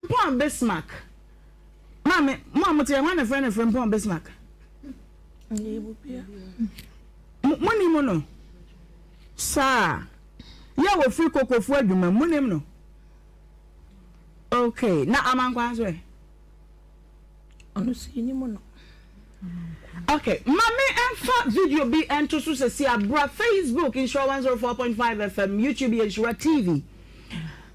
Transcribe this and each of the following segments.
Frimpong Bismarck. Maame, mo a mote hwan na frɛ no Frimpong Bismarck? Mo nim no? Saa. Yɛ a wɔfiri kokofo adwuma mu, mo nim no? Okay, na Amankwa nso ɛ? Ɔno nso yɛnim no. Okay, ma me mfa video bi nto so sɛsi abra Facebook Nhyira 104.5 FM, YouTube yɛ Nhyira TV.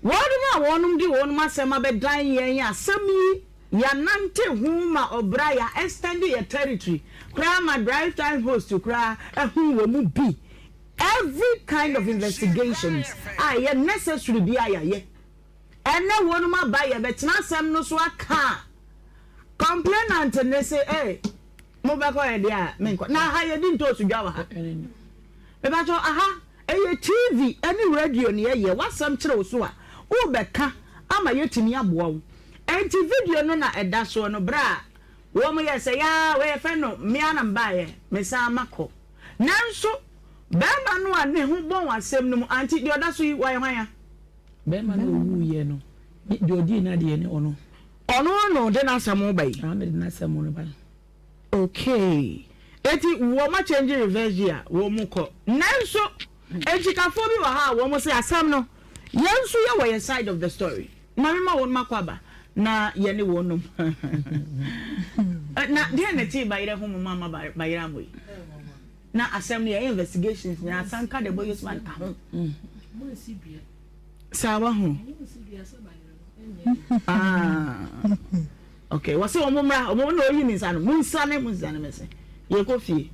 Wɔnom a wɔnom de wɔnom asɛm abɛdan yɛn asɛm yi yɛanante ho ma ɔbra yɛ extend yɛ territory koraa ma drive time host koraa ahu wɔ mu bi. Every kind of investigations a ɛyɛ necessary bi a yɛayɛ. Ɛnɛ wɔnom aba yɛbɛtena asɛm no so aka a complainant ne se ee mo bɛkɔ yɛ deɛ a menkɔ na aha yɛdi ntoosu dwa wɔ ha mepakyɛw aha ɛyɛ TV ɛne radio ne yɛyɛ wasɛm kyerɛ wo so a wobɛka ama yɛtumi aboa wo ɛnti video no na ɛda soɔ no berɛ a wɔn yɛ sɛ yaa wɔyɛ fɛ no mmea na mbaeɛ mesan makɔ nanso bɛrima no a ne ho bɔn asɛm no mu anti deɛ ɔda so yi wɔyɛ hwan ya. Bɛrima no a ɔwuiɛ no, deɛ ɔdii n'adeɛ ne ɔno. Ɔno na ɔde n'asɛm reba yi. Ɔno na ɔde n'asɛm reba no. Okay. Eti wɔn akyɛngye reverse gear, wɔn kɔ. Nanso, nkyikafoɔ bi wɔ ha a wɔn se asɛm no, yɛn nso yɛwɔ yɛn side of the story. Ma me ma wɔn akɔ aba na yɛne wɔn nom. Na deɛ na ɛtee bayerɛ ho mo ma ama bayerɛ ammɔ yi? Na asɛm no yɛyɛ investigations nyinaa asanka de bɔ Yosman ka ho. Saa wahu. Ah. Okay, wɔsi wɔn mmra, wɔn na oyi ne nsa no, mo nsane, mo nsane mɛsɛ. Yɛkɔ fie.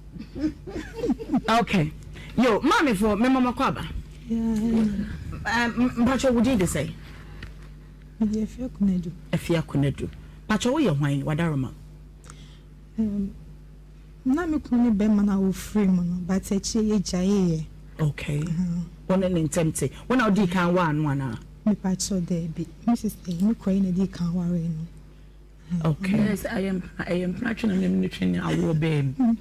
Okay. Yo, maame fo, me mama kɔ aba. Mpacho wo din de sɛ? Mede Afia Konadu. Afia Konadu. Mpacho wo yɛ hwan? Wadaroma. Na me kunu ne bɛrima no a ɔfiri mu no, but akyire yɛgyaeeɛ. Okay. Wo ne ne ntɛm te. Wo na wodii kan waa no anaa? Mepakyɛw, daabi. Me sister yi, me kura yi na edii kan waree no. Okay. Yes, ɛyɛ mpena, ɛyɛ mpena twe na me ne twe ne awoɔ bɛɛ mu.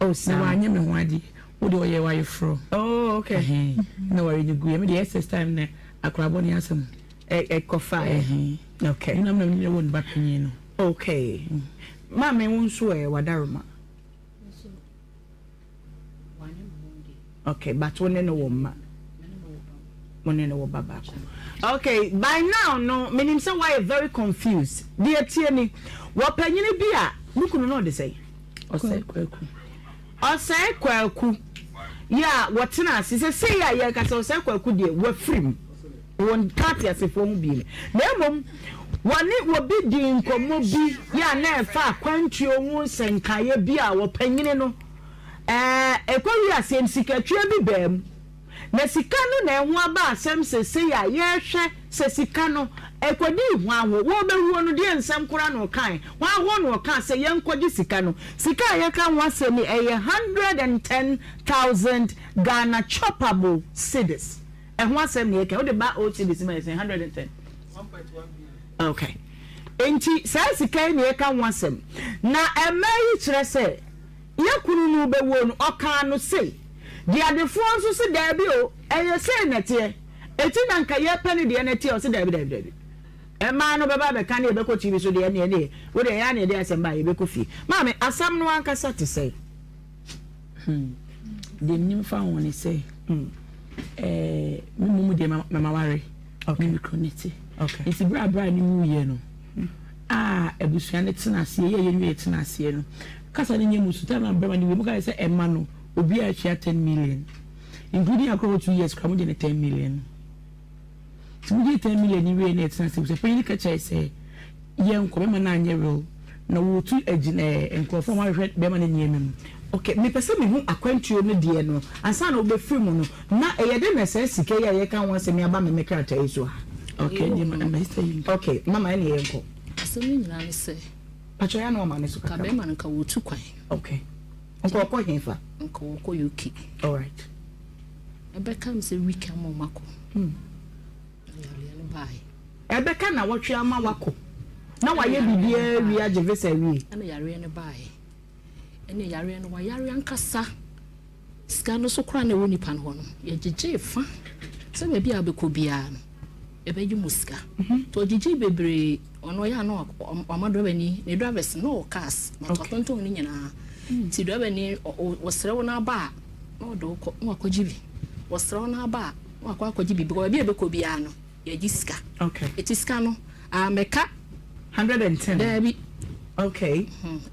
Oh, saa. Na wanyɛ me ho adeɛ. Wo deɛ ɔyɛ w'ayeforɔ. Oh, okay. Ɛhɛn. Na ware ne guiɛ. Me deɛ SS time na akorabɔ ne asɛm. Ɛkɔfa. Ɛhɛn. Okay. Me nam na me ne wɔ ne ba panyin no. Okay. Maame wo nso ɛ wadaroma. Okay, but wo ne no wɔ mma. Wo ne no wɔ ba baako. Okay, by now no, menim sɛ woayɛ very confused. Deɛ tie ni, wɔpanyini bi a, ne kunu no ɔde sɛn? Ɔsɛe Kwaku. Ɔsɛe Kwaku. Yɛ a wɔtena ase sɛ sei a yɛreka sɛ Ɔsɛe Kwaku deɛ wafiri mu. Wɔnka ateasefoɔ ho bio. Na mmom wɔne obi dii nkɔmmɔ bi yɛ a na ɛfa akwantuo ho nsɛnkaeɛ bi a wɔpanyini no ɛɛ ɛkɔwie aseɛ no sikatwia bi baa mu. Na sika no na ɛho aba asɛm seesei a yɛrehwɛ sɛ sika no ɛkɔdii hwan hɔ, wɔrebɛwuo no deɛ nsɛm koraa na ɔkae, hwan hɔ na ɔkaa sɛ yɛnkɔgye sika no. Sika a yɛreka ho asɛm yi ɛyɛ 110,000 Ghana choppable cedis. Ɛho asɛm na yɛka. Wode ba old cedis ma yɛ sɛn? 110. Okay. Enti saa sika yi na yɛka ho asɛm. Na mmaa yi kyerɛ sɛ yɛ kunu no bɛwuo no, ɔkaa no sei. Deɛ adefoɔ nso se daabi o, ɛyɛ sei na ɛteɛ. Eti na nka yɛpɛ ne deɛ no ɛteɛ, ɔse daabi daabi daabi. Mmaa no bɛba abɛka ne yɛbɛkɔ TV so deɛ ɛneɛ ne wo deɛ ɛyɛ a na yɛde asɛm ba a yɛbɛkɔ fie. Maame, asɛm no ankasa te sɛn? Hmm. Deɛ menim fa ho ne sɛ, hmm. eh, me mmom deɛ mamaware okay. ne me kunu ne te. Okay. Nti berɛ a berɛ a ne wuiɛ no, hmm. a abusua no tena aseɛ, yɛ yɛn wie tena aseɛ no, kasa no nyɛ mu so, time na bɛrima no wie, mo ka sɛ ɛma no, obi a atua 10 million, including akora wɔ 2 years kora mo gye ne 10 million. Nti mo gye 10 million ni wie na ɛtena ase, sɛ panyin ka kyerɛ sɛ, Yɛnkɔ, bɛrima no anyɛ real na wɔretu agyina ɛɛ nkurɔfoɔ a wɔahwehwɛ bɛrima no nneɛma mu. Ok, mepɛ sɛ mehu akwantuo no deɛ no ansa na wobɛfiri mu no, na ɛyɛ dɛn na saa sika yi a yɛreka ho asɛm yi aba me me krataa yi so ha? Ok, ɛndeɛ ma ma sister yi nka. Ok, mama ɛnneɛ yɛnkɔ. Asɛm no nyinaa ne sɛ. Pakyɛ yɛ a na wama ne so kakra. Nka bɛrima no nka wɔretu kwan. Ok, nka ɔkɔ hefa? Nka ɔkɔ UK. Alright. Ɛbɛka me sɛ week ama ɔmakɔ. Hmm. Na yareɛ no baeɛ. Ɛbɛka nnawɔtwe ama wakɔ na wayɛ biribiara awie agye visa awie. Ɛna yareɛ no baeɛ. Ɛne yareɛ no wayare ankasa. Sika no so koraa na ɛwɔ nipa no hɔ no, yɛgyegyee fa sɛ baabi a wobɛkɔ biara no. Yɛbɛgye mo sika. Nti ɔgyegyee bebree, ɔno ɔyɛ a na wama driver ni, ne drivers no na ɔwɔ cars, but watontɔn ne nyinaa. Nti driver ni ɔsrɛ wo n'aba a, na ɔde wo kɔ, na wakɔgye bi. Ɔsrɛ wo n'aba a, na wakɔ akɔgye bi, because baabi a ɛbɛkɔ biara no, yɛgye sika. Nti sika no, ammɛka. 110? Daabi. Okay.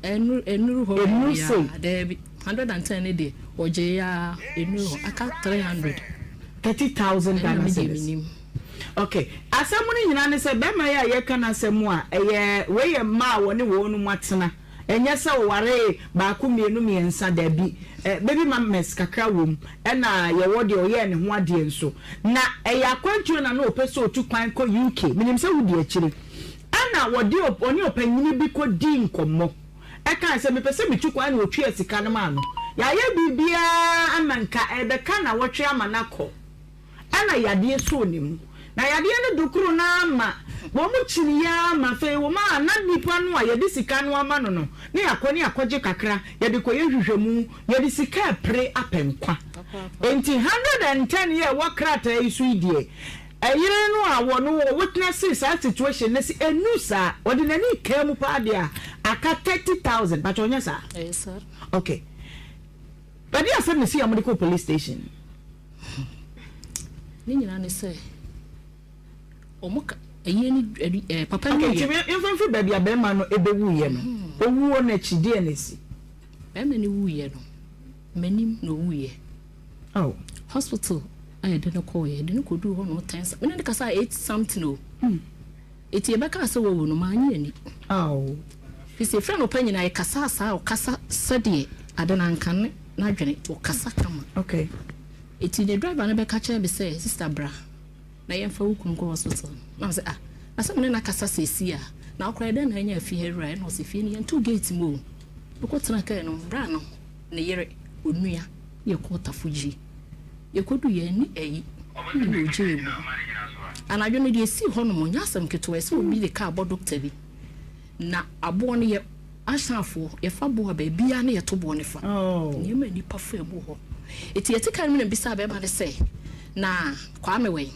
Ɛnuru, ɛnuru hɔ Ɛnuru sei? baabiara, daabi. 110 no deɛ, ɔgyee ara, ɛnuru hɔ, aka 300. 30,000 Ɛna Ghana me deɛ cedis. menim. Ok, asɛm no nyinaa ne sɛ bɛrima yi a yɛka n'asɛm a ɛyɛ wei yɛ mmaa a wɔne wɔn mu atena ɛnyɛ sɛ ɔwaree baako mmienu mmiɛnsa dabi eh, baby mamas kakra wom ɛna yɛwɔ deɛ ɔyɛɛ ne ho adeɛ nso na ɛyɛ akwantuo na na ɔpɛ sɛ ɔtu kwan kɔ UK menim sɛ wodi akyire ɛna wɔde ɔne ɔpanyini bi kɔdii nkɔmmɔ ɛkae sɛ mepɛ sɛ metu kwan na ɔtua sika no maa no yɛayɛ biribiara ama nka ɛbɛka nawɔtwe ama no akɔ Ɛna yadeɛ sɔɔ ne mu. Na yadeɛ no dokoro no ara ma wɔn kyiniiɛ ara ma afei wɔn a na nipa no a yɛde sika no ama no no ne yɛakɔ ne yɛakɔgye kakra yɛde kɔyɛ nhwehwɛmu yɛde sika repere apɛ nkwa. Enti 110 yi a ɛwɔ krataa yi so yi deɛ ɛyere no a wɔn wɔ witnessee saa situation no se ɛnnu saa ɔde n'ani kaa mu paa deɛ a aka 30,000 pakyɛ ɔnyɛ saa? Ɛyɛ saa. Okay. Ɛdeɛ asɛm na ɛsii a wɔde kɔɔ police station? Ne nyinaa ne sɛ wɔn ka ɛyɛ ne ɛɛ papa no Okay, yɛ. nti yɛmfa mfiri baabi a bɛrima no ɛbɛwuiɛ no. Owuo no akyi deɛ na ɛsi? Bɛrima no wuiɛ no, m'anim na owuiɛ. Oh. Hospital a yɛde no kɔɔeɛ, yɛde no kɔduu hɔ nom ten mene ne kasa eight something o. Eti yɛbɛkaa sɛ wawu no, mannye anni. Oh. Firi sɛ ɛfiri anɔpa nyinaa yɛkasaa saa, ɔkasa sɛdeɛ ade no anka ne n'adwene, nti ɔkasa kama. Okay. Eti ne driver no bɛka kyerɛɛ me sɛ, sister bra na yɛmfa wo kunu nkɔ hospital. Na me sɛ, ah, na sɛ me ne no akasa seesei a, na wo koraa ɛdɛn na anya afie ha wura? Ɛna ɔse, fie no yɛntoo gate mu o. Mekɔtenaa kaa no mu, bra no, ne yere, onua, ne yɛkɔɔ Tafo-Gyi. Yɛkɔduu yɛn ne ayi na ɔgyee mu. Anadwo no deɛ ɛsii hɔ nom nyɛ asɛm ketewa, ɛsɛ obi de kaa bɔ dɔkta bi. Na aboɔ no yɛ ahyɛnfoɔ, yɛfa boɔ a baabiara na yɛto boɔ no fa. Nneɛma a nnipa fa mu hɔ. Enti yɛte kaa no mu na mebisaa bɛrima no sɛ, na Kwame wɛn?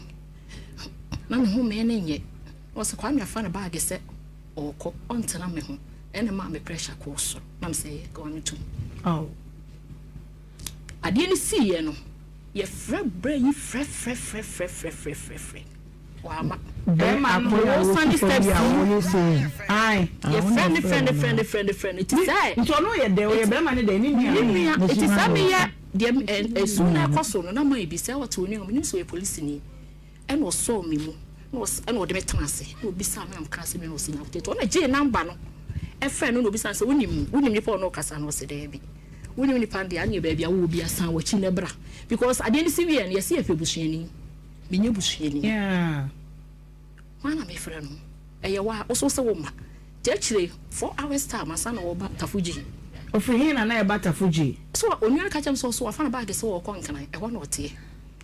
Na ne ho mmɛn no nyɛ. Na ɔsɛ Kwame afa ne baage sɛ ɔrekɔ, ɔntena me ho. Ɛna ɛmaa me pressure kɔɔ soro. Na mesɛ ɛyɛ, Kwame tum. Adeɛ no siiɛ no, yɛfrɛ berɛ yi frɛfrɛfrɛfrɛfrɛfrɛfrɛ, wamma. Bɛrima no Wɔsane steps yi, yɛfrɛ no frɛ no frɛ no frɛ no frɛ no, ti sɛ. Nti ɔno yɛ dɛn? Ɔyɛ bɛrima no dɛn? Ne nua? Ne nua, eti sɛ meyɛ deɛ ɛsu na ɛkɔ so no, na mayɛ bi sɛ ɔte onua, menim sɛ ɔyɛ polisini. Ɛna ɔsɔɔ me mu, na ɔs ɛna ɔde me tenaa ase, na ɔbisaa me na mekaa sɛ me na ɔsi Nyankopɔn. Nti ɔna gyee number no ɛfrɛɛ no na ɔbisaa no sɛ wonim wonim nipa a ɔne wo kasa no? Ɔse daabi. Wonim nipa no deɛ aneɛ baabi a wowɔ biara san w'akyi na bra. Because adeɛ no si wieɛ no yɛse yɛpɛ busuani. Menyɛ busuani. Yeah. Hwan na mefrɛ no? Ɛyɛ wo a, wo so wose womma. Nti akyire 4 hours time ansa na wɔreba Tafo-Gyi. Ɔfiri he na na ɛba Tafo-Gyi? So onua no ka kyerɛɛ me sɛ ɔso wafa ne baage sɛ ɔrekɔ Nkran, ɛhɔ na ɔteɛ.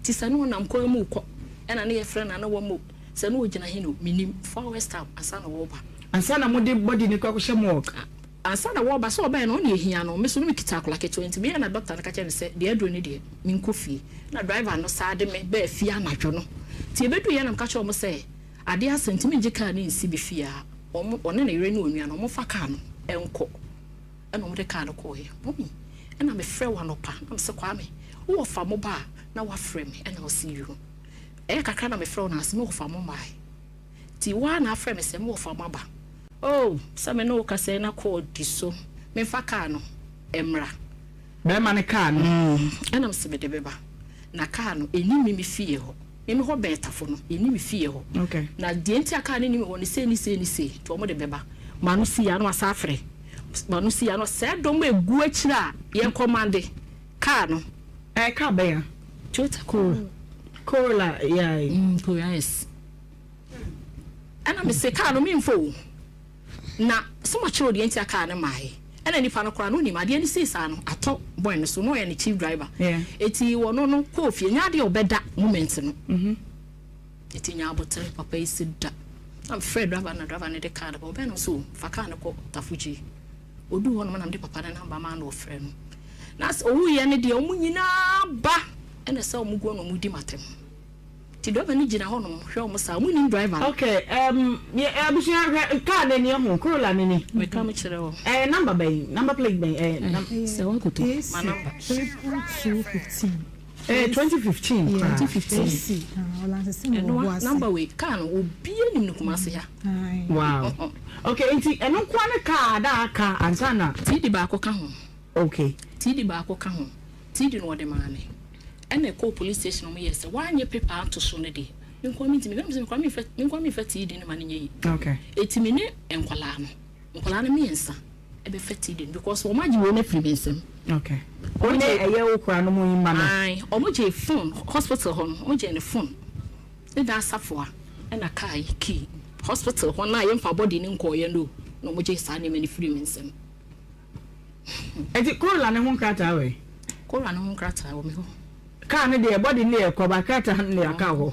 Nti sɛ na ɔnam kwan mu rekɔ ɛna na yɛfrɛ no a na wamma o, sɛ na ɔgyina he no mennim, 4 hours time ansa na wɔreba. Ansa na mode body no kɔ akɔhyɛ morgue? Ansa na wɔreba, sɛ ɔbaeɛ no ɔne ɛhia no, me nso na mekita akwadaa ketewa nti meyɛɛ na doctor no ka kyerɛɛ me sɛ deɛ aduro no deɛ menkɔ fie. Na driver no saa de me baa fie anadwo no. Nti yɛbɛduruiɛ na meka kyerɛɛ wɔn sɛ adeɛ asa nti mengye kaa no nsi me fie ha, wɔn, ɔne ne yere ne onua no wɔmfa kaa no nkɔ. Ɛna wɔde kaa no kɔeɛ. Mummy, ɛna mefrɛ wo anɔpa na mese Kwame, wo wɔfa mo ba a na wafrɛ me ɛna ɔse yoo. Ɛyɛ kakra na mefrɛ wo na ase me wɔfa mo mmaeɛ. Nti wo ara na afrɛ me sɛ me wɔfa mo aba. Oh, sɛ me ne wo kasa yi na call di so, memfa kaa no mmra. Bɛrima no kaa no. Ɛna mese mede bɛba. Na kaa no, ɛnni me me fie hɔ. Me me hɔ bɛn Tafo no, ɛnni me fie hɔ. Okay. Na deɛ nti a kaa no nni me hɔ no, sei ne sei ne sei, nti wɔde bɛba. M'ano si a na wasan afrɛ. M'ano si a na saa dɔm a ɛgu akyire a yɛkɔmande kaa no. Ɛyɛ kaa bɛn a? Toyota Corolla. Corolla, yeah. Corolla S. Ɛna mese kaa no memfa o. Na sɛ makyerɛ wo deɛ nti a kaa no maae. Ɛna nipa no koraa no wonim adeɛ no sii saa no atɔ boy no so na ɔyɛ ne chief driver. Eti wɔno no kɔɔ fie nyɛ adeɛ ɔbɛda moment no. Eti nya abotere papa yi si da. Na mefrɛ driver na driver no de kaa no ba ɔbɛn no so fa kaa no kɔ Tafogyi. Oduu hɔ nom na mede papa no namba maa no ɔfrɛ no. Na sɛ owuiɛ no deɛ wɔn nyinaa ba ɛna sɛ wɔn guo na wɔn di m'atɛm. Nti driver no gyina hɔ nom hwɛ wɔn saa, wɔn nnim driver no. Okay, um, yɛ abusua hwɛ car no ani ɛho, Corolla no ni. Meka me kyerɛ wo. Ɛyɛ number bɛn, number plate bɛn, ɛyɛ num. Sɛ wakoto, ma number. AC 22215. Ɛyɛ 2015 koraa. 2015. AC, ah, ɔlansese no wɔ Ɛnoa Boase. number wei, car no obiara nim no Kumasi ha. Aye. Wow. Okay, nti ɛno nkoa ne car a da aka ansa na. TD baako ka ho. Okay. TD baako ka ho. TD no wɔde maa me. Ɛna ɛkɔɔ police station wɔn yɛɛ sɛ wanyɛ paper anto so no deɛ me nkoa mentumi na mesɛ me koraa memfa me nkoa memfa TD no ma no nyɛ yie. Okay. Eti me ne nkwadaa no nkwadaa no mmiɛnsa ɛbɛfa TD no because wɔn agye wei no afiri me nsam. Okay. Wɔn ne ɛyɛ wo koraa no mo yi ma no. Ae wɔn gye phone hospital hɔ no wɔn gye ne phone ne dan safoa ɛna car yi key hospital hɔ no a yɛmfa body no nkɔɔyɛ no na wɔn gye saa nneɛma no firi me nsam. Enti Corolla no ho nkrataa wɔ he? Corolla no ho nkrataa wɔ me hɔ. Kaa no deɛ body no deɛ ɛkɔ ba krataa no deɛ aka wɔ hɔ.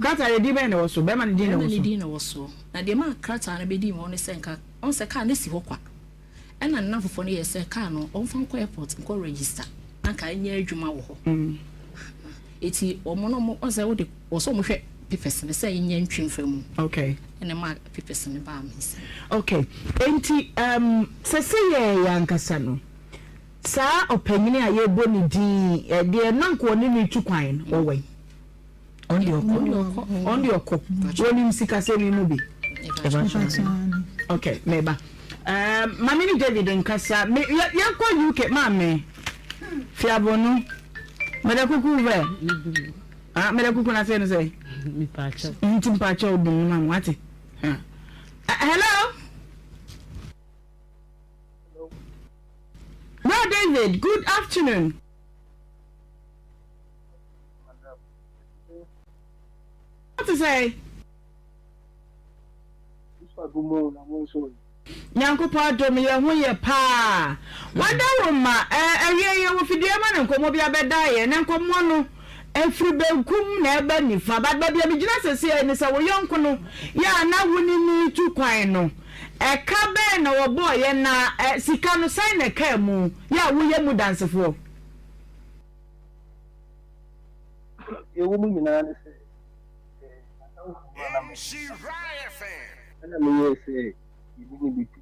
Krataa deɛ din bɛn na ɛwɔ so? Bɛrima no din na ɛwɔ so. Bɛrima no din na ɛwɔ so. Na deɛ ɛmaa krataa no bɛdii me hɔ ne sɛ nka ɔhu sɛ kaa no si hɔ kwa. Ɛna ne nnamfofoɔ no yɛɛ sɛ kaa no ɔmfa nkɔ airport nkɔ register na nka ɛnyɛ adwuma wɔ hɔ. Eti wɔn no wɔn sɛ wode wɔ sɛ wɔhwɛ papers no sɛ ɛnyɛ ntwi mfa mu. Okay. Ɛna ɛmaa papers no baa me nsam. Okay. Enti um, sɛ sɛ yɛɛ yɛn ankasa no, saa ɔpanyini a yɛbɔ ne din deɛ na nka ɔne no retu kwan no, ɔwɔ yi? Ɔno deɛ ɔkɔ. Ɔno deɛ ɔkɔ. Wɔnim sikasɛm yi mu bi. Okay, meba. Um, Maame ne David nkasa. Me yɛnkɔ UK maame. Fiabonu. Mede kuku vɛ. Ah, mede kuku na sɛ no sɛ. Mipaakyɛw. Nti mpaakyɛw dum no ma wate. Hello. Bro David, good afternoon. Wote sɛn? Nyankopɔn adom yɛn ho yɛ paa. Wadawuruma ɛwiɛ yɛ wɔ fidua ma ne nkɔmmɔ bi abɛda yɛ na nkɔmmɔ no ɛfiri benkum na ɛba nifa but baabi a megyina sɛsɛ ne sɛ wo yɔnko no yɛ a na wo ne ne tu kwan no ɛka bɛn na wɔbɔɔ yɛ na sika no sɛn na ɛkaa mu yɛ a woyɛ mu dansefoɔ. Deɛ ɛwɔ mu nyinaa ne sɛ, m'adamfo no a na me ne no kasa no, ɛnna meyɛɛ sɛ yɛde no bɛtu.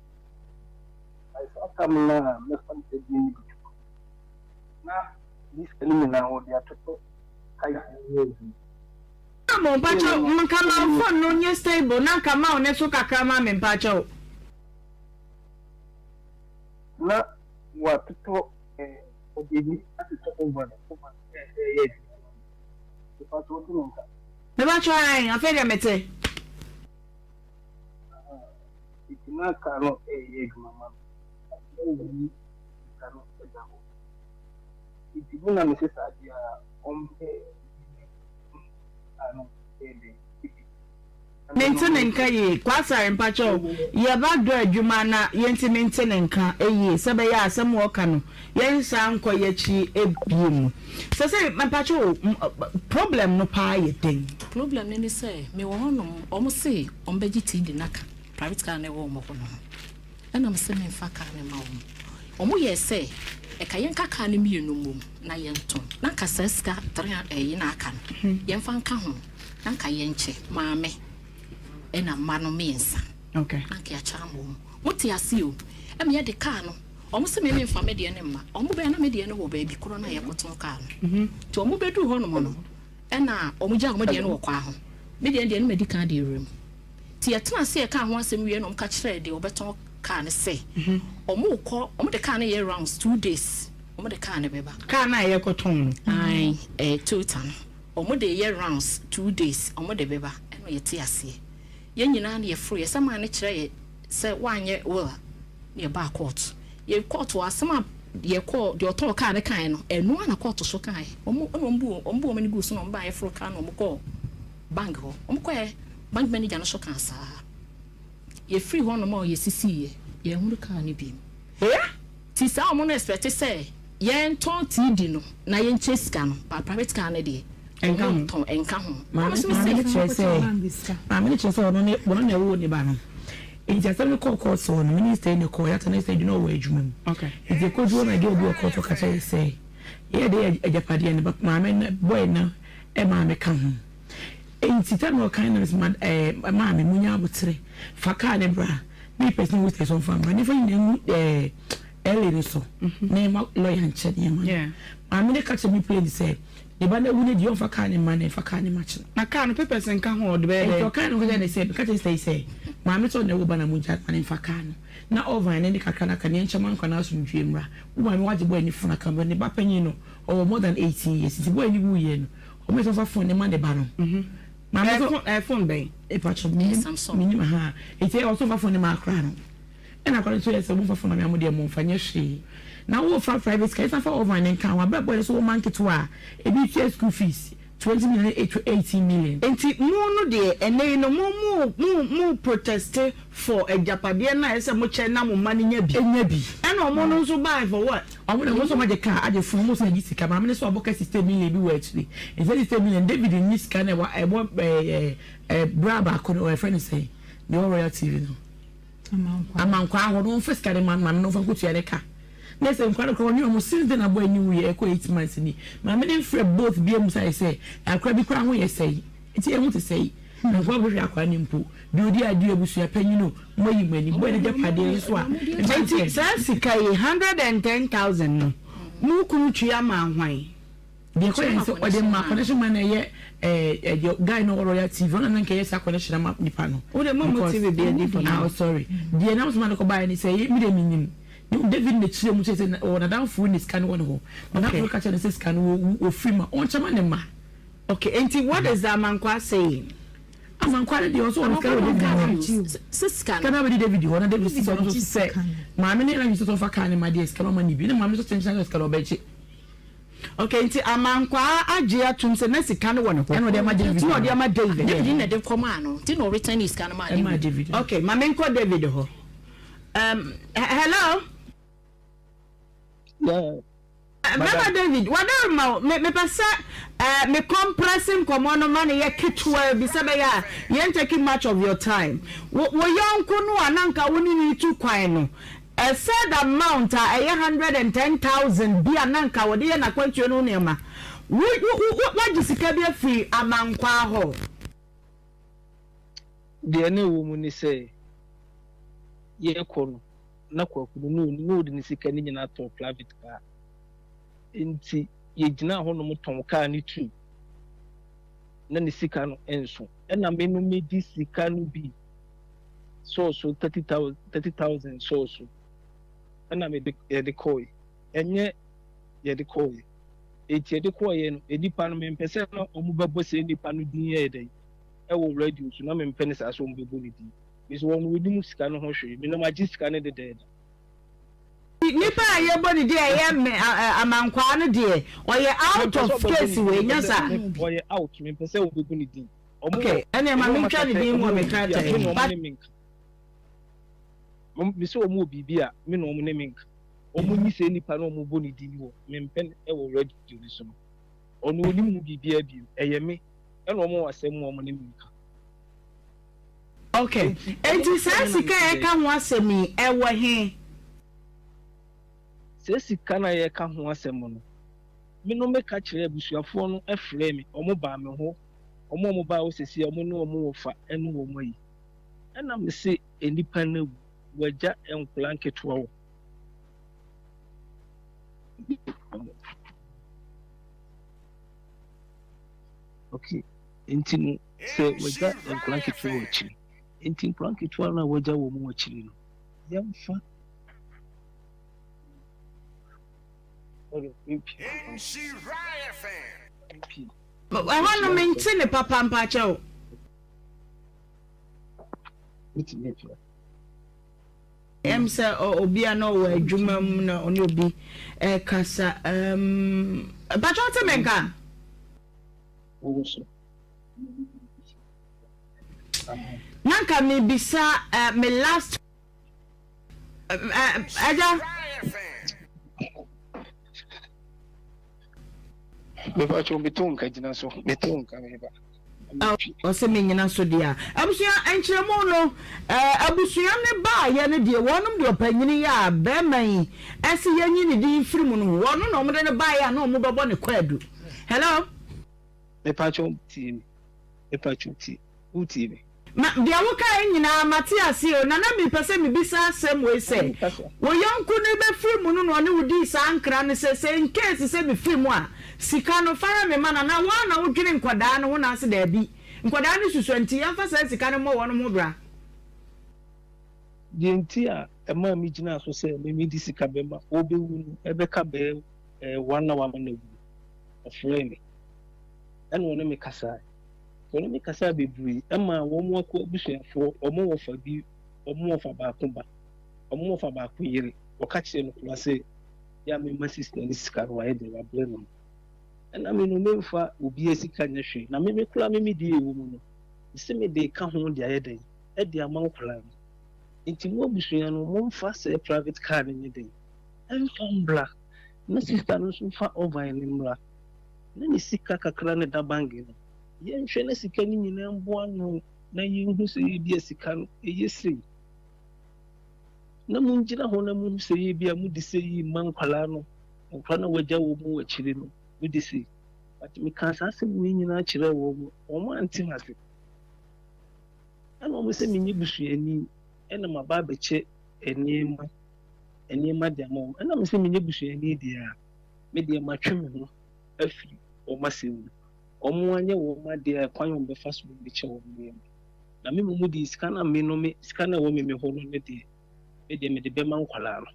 By saa tam no a mɛfa no sɛ de no bɛtu no, na ne sika no nyinaa wɔde atotɔ tyres no ho adwuma. Mo mpakyɛw nka ma wo phone no nyɛ stable na nka ma wo ne so kakra ma me mpakyɛw. Na wɔatotɔ ɔde bi atotɔ oven oven a ɛyɛ adwuma no. Mepakyɛ wote me nka? Mepakyɛ ae, afei deɛ mete. Nti na car no ɛyɛ adwuma ma no. Na oyi sika no da hɔ. Nti me na mese saa deɛ a ɔmpɛ car no ɛyɛ dɛn ebi. Mente ne nka yie. Kwasare mpakyɛw yɛ ba dɔ adwuma na yɛntumi nte ne nka yie sɛ bɛyɛ a asɛm a ɔka no yɛnsan nkɔ yɛakyi bio. Sɛsɛi mpakyɛw problem no paa yɛ dɛn? Problem no ne sɛ mewɔ hɔ nom wɔn se wɔn bɛgye TD no aka private car no ɛwɔ wɔn hɔ no ho ɛna me se menfa car no mma wɔn. Wɔn yɛɛ sɛ ɛka yɛnka car no mmienu mmom na yɛntɔn na nka saa sika 3 ɛyi na aka no yɛnfa nka ho. Na nka yɛnkyɛ maame ɛna mma no miensa. Okay. Na nka yɛakyɛ ama wɔn. Mo te ase o. Ɛma yɛde kaa no. Wɔn se me menfa me deɛ no mma. Wɔn bɛyɛ na me deɛ no wɔ baabi korɔ na yɛkɔtɔn kaa no. Nti wɔn bɛduru hɔ nom no, ɛna wɔn gyaa wɔn deɛ no wɔ kwaa ho. Me deɛ no deɛ no madi kan de awura mu. Nti yɛtena ase yɛkaa ho asɛm wie na wɔn ka kyerɛɛ deɛ ɔbɛtɔn kaa no sɛ, wɔn rekɔ, wɔn de kaa no yɛ rounds 2 days, wɔn de kaa no bɛba. Kaa no a yɛkɔtɔn no? Ae, ɛyɛ Toyota no. Ɔmo de yɛ rounds 2 days ɔmo de bɛba ɛna yɛte aseɛ. Yɛn nyinaa na yɛforo yɛ sɛ maa no kyerɛ yɛ sɛ wanyɛ will a na yɛbaa court. Yɛ court hɔ asɛm a yɛ kɔɔ deɛ ɔtɔɔ car no kaeɛ no ɛno ara na court so kaeɛ. Ɔmo ɛna ɔmo bu ɔmo bu ɔmo ani guu so na ɔmo baa yɛforo car na ɔmo kɔɔ bank hɔ. Ɔmo kɔɛ bank manager no so kaa saa. Yɛfiri hɔ nom a yɛsisiiɛ yɛnhunu car no biom. Nti saa ɔmo no expect sɛ yɛn tɔn TD no na yɛn kyɛ sika no but private car no deɛ ɔmo ntɔn ɛnka ho. Maame no kyerɛ sɛ maame no kyerɛ sɛ ɔno ne ɔno na ɛwoo ne ba no nti asɛm no kɔɔ kɔɔto hɔ no minista yi na ɛkɔɔ yɛatɔ ne sɛ adwuma wɔ adwuma mu nti ɛkɔduru hɔ na girl bi wɔ kɔɔto ka kyerɛ sɛ yɛyɛ de agyapadeɛ no maame no boy no maame ka ho. Enti time a ɔkae na mese ma ɛɛ maame munya abotere fa kaa ne bra me pɛ sɛ wotɛ so mfa mbra ne fa nyinaa ngu ɛɛ LA no so na ɛma lɔya nkyɛ nneɛma no. Maame no ka kyerɛ me plane sɛ ne ba no awu no deɛ ɔmfa kaa ne mma na ɛmfa kaa ne ma kyena. Na kaa no papers nka ho ɔde bɛyɛ dɛn? Nti ɔkae no ɔka kyerɛ ne sɛ meka kyerɛ sista yi sɛ maame sɛ ɔna ɛwɔ ba na mogya ma ne mfa kaa no na ɔvan ne ne kakra no aka ne ɛnkyɛ ma nkwa no asomdwie mmra. Wo maame wagye bɔɔ ani fon aka ne ba panyin no ɔwɔ more than 18 years nti bɔɔ ani wuiɛ no Ɔmo yɛ sɛ ɔfa phone ne ma ne ba no. Maame so ɛɛ phone bɛn? Epakyɛ minim minim ha eti ɛwɔ so ɔfa phone ne ma akora no. Ɛna akora no nso yɛ sɛ ɔmo fa phone ma me a mo deɛ mo nfa nyɛ hwee. Na wo fa private car esan fa oven ne nka ho abɛ bɔ yɛ so wɔ ma nketewa a ebi tua school fees 20 million to 18 million. Nti mo no deɛ ɛnɛ yi no mo mo mo mo proteste for agyapadeɛ no a ɛsɛ sɛ mo kyɛ na mo mma no nya bi. Nya bi. Ɛna ɔmo no nso bae for what? Ɔmo de ɔmo nso ɔmo agye car agye phone ɔmo nso agye sika maame no nso abɔ ka 60 million bi wɔ akyire nti saa 60 million David nni sika na ɛwɔ ɛbɔ ɛɛ ɛɛ bra baako no ɛfrɛ no sɛn deɛ ɔwɔ Royal TV no Amankwaa hɔ no ɔmfa sika no ma maame no ɔmfa nkotua ne ka na sɛ nkwa no kora ɔne ɔmo since then abɔ ani wuiɛ ɛkɔ 8 months ni maame no mfrɛ both bi emu sa yɛ sɛ akora bi kora ho yɛ sɛe nti ɛho te sɛe na nkwa bɛhwɛ akora no mpo Deɛ ɔdi adeɛ abusua panyin o, moayi mo ani, bɔ n'agyapadeɛ nso a, Enti saa sika yi, 110,000 no, mo kunu tua maa hwan? Deɛ ɛkɔ yɛ sɛ ɔde ma connection man na ɛyɛ ɛɛ deɛ guy na ɔwɔ Royal TV ɔna na nka ɛyɛ saa connection ama nipa no. Wo de mo mo TV bi adi for now. Ah sorry deɛ nam so ma no kɔ baayɛ ne sɛ ɛyɛ mi de mi nim David na kyerɛ mu kyerɛ sɛ ɔwɔ n'adamfo ne sika no wɔ ne hɔ n'adamfo no ka kyerɛ no sɛ sika no wɔ wɔ firi ma ɔnkyɛ ma ne ma. Okay, enti what is the Amankwaa saying? Amankwaa no deɛ ɔsɛ ɔno sika wɔ David hɔ. Sika no abɛdi David hɔ na David sɛ ɔno nso sɛ maame ne n'adwene sɛ ɔfa kaa ne ma deɛ sika no ɔma ne bi na maame nso kyɛnkyɛn sɛ sika no ɔbɛgye. Okay, nti Amankwaa agye atum sɛ na sika no wɔ ne hɔ. Ɛna ɔde ama David. Ɛna ɔde ama David. David na ɛde kɔmaa no nti na ɔreturn ne sika no maa David. David. Okay, maame nkɔ David hɔ. Um, hello. Yeah. Bɛma David, wadarema o, me mepɛ sɛ eh, me compress nkɔmmɔ no ma no yɛ ketewa bi sɛ bɛyɛ a yɛn take much of your time. Wo wo yɔnko no a na nka wo ne no retu kwan no, a said amount a ɛyɛ 110,000 bi a na nka wɔde yɛ n'akwantuo no nneɛma, wo wo wo woagye sika bi afiri Amankwaa hɔ? Deɛ na ɛwɔ mu ne sɛ, yɛrekɔ no, na Kwaku no na ɔde ne sika no nyinaa tɔɔ private car. Nti yɛgyinaa hɔnom tɔn car no tuu. Na ne sika no nso. Ɛna me no medi sika no bi sɔɔ so 30,000 30,000 sɔɔ so. Ɛna mede yɛde kɔe. Ɛnyɛ yɛde kɔe. Enti yɛde kɔeɛ no, nnipa no mempɛ sɛ na wɔbɛbɔ saa nnipa no din yɛ dɛn ɛwɔ radio so na mempɛ ne saa sɛ wɔbɛbɔ ne din. Me so wɔn wɔnim sika no ho hwee. Me na magye sika no dedaada. Nipa a yɛbɔ ne din a ɛyɛ me Amankwaa no deɛ ɔyɛ out of case wei nyɛ saa? Ɔyɛ out mempɛ sɛ wɔbɛbɔ ne din. Ok ɛneɛ ma mentwa ne din mu wɔ me krataa yi mu. Me sɛ wɔn wɔ biribi a me na wɔn ne me nka. Wɔn nyi saa nipa no a wɔbɔ ne din wɔ mempɛ no wɔ radio no so no. Ɔno ɔnim ho biribiara bio. Ɛyɛ me ɛna wɔn wɔ asɛm mu a wɔn ne me nka. Ok, enti saa sika a yɛka ho asɛm yi, ɛwɔ he? Saa sika no a yɛka ho asɛm no, me no meka kyerɛɛ abusuafoɔ no frɛɛ me, wɔn baa me hɔ, wɔn a wɔn baa hɔ seesei a wɔn ne wɔn wɔfa ne wɔn ayi. Ɛna mese nnipa no awu, wɔagya nkwadaa nketewa wɔ Okay, nti no sɛ wɔagya nkwadaa nketewa wɔ akyiri nti nkwadaa nketewa no a wɔagya wɔn wɔ akyiri no yɛmfa ɛhɔ no mente ne papa mpakyɛw. Ɛm sɛ obi a na ɔwɔ adwuma mu na ɔne obi ɛkasa ɛm mpakyɛw te me nka. Na nka mebisa eh, me last ɛgya. Mepakyɛw meto nka gyina so meto nka meba. Ɔsɛ menyina so deɛ a abusua nkyerɛmu no abusua ne baayɛ no deɛ wɔnom deɛ ɔpanyini yɛ a bɛrima yi ɛsɛ yɛnyi ne din firi mu no wɔno na wɔde no baayɛ a na wɔn bɛbɔ ne kwaadu hello. Mepakyɛw tie me. Mepakyɛw tie, wotie me? Ma, deɛ wokaeɛ nyinaa mate aseɛ o, na na mepɛ sɛ mebisa asɛm wei sɛ, wo yɔnko no bɛfiri mu no na ɔne wo dii saa nkra no sɛ, sɛ in case sɛ mefiri mu a, sika no, fa ma me ma no anaa wo ara na wodwene nkwadaa no ho na ase daabi, nkwadaa no susua nti yɛmfa saa sika no mmɔ wɔnom ho bra? Deɛ nti a ɛmaa megyinaa so sɛ me mede sika bɛma ɔrebɛwu no, ɛbɛka bɛyɛ one hour ma no awu no, ɔfrɛɛ me ɛna ɔne me kasae. Wɔne me kasaa bebree maa wɔn ako abusuafoɔ, wɔn wɔfa bi, wɔn wɔfa baako ba, wɔn wɔfa baako yere. Wɔka kyerɛɛ no koraa sɛ, yɛ a memma sista no sika no wayɛ dɛn wabrɛ no. Ɛna me no memfa obiara sika nyɛ hwee, na me me koraa me me deɛ ɛwɔ mu no, mese mede reka ho de ayɛ dɛn de ama nkwadaa no. Nti mo abusua no momfa sɛ private car no nyɛ dɛn ɛmfa mbra, na sista no nso mfa oven no mmra. na ne sika kakra no da bank no, yɛnhwɛ na sika no nyinaa mboa ano na yɛnhu sɛ ebia sika no ɛyɛ sei. Na mongyina hɔ na monhu sɛ ebia mode sei yi ma nkwadaa no, nkwadaa no a wɔagya wɔn mu wɔ akyire no, mode sei. But mekaa saa asɛm wei nyinaa kyerɛɛ wɔn, wɔn ante ase. Ɛna wɔn sɛ menyɛ busuani, ɛna maba abɛkyɛ nneɛma, nneɛma de ama wɔn. Ɛna me sɛ menyɛ busuani deɛ a, me deɛ matwe me ho afiri wɔn asɛm mu. Wɔn anyɛ wɔn adeɛ a kwan a wɔbɛfa so bɛkyɛ wɔn nneɛma. Na me mmom deɛ sika no a me no me sika no a ɛwɔ me me hɔ no ne deɛ me deɛ mede bɛma nkwadaa no.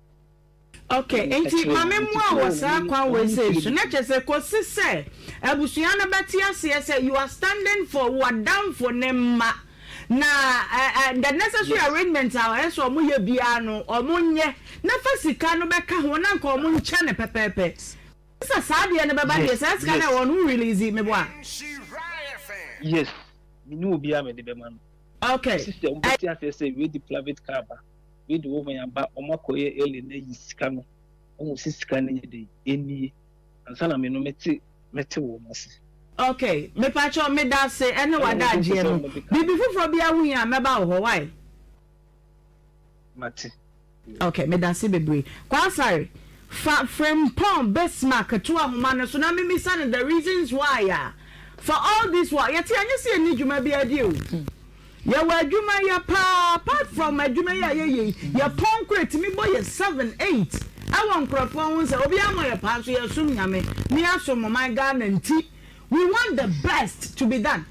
Ok, nti ma me mmoa wɔ saa kwan wei sei so, na kyerɛ sɛ kɔsi sɛ abusua no bɛte aseɛ sɛ you are standing for w'adamfo ne mma. Na the necessary arrangement a ɛsɛ sɛ wɔn yɛ biara no wɔn nyɛ na fa sika no bɛka ho na nka wɔn nkyɛ no pɛpɛɛpɛ. Sɛ saa deɛ no bɛba deɛ saa sika no a ɛwɔ no wo release meboa. Yes, me ni obiara mede bɛma no. Okay. Kɔsi sɛ wɔn bɛte aseɛ sɛ wei de private car ba, wei de woman aba, wɔn akɔyɛ early na ayi sika no, wɔn si sika no nyɛ dɛ, ɛnie. Ansa na me no mete mɛte wɔn ase. Ok mepakyɛw medase ɛne w'adagyeɛ no biribi foforɔ biara wo hia a mɛba wo hɔ wai. Mate. Ok medase bebree. Kwasare fa Frimpong Bismarck to ahoma no so na memisa no the reasons why a for all this while yɛte ɛnyɛ sɛ yɛnni dwuma biara di o. Yɛwɔ adwuma yɛ paa apart from adwuma yi a yɛyɛ yi yɛpɔn koraa ɛtumi bɔ yɛ seven eight ɛwɔ nkorɔfoɔ ho nsɛ obiara mmɔ yɛ paa nso yɛsom Nyame ne yɛasom ɔman Ghana nti we want the best to be done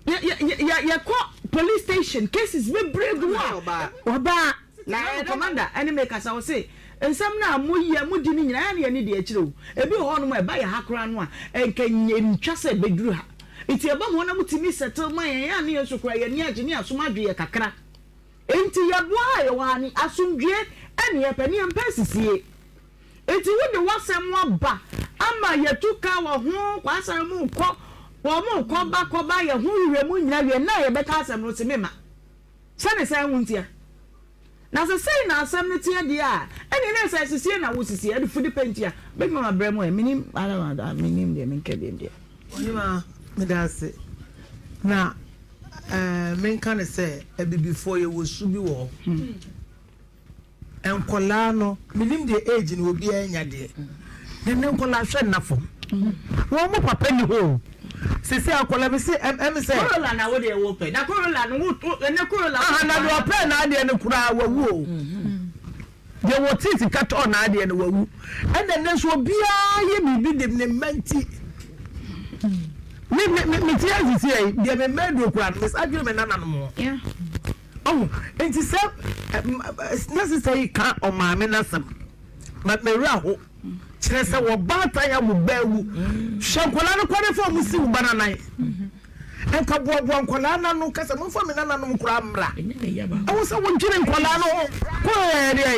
yɛ yɛ yɛ yɛkɔ police station cases bebree gu hɔ a ɔbaa Na ɛno commander ɛne me kasa ɔse nsɛm no a mo yɛ mo di no nyinaa ɛyɛ na yɛne di akyire o ebi wɔ hɔ nom a ɛba yɛ ha koraa no a nka ɛntwa sɛ ɛbɛduru ha nti ɛba mo hɔ na mo tumi settle ma yɛn a ne yɛn nso koraa yɛn ani agye ne yɛn asom adwo yɛ kakra nti yɛboa ha a yɛwɔ ha ne asomdwie ɛne yɛpɛ ne yɛmpɛ asisie nti wode w'asɛm aba ama yɛtu ka wɔ ho kwasare mu kɔ wɔn kɔ ba kɔ ba yɛ ho werɛ mu nyina wie na yɛbɛka asɛm no se mema Sɛ ne saa ho ntia. Na sɛ sei na asɛm no teɛ deɛ a, ɛnneɛ na ɛsɛ sisie na wosisi, adifudepɛ ntia. Bɛdwuma mabrɛ mu ɛ, menim, menim deɛ menka biom deɛ. Ɔhemaa, meda ase. Na eh, menka no sɛ abibifoɔ yɛwɔ su bi wɔ hɔ. Nkwadaa no, menim deɛ age no obiara anya deɛ, na ne nkwadaa hwɛ nna fam. Wɔn mo papa ni hɔ o. Sisi akwadaa bi se ɛm sɛ. Corolla na wo deɛ wo pɛ na Corolla no wo ɛnɛ Corolla. Aha na deɛ ɔpɛ n'adeɛ no koraa wawu o. Deɛ wɔte sika tɔɔ n'adeɛ no wawu. Ɛna ɛnɛ nso obiara yɛ biribi de ne mma nti. Me me me me ti asisi yɛ deɛ me mma aduro koraa no me sa dwene me nananom ho. Ɔho nti sɛ na sista yi ka ɔmaame n'asɛm ma me werɛ aho kyerɛ sɛ wɔ baatan a wo ba awu hwɛ nkwadaa no kwan fa ɔmo si wo ba n'anan nka boaboa nkwadaa n'ano kasa mo nfa mi nananom koraa mmra ɛwɔ sɛ wodwene nkwadaa no ho kɔ ɛyɛ deɛ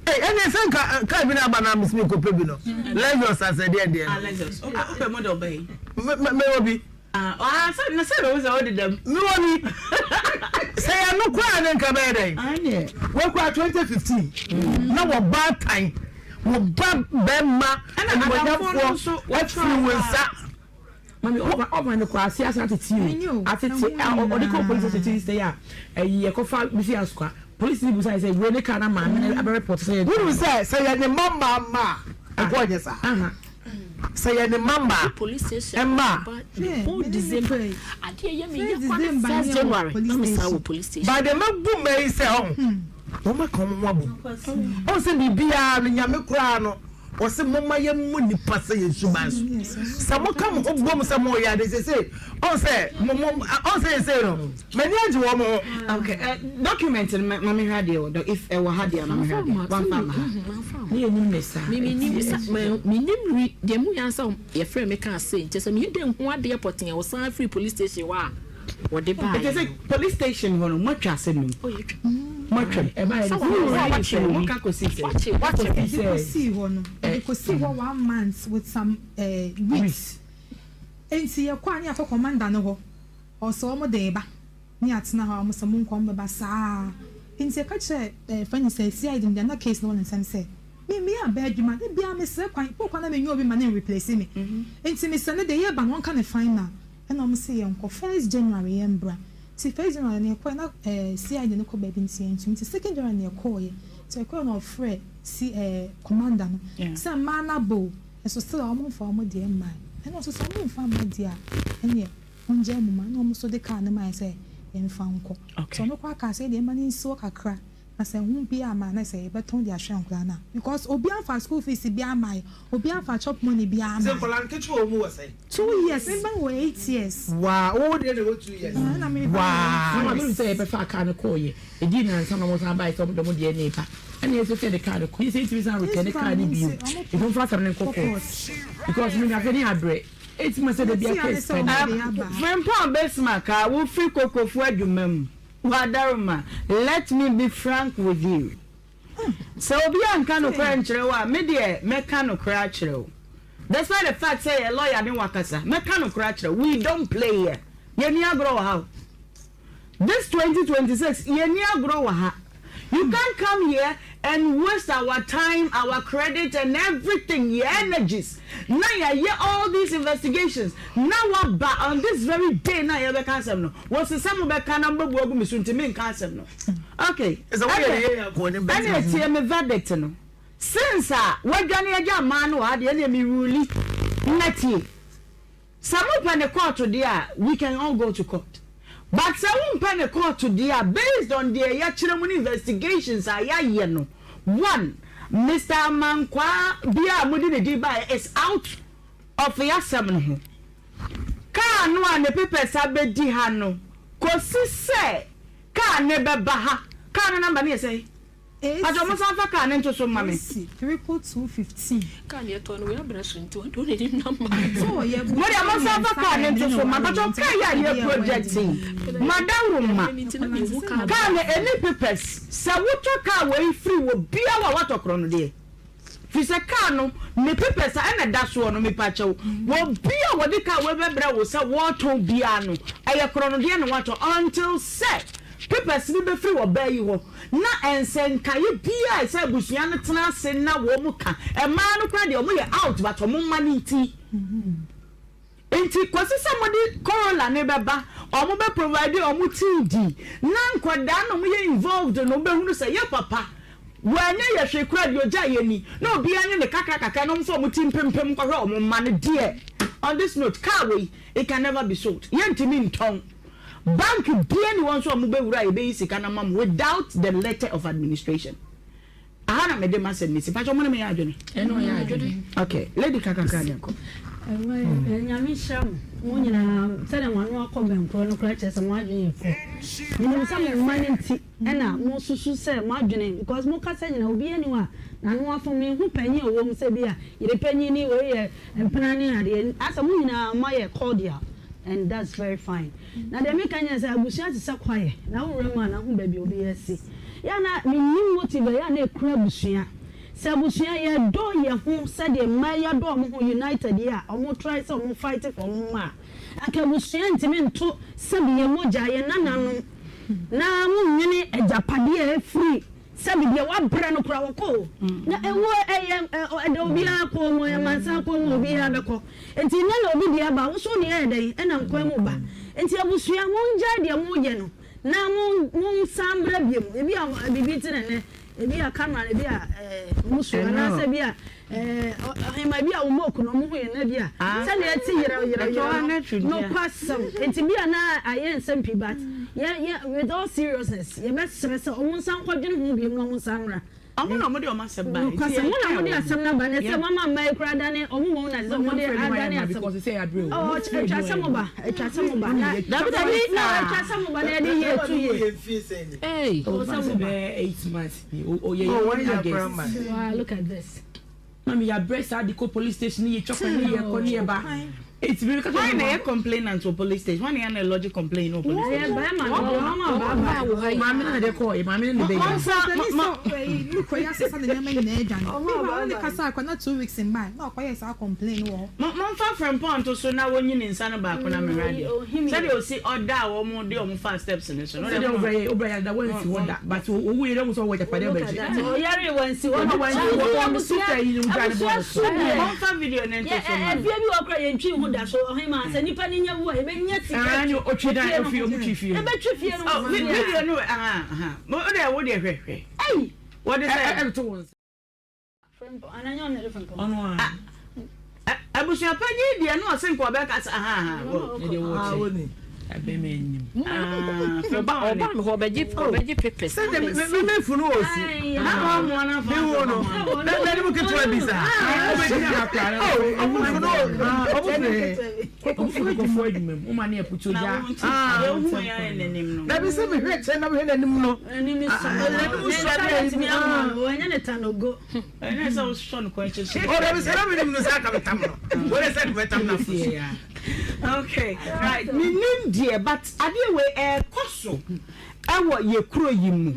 ɛne sɛ nka kaa bi no aba na mesimi kɔpɛ bi no Lexus asɛ deɛ deɛ ah, Lexus wopɛ model bɛn mewɔ bi ah, ah, sɛ sɛ sɛ wode dam mewɔ bi sɛ yɛno koraa ne nka bɛyɛ dɛn wɔkura 2015 mm. na wɔba tan wɔba bɛma animonyamfoɔ afiri wo nsa Mami ɔba ɔba no kɔ ase ase atete o atete a ɔde kɔ polisi station ti sɛ a ɛyi ɛkɔfa bisi asokwa polisi ni busa sɛ wei ne kaa na maame no abɛ report sɛ yɛ. Wúni sɛ sɛ yɛ ne mma mma mma a nka ɔnyɛ saa. Sɛ yɛ ne mma mmaa, mma a. By the mɛbu mma yi sɛ ɔho, wɔn aka wɔn ho abom. Ɔho sɛ biribiara no, Nyame koraa no, ɔse momma yɛmmu nnipa sɛ yɛn suban so. Sɛ moka mo ho bom sɛ moyɛ ade seesei, ɔho sɛ mo mo, ɔho sɛ seesei no, M'ani agye wɔn ho. Okay, eh, document no ma mehwɛ adeɛ wɔ dɔ if ɛwɔ ha deɛ ma mehwɛ adeɛ wamfa ama ha. Ne yɛ nim ne saa. Me me nim sa me nim ri deɛ mu yan sɛ yɛfrɛ me kaa sei nkyɛ sɛ meyɛ dɛ nhu adeɛ pɔtee a wɔsan firi police station hɔ a wɔde baa yɛ. Ɛkyɛ sɛ police station hɔ no mo atwa asɛm no mu. Oh yɛtwa. Mo atwa mu. Ɛbaa yɛ sɛ wɔn wakye mo ka kɔsi sɛ. Wakye wakye. Ɛde kɔsii hɔ no ɛde kɔsii hɔ one month with some eh, weeks. Nti yɛkɔ a ne yɛakɔ commander no hɔ. Ɔsɛ wɔn de reba ne yɛatena hɔ a wɔn sɛ monkɔ wɔn bɛba saa nti yɛka kyerɛɛ ɛɛ fɛ no sɛ CID no deɛ na case no wɔ ne nsam sɛ me me aba adwuma da biara mesrɛ kwan po kwan na menya obi ma ne replace me nti mesrɛ no deɛ yɛreba no wɔnka ne final ɛna wɔn se yɛnkɔ first January yɛmbra nti first January no yɛkɔɛ na ɛɛ CID no kɔ baabi nti yɛntumi nti second January no yɛkɔɔyɛ nti yɛkɔɛ na ɔfrɛ C ɛɛ commander no sɛ mmaa no aba o nso still a wɔn mfa wɔn deɛ mmae ɛna ɔso sɛ wɔn mfa mma deɛ a ɛneɛ Ɔngyaa mu ma na ɔmo nso de car no mae sɛ yɛnfa nkɔ. Nti ɔno koraa kaa sɛ yɛdeɛ yɛmma no nsi hɔ kakra na sɛ ho biaa amma a na sɛ yɛbɛtɔn de ahwɛ nkwadaa no a because obiaa mfaa school fees biaa mmae, obiaa mfaa chop money biaa Sɛ mmae. nkwadaa nketewa a wɔn wɔ sɛn? Two years, me ba no wɔ 8 years. Waa, wo deɛ na ɛwɔ 2 years. Ɛna me ba no wɔ Waa. Mama menim sɛ yɛbɛfaa car no kɔɔyɛ, ɛdii nansa na ɔmo san baeɛ sɛ ɔmo de ɔmo deɛ no reba, ɛna yɛsɛ sɛ yɛde car no kɔ, yɛsɛ yɛntumi san retɛne car no bio, nti ɔmfa asɛm no nkɔ court because me afei ne abrɛ. Frimpong Bismarck a wo firi Kokofu adwuma mu, Wadaroma, let me be frank with you. Sɛ obi anka nokorɛ ankyerɛ wo a, me deɛ mɛka nokorɛ akyerɛ wo. Despite the fact sɛ yɛ lawyer ne wakasa, mɛka nokorɛ akyerɛ wo. We don't play here. Yɛnni agorɔ wɔ ha o. This 2026 yɛnni agorɔ wɔ ha. You can't come here and waste our time, our credit and everything, yɛ energies na yɛayɛ all these investigations na waba on this very day na yɛbɛka asɛm no. Wɔse sɛ mobɛka na mobɛbu agu me so nti menka asɛm no. Okay, ɛnna ɛnna tie me verdict no. Since a wadwane agya mmaa no wɔ ha deɛ ɛnna me ruli na tie. Sɛ mo pɛ ne kɔɔto deɛ a we can all go to court but sɛ wo mpɛ ne kɔɔto deɛ a based on deɛ yakyerɛ mu ne investigations a yayɛ no one Mister Amankwaa biaa a mode ne din baeɛ is out of yasɛm no ho car no a ne papers abɛdi ha no kɔsi sɛ car no bɛba ha car no number no yɛ sɛn? Pacho mo san fa car no nto so mma me. AC 222 15. Car no yɛtɔɔ no wei abrɛ so nti ɔde ɔde ne number. Mo deɛ mo san fa car no nto so mma pacho car yi a yɛ project yi madaworo ma car no ɛni papers sɛ wotɔ car wei firi wɔ biara a watɔ korɔ no deɛ. Firi sɛ kaa no ne papers a ɛna ɛda soɔ no mepakyɛw obi a wɔde kaa wei bɛbrɛ wo sɛ wɔretɔn biara no ɛyɛ korɔnodeɛ na watɔ until sɛ papers no bɛfiri ɔbaa yi hɔ na nsɛnkaeɛ biara a ɛsɛ abusua no tena ase na wɔn ka mmaa no koraa deɛ wɔn yɛ out but wɔn mma no nti. Nti kɔsi sɛ mode Corolla no bɛba, ɔmo bɛ provide ɔmo TD, na nkwadaa na ɔmo yɛ involved no bɛhunu sɛ yɛ papa wanyɛ yɛ hwee koraa deɛ ɔgyaa yɛ ni, na obiara nye ne kakra kakra na ɔmo fa ɔmo ti mpempem nkɔhwɛ ɔmo mma no deɛ. On this note, car wei, it can never be sold, yɛntumi ntɔn. Bank biara nni hɔ nso a ɔmo bɛwura a yɛbɛyi sika no ama mo without the letter of administration. Aha na mede m'asɛm no si. Pakyɛ mo ne me yɛ adwene? Ɛne ɔyɛ adwene. Okay, lady ka kakra ne nkɔ. Nyame nhyira mo mo nyinaa sɛdeɛ mo ano akɔ bɛnkorɔ no koraa kyerɛ sɛ mo adwene yɛ korɔ. Menim sɛ mo mma no nti ɛna mo susu sɛ mo adwene because mo kasa nyinaa obiara nni hɔ a n'ano afom. Menhu panyin a ɔwɔ mu sɛ bi a yere panyin ni wei yɛ mpena ne adeɛ asɛ mo nyinaa moayɛ cordial and that's very fine. Na deɛ meka nyɛ sɛ abusua te sɛ kwaeɛ na wo wura mu a na ho baabi a obi asi. Yɛ a na mennim motive a yɛ a na ɛkura abusua. Sɛ abusua yɛdɔ yɛ ho sɛdeɛ mmaa yi adɔ wɔn ho united yi a wɔn try sɛ wɔn fight for wɔn mma a, anka abusua ntumi nto sɛbi yɛn mogya, yɛn nananom na mo nnwene agyapadeɛ a ɛfiri sɛbi deɛ wabrɛ no koraa wɔkɔ o. Na ɛwuo ɛyɛ ɛda obiara kɔn mu, ɛyɛ amansan kɔn mu obiara bɛkɔ. Nti nnɛ na obi deɛ aba, wo nso wo deɛ ayɛ dɛn ɛnam kwan mu ba. Nti abusua mongyae deɛ moyɛ no. Na mo monsan mbra biom. Ebia biribi nti na nnɛ Ebi a camera no ebi a ɛɛ ɔmo suro anaasɛ ebi a ɛɛ ɔhema ebi a ɔmo oku no ɔmo hu yɛn na ebi a sɛdeɛ ɛte yerɛw yerɛw yerɛw no nokwasɛm nti bi a na ayɛ nsɛm pii but yɛ yɛ with all seriousness yɛbɛsrɛ sɛ ɔmo nsan nkɔdwene ho bio na ɔmo nsan mmra. Ɔmo na ɔmo de ɔmo asɛm bae. Nokwasɛm, mo na mode asɛm no aba, na ɛsɛ moama mmaa yi koraa adane, ɔmo mmom na ɛsɛ sɛ ɔmo de adane asɛm. Oh, ɛtwa sɛ moba, ɛtwa sɛ moba, na Dabi dabi. No, ɛtwa sɛ moba na yɛde yie to yie. Hey. Ɛwɔ sɛ moba. Wow, look at this. Mami yabrɛ saa de kɔ police station ne yɛ twa kwan ne yɛ kɔ ne yɛ ba. Eti mi kasa. Why na yɛ complainant wɔ police station? Why na yɛ na lodge complaint wɔ police station? Ɛyɛ bɛrima no deɛ ɔma baaba. Wɔ ha yi. Maame na de kɔ yɛ maame na de bɛ yɛ. Ɔsɛ ma ne kɔ yɛ asesa ne nneɛma nyinaa adwane. Mi ma ɔne kasa akɔ na 2 weeks mmaa na ɔkɔ yɛ saa complain wɔ hɔ. Mo momfa frɛmpɔn nto so na wɔnyi ne nsa no baako na mehwɛ adeɛ. Sɛdeɛ ɔsi ɔda a wɔn de wɔn faa steps no so no. Sɛdeɛ ɔbrɛ yɛ ɔbrɛ yɛ da wɔn nsi hɔ da but owu yɛ dɛ wɔn sɛ ɔwɔ agyapadeɛ bɛgye. Ɔyare wɔn nsi hɔ. Ɔma wɔn nsi hɔ wɔn sista yi no gya ne bɔ no so. Momfa video no nto so ma. Efie bi wɔ kora yɛn twi ho da so ɔhema sɛ nipa ni nya wu a yɛbɛnya sika. Ɛɛ otwi dan ofie ɔmo twi fie. Yɛbɛtwi fie no. Oh, video no aha aha. Mo de wo deɛ hwɛ hwɛ. Ɛyi. Wɔde sɛ. Ɛto wɔn nsa. Ɔno a. Abusuapanyin deɛ no ɔse nka ɔbɛka sɛ aha aha. Ɛdeɛ wɔkyɛ ɛbɛma anim. Ɔba mi hɔ ɔbɛgye ɔbɛgye papers. Sɛ de me me funu wɔ si. Mi wo no. Bɛ bɛ ni mu ketewa bi sa. Ɔbɛgyina ha koraa. Ɔmo funu ɔmo funu he. Ɔmo funu kɔfɔ adwuma mu. Ɔmo ani ɛputu gya. Dabi sɛ mehwɛ kyɛn na mehwɛ n'anim no. N'anim sɔ. N'anim sɔ ne anim. Ɔnyɛ ne tanogo. Ɛnyɛ sɛ wosɔ no kwan akyi so. Oh, dabi sɛ na menim no sɛ aka metam no. Wode sɛ metam no afo so. Okay, right. Menim deɛ but adeɛ wei ɛɛkɔ so ɛwɔ yɛ kuro yi mu.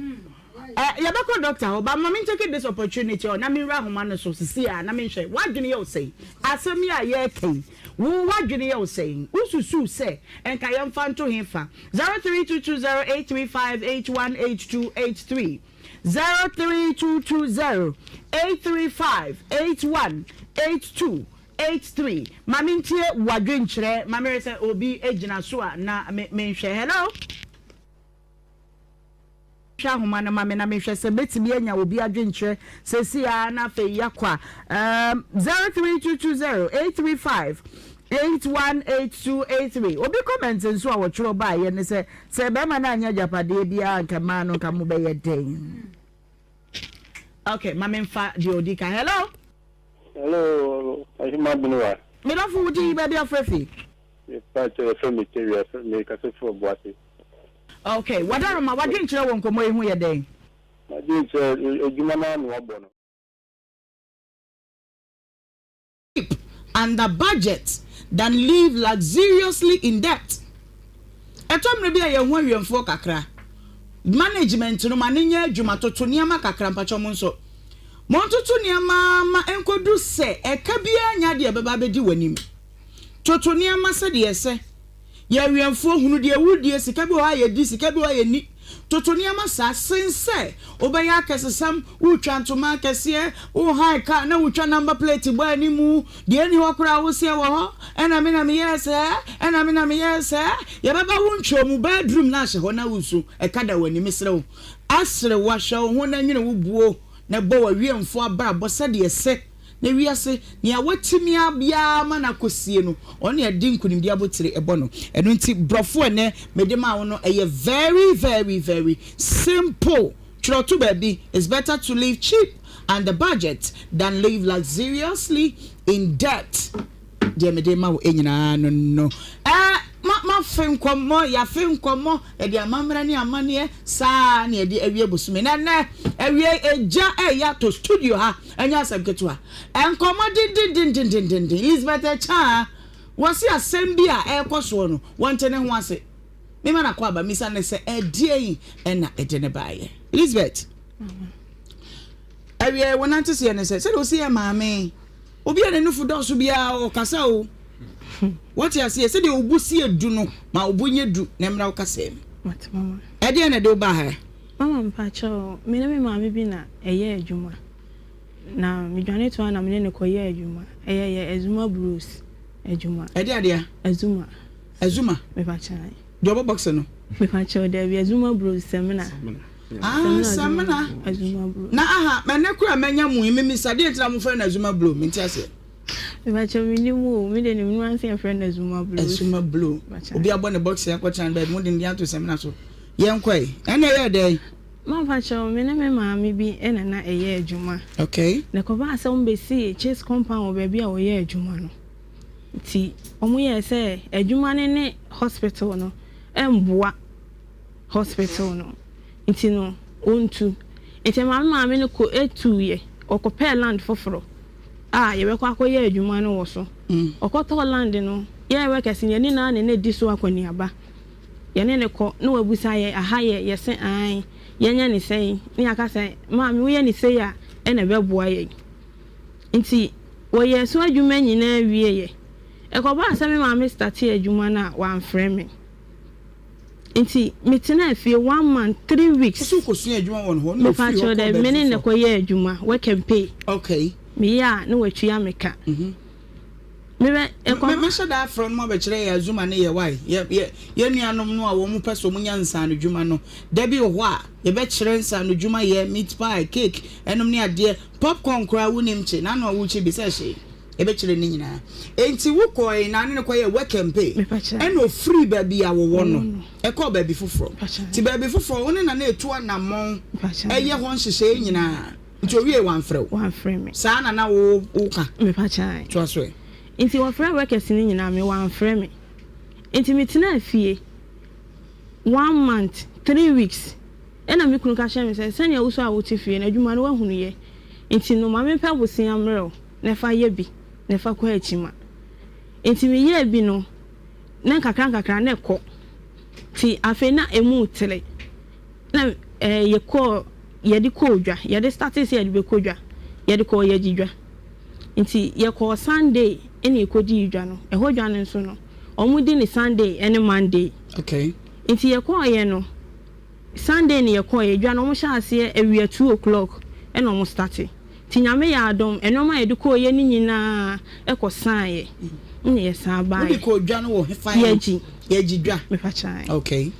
Ɛ yɛbɛkɔ doctor hɔ but ma me take this opportunity ɔ na menwura ahoma no so sisi a na menhwɛ w'adwene yɛ wo sɛn asɛm yi a yɛreka yi wo w'adwene yɛ wo sɛn wosusuw sɛ nka yɛmfa nto he fa 03220835818283 03220 835 8182 83 Ma mentie w'adwenkyerɛ ma merɛ sɛ obi gyina so a na me menhwɛ hello. Hwɛ ahoma no ma me na menhwɛ sɛ mɛtumi anya obi adwenkyerɛ seesei ara na afei yɛakɔ a um, 03220 835 818283 Obi comment nso a wɔtwerɛ baeɛ ne sɛ sɛ bɛrima no anyɛ agyapadeɛ biara nka mmaa no nka mobɛyɛ dɛn? Okay, ma memfa deɛ ɔdi kan. Hello? Hello, Ahima Benewa. Me dɔfo wo din baabi afrɛ fi? Mepa kyɛ yɛfrɛ me Terry, yɛfrɛ me kasa firi Ɔboase. Okay, Wadaroma, w'adwenkyerɛ wɔ nkɔmmɔ yi ho yɛ dɛn? M'adwenkyerɛ, adwuma no ara na wabɔ no. Keep under budget than live luxuriously in debt. Ɛtɔ mmerɛ bi a yɛn ho awiɛmfoɔ kakra. Management no ma no nyɛ adwuma toto nneɛma kakra mpakyɛw mo nso montoto nneɛma ma ɛnkɔdu sɛ ɛka biara nyɛ adeɛ a ɛbɛba abɛdi w'anim. Toto nneɛma sɛdeɛ ɛsɛ. Yɛ awiɛmfoɔ, hunu deɛ wodie, sika bi wɔ hɔ a yɛdi, sika bi wɔ hɔ a yɛnni. Toto nneɛma saa sen sɛ wobɛyɛ akɛsesɛm, woretwa ntoma akɛseɛ, worehan kaa na wotwa number plate bɔ anim, deɛ ɛnni hɔ koraa wose ɛwɔ hɔ, ɛna me na meyɛɛ sɛɛ, ɛna me na meyɛɛ sɛɛ. Yɛbɛba wo ntwom, bedroom no ahyɛ hɔ na woresu, ɛka da w'ani. Mesrɛ wo, asere wo, ahwɛ wo ho na nwene wo buo na bɔ w'awiɛmfoɔ abrabɔ sɛdeɛ ɛsɛ. Na wiase, nea watumi ayɛ ara ma no akɔsie no, ɔno na yɛde nkunimdie abotire bɔ no. Ɛno nti, borɔfo a ɛnnɛ mede maa wo no, ɛyɛ very, very, very simple. Twerɛ to baabi, It's better to live cheap and the budget than live luxuriously in debt. Deɛ mede rema wo nyinaa no no. Ɛɛ, ma, mafe nkɔmmɔ, yɛafe nkɔmmɔ, yɛde amammerɛ ne amanneɛ saa na yɛde awie bosome. Na ɛnnɛ, awiei, egya reyɛ atɔ studio ha. Ɛnyɛ asɛm ketewa. Nkɔmmɔ dendendendendenden. Elizabeth Achan, wɔse asɛm bi a ɛrekɔ soɔ no, wɔnte ne ho ase. Mema no akwaaba, misa no sɛ ɛdeɛn na ɛde no baeɛ. Elizabeth, awiei wo nanteseɛ ne sɛ, sɛdeɛ wosi yɛ maame, obi a ne nufu dɔɔso biara ɔkasa o. Wɔte aseɛ, sɛdeɛ wo bo si edu no, ma wo bo nyɛ du na mmra wo kasa mu. Ɛdeɛn na ɛde wo baa ha? Mama mpakyɛw, me ne me maame bi na ɛyɛ adwuma. Na me dwane toa na me ne no kɔ yɛ adwuma. Ɛyɛ yɛ Azuma Bros adwuma. Ɛde adeɛ? Azuma. Azuma? Mepakyɛw. Deɛ ɔbɔ boxing no? Mepakyɛw dabi, Azuma Bros Samina. Ah, samina. Azuma bro. Na aha, mɛnɛ kura mɛnya mu yi, mimisa deɛ ntina mo frɛ no Azuma bro, mente aseɛ. Mebakyɛ me nim o, me de nim no anse yɛfrɛ no Azuma bro. Azuma bro. Obi abɔ ne box akɔtena no baabi, mo de ne din ato samina so. Yɛn kɔe. Ɛna ɛyɛ dɛn? Mampakyɛw, me ne me maame bi na na ɛyɛ adwuma. Okay. Na ɛkɔbaa sɛ wɔbɛsii Chase compound wɔ baabi a wɔyɛ adwuma no. Nti wɔyɛɛ sɛ adwuma no ne hospital no mmoa hospital no. Nti no, wɔntu. Nti ɛmaa me maame no kɔ tuiɛ. Ɔkɔpɛɛ land foforɔ a yɛbɛkɔ akɔyɛ adwuma no wɔ so. Ɔkɔtɔɔ land no, yɛn workers no, yɛne no ara na na ɛdi so akɔneaba. Yɛne no kɔ na wabisa yɛn, aha yɛ? Yɛse aane. Yɛnyɛ no sɛn? Na yɛaka sɛ, maame woyɛ no sei a ɛna ɛbɛboa yɛn. Nti wɔyɛɛ so adwuma nyinaa wieeɛ. Ɛkɔbaa sɛ me maame startee adwuma no a wamfrɛ me. Nti metenaa fie one month, 3 weeks. Wo nso wokɔsuaa adwuma wɔ ne hɔ na ɔfiri hɔ Mepakyɛw kɔɔ daabi, baabi me ne no foforɔ? kɔyɛɛ adwuma, work and pay. Okay. Meyɛ a na watua me ka. Mebɛ, ɛkɔ. Me, mɛhyɛ da afrɛ no ma abɛkyerɛ yɛn Azuma ne yɛ wai, yɛ, yɛ, yɛn nuanom no a wɔn pɛ sɛ wɔn nya nsaanodwuma no. Da bi wɔ hɔ a, yɛbɛkyerɛ nsaanodwuma yɛ, meat pie, cake, ɛnom ne adeɛ, popcorn koraa wonim kye, n'ano a wokye bi sɛ hyee. Yɛbɛkyerɛ ne nyinaa. Enti wokɔe na ne no kɔyɛɛ work and pay. Ɛna ofiri baabi a wɔwɔ no ɛkɔɔ baabi foforɔ. Nti baabi foforɔ wo ne na na ɛtu anammɔn ɛyɛ hɔ nhyehyɛeɛ nyinaa. Nti owiee wamfrɛ wo? Wamfrɛ me. Saa na na wo woka? Mepakyɛ. Toa so ɛ. Nti wɔfrɛɛ workers no nyinaa me wamfrɛ me. Nti metenaa fie one month, 3 weeks ɛna me kunu ka kyerɛɛ me sɛ sɛnea wo so a wote fie no adwuma no woahunu yɛ nti no ma mempɛ bosea mmerɛ wo na fa yɛ bi na fa kɔ akyima. Nti meyɛɛ bi no na nkakra nkakra na ɛkɔ nti afei na ɛmu retere na eh, yɛkɔɔ yɛde kɔɔ dwa yɛde startee sɛ yɛde bɛkɔ dwa yɛde kɔɔ yɛgye dwa nti yɛkɔɔ Sunday ɛna yɛkɔdii dwa no ɛhɔ dwa no nso no wɔn di ne Sunday ɛne Monday Okay. nti yɛkɔɔyɛ no Sunday na yɛkɔɔɛ, dwa no ɔmo hyɛɛ aseɛ awia 2 o'clock ɛna ɔmo starte. Nti Nyame yɛ adom, nnoɔma a yɛde kɔɔyɛ no nyinaa ɛkɔ saeɛ ɛna yɛsan Wode baeɛ. kɔɔ dwa no wɔ hefa he? Yɛgyi. Yɛgyi dwa. Mepakyɛ ae. Okay.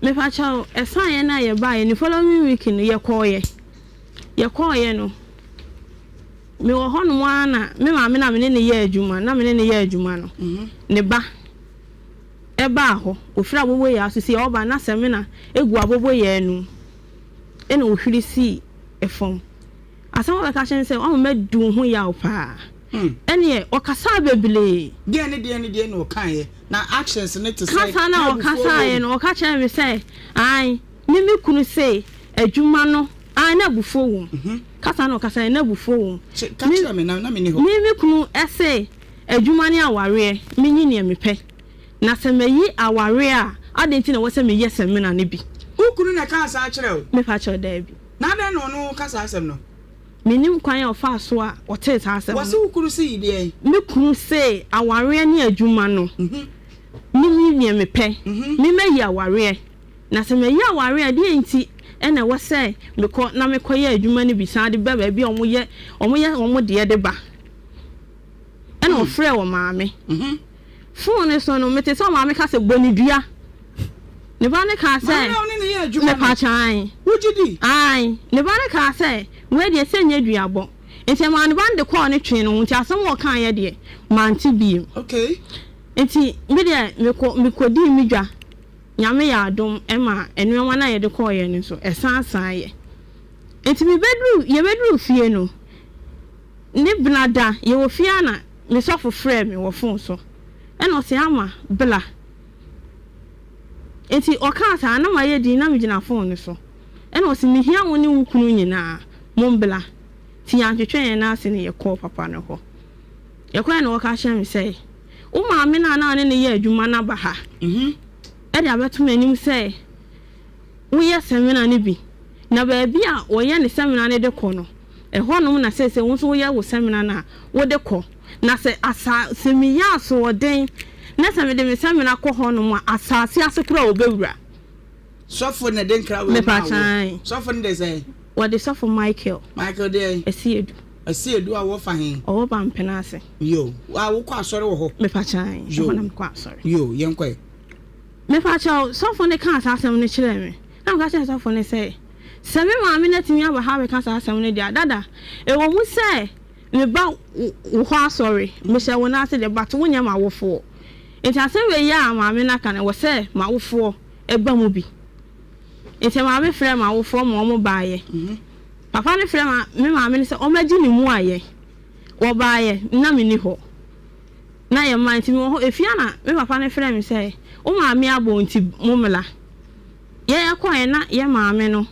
Mepakyɛw, ɛsaeɛ no a yɛbaeɛ no following week no yɛkɔɔyɛ. Yɛkɔɔyɛ no, mewɔ hɔnom ara na me maame no a me ne no yɛ adwuma, na me ne no yɛ adwuma no, ne ba baa hɔ, ofiri aboboyaa so sii ɔba na samina gu aboboyaa no mu ɛna ohwiri sii fam. Asɛm a ɔbɛka kyerɛ ne sɛ wama madi wo ho yaw paa. Ɛneɛ ɔkasaa bebree. Deɛn ne deɛn ne deɛn na ɔkaeɛ? Na actions no te sɛn? Kasa no Na a abufuo wɔ ɔkasaeɛ mu? no, ɔka kyerɛɛ me sɛ ae, me me kunu se adwuma no, ae na abufuo wɔ mu. Kasa no a ɔkasaeɛ no na abufuo wɔ mu. Ka kyerɛ me na na menni hɔ. Me me kunu se Adwuma ne awareɛ, menyi neɛ mepɛ. Na sɛ mayi awareɛ a, adɛn nti na ɛwɔ sɛ meyɛ samina no bi? Wo kunu na ɛkaa saa kyerɛɛ wo? Mepa kyɛw, daabi. Na adɛn na ɔno ka saa asɛm no? Mennim kwan a ɔfaa so a ɔtee saa asɛm no. Wɔse wo kunu se yi deɛn? Me kunu se awareɛ ne adwuma no, menyi neɛ mepɛ. Me mayi awareɛ. Na sɛ mayi awareɛ a, deɛn nti na ɛwɔ sɛ mekɔ na mekɔyɛ adwuma no bi san de ba baabi a wɔyɛ wɔn deɛ de ba? Ɛna ɔfrɛɛ ɔmaame. Fon no so no, mete sɛ ɔmaame ka sɛ, Bɔ no dua. Ne ba no kaa sɛ, Maame a wo ne no yɛ adwuma no, Mepakyɛ, ae. wogye di? Ae. Ne ba no kaa sɛ, Wei deɛ, sɛ ɛnyɛ duabɔ. Nti ɛmaa ne ba no de kɔɔ ne twee no ho, nti asɛm a ɔkaeɛ deɛ, mante bio. Okay. Nti me deɛ, mekɔ, mekɔdii me dwa. Nyame yɛ adom ma nnoɔma no a yɛde kɔeɛ no nso, ɛsan saeɛ. Nti mebɛduru, yɛbɛduruu fie no, Ne bena da, yɛwɔ fie ara na me sɔfo frɛɛ me wɔ fon so. Ɛna ɔse, Ama, bla. Enti ɔkaa saa na mayɛ dinn na megyina fon no so. Ɛna ɔse, Mehia wo ne wo kunu nyinaa, mombla. Nti yɛantwetwe yɛn nan ase na yɛkɔɔ papa no hɔ. Yɛkɔeɛ na ɔka kyerɛɛ me sɛ, Wo maame no a na wo ne no yɛ adwuma no aba ha de abɛto m'anim sɛ woyɛ samina no bi, na baabi a wɔyɛ ne samina no de kɔ no, ɛhɔnom na seesei wo nso woyɛ wo samina no a, wode kɔ. Na sɛ asa, sɛ meyɛ asoɔden na sɛ mede me samina kɔ hɔnom a, asase ase koraa wɔbɛwura. Sɔfo na ɛde nkra wei maa wo. Mepatwa. Sɔfo no de sɛn? Wɔde sɔfo Michael. Michael deɛn? Asiedu. Asiedu a wɔfa he? Ɔwɔ Bampene ase. Yo, a wokɔ asɔre wɔ hɔ? Mepatwa, ɛhɔ na mekɔ asɔre. Yo, yɛnkɔ ɛ. Mepakyɛw, sɔfo no kaa saa asɛm no kyerɛɛ me, na meka kyerɛɛ sɔfo no sɛ, Sɛ me maame no atumi aba ha abɛka saa asɛm no deɛ a, Dada, ɛwɔ mu sɛ meba wo hɔ asɔre, mehyɛ wo nan ase deɛ, but wonyɛ m'awofoɔ. Nti asɛm wei a maame no aka no, ɛwɔ sɛ m'awofoɔ ba mu bi. Nti maame frɛɛ m'awofoɔ ma wɔbaeɛ. Papa no frɛɛ me maame no sɛ ɔmmɛgye ne mmuaeɛ. Wɔbaeɛ, na menni hɔ. Na yɛmma nti mewɔ hɔ. Efie a na me papa no frɛɛ me sɛ, wo maame abɔ nti mommra. Yɛkɔeɛ na yɛn maame no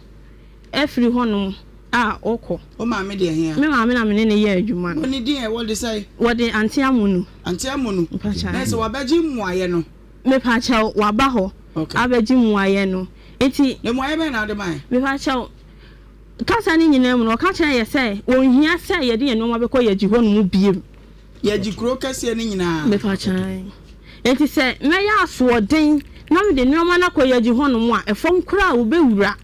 afiri hɔnom a ɔkɔ. Wo maame deɛ hea? Me maame na me ne no yɛ adwuma no. Bɔ ne din ɛ, wɔde sɛn? Wɔde Auntie Amonu. Auntie Amonu. Mpakyɛw. Na sɛ wabɛgye mmuaeɛ no? Mepakyɛw, waba hɔ abɛgye mmuaeɛ no. Nti. Na mmuaeɛ bɛn na wode mae? Mepakyɛw, kasa no nyinaa mu no, ɔka kyerɛɛ yɛ sɛ ɔnhia sɛ yɛde yɛn nnoɔma bɛkɔ Yagyi hɔnom bio. Yɛgye kuro kɛseɛ no nyinaa. Mepakyɛw. Enti sɛ mɛyɛ asoɔden na mede nnoɔma no akɔ Yagyi hɔnom a, ɛfam koraa a wɔbɛwura.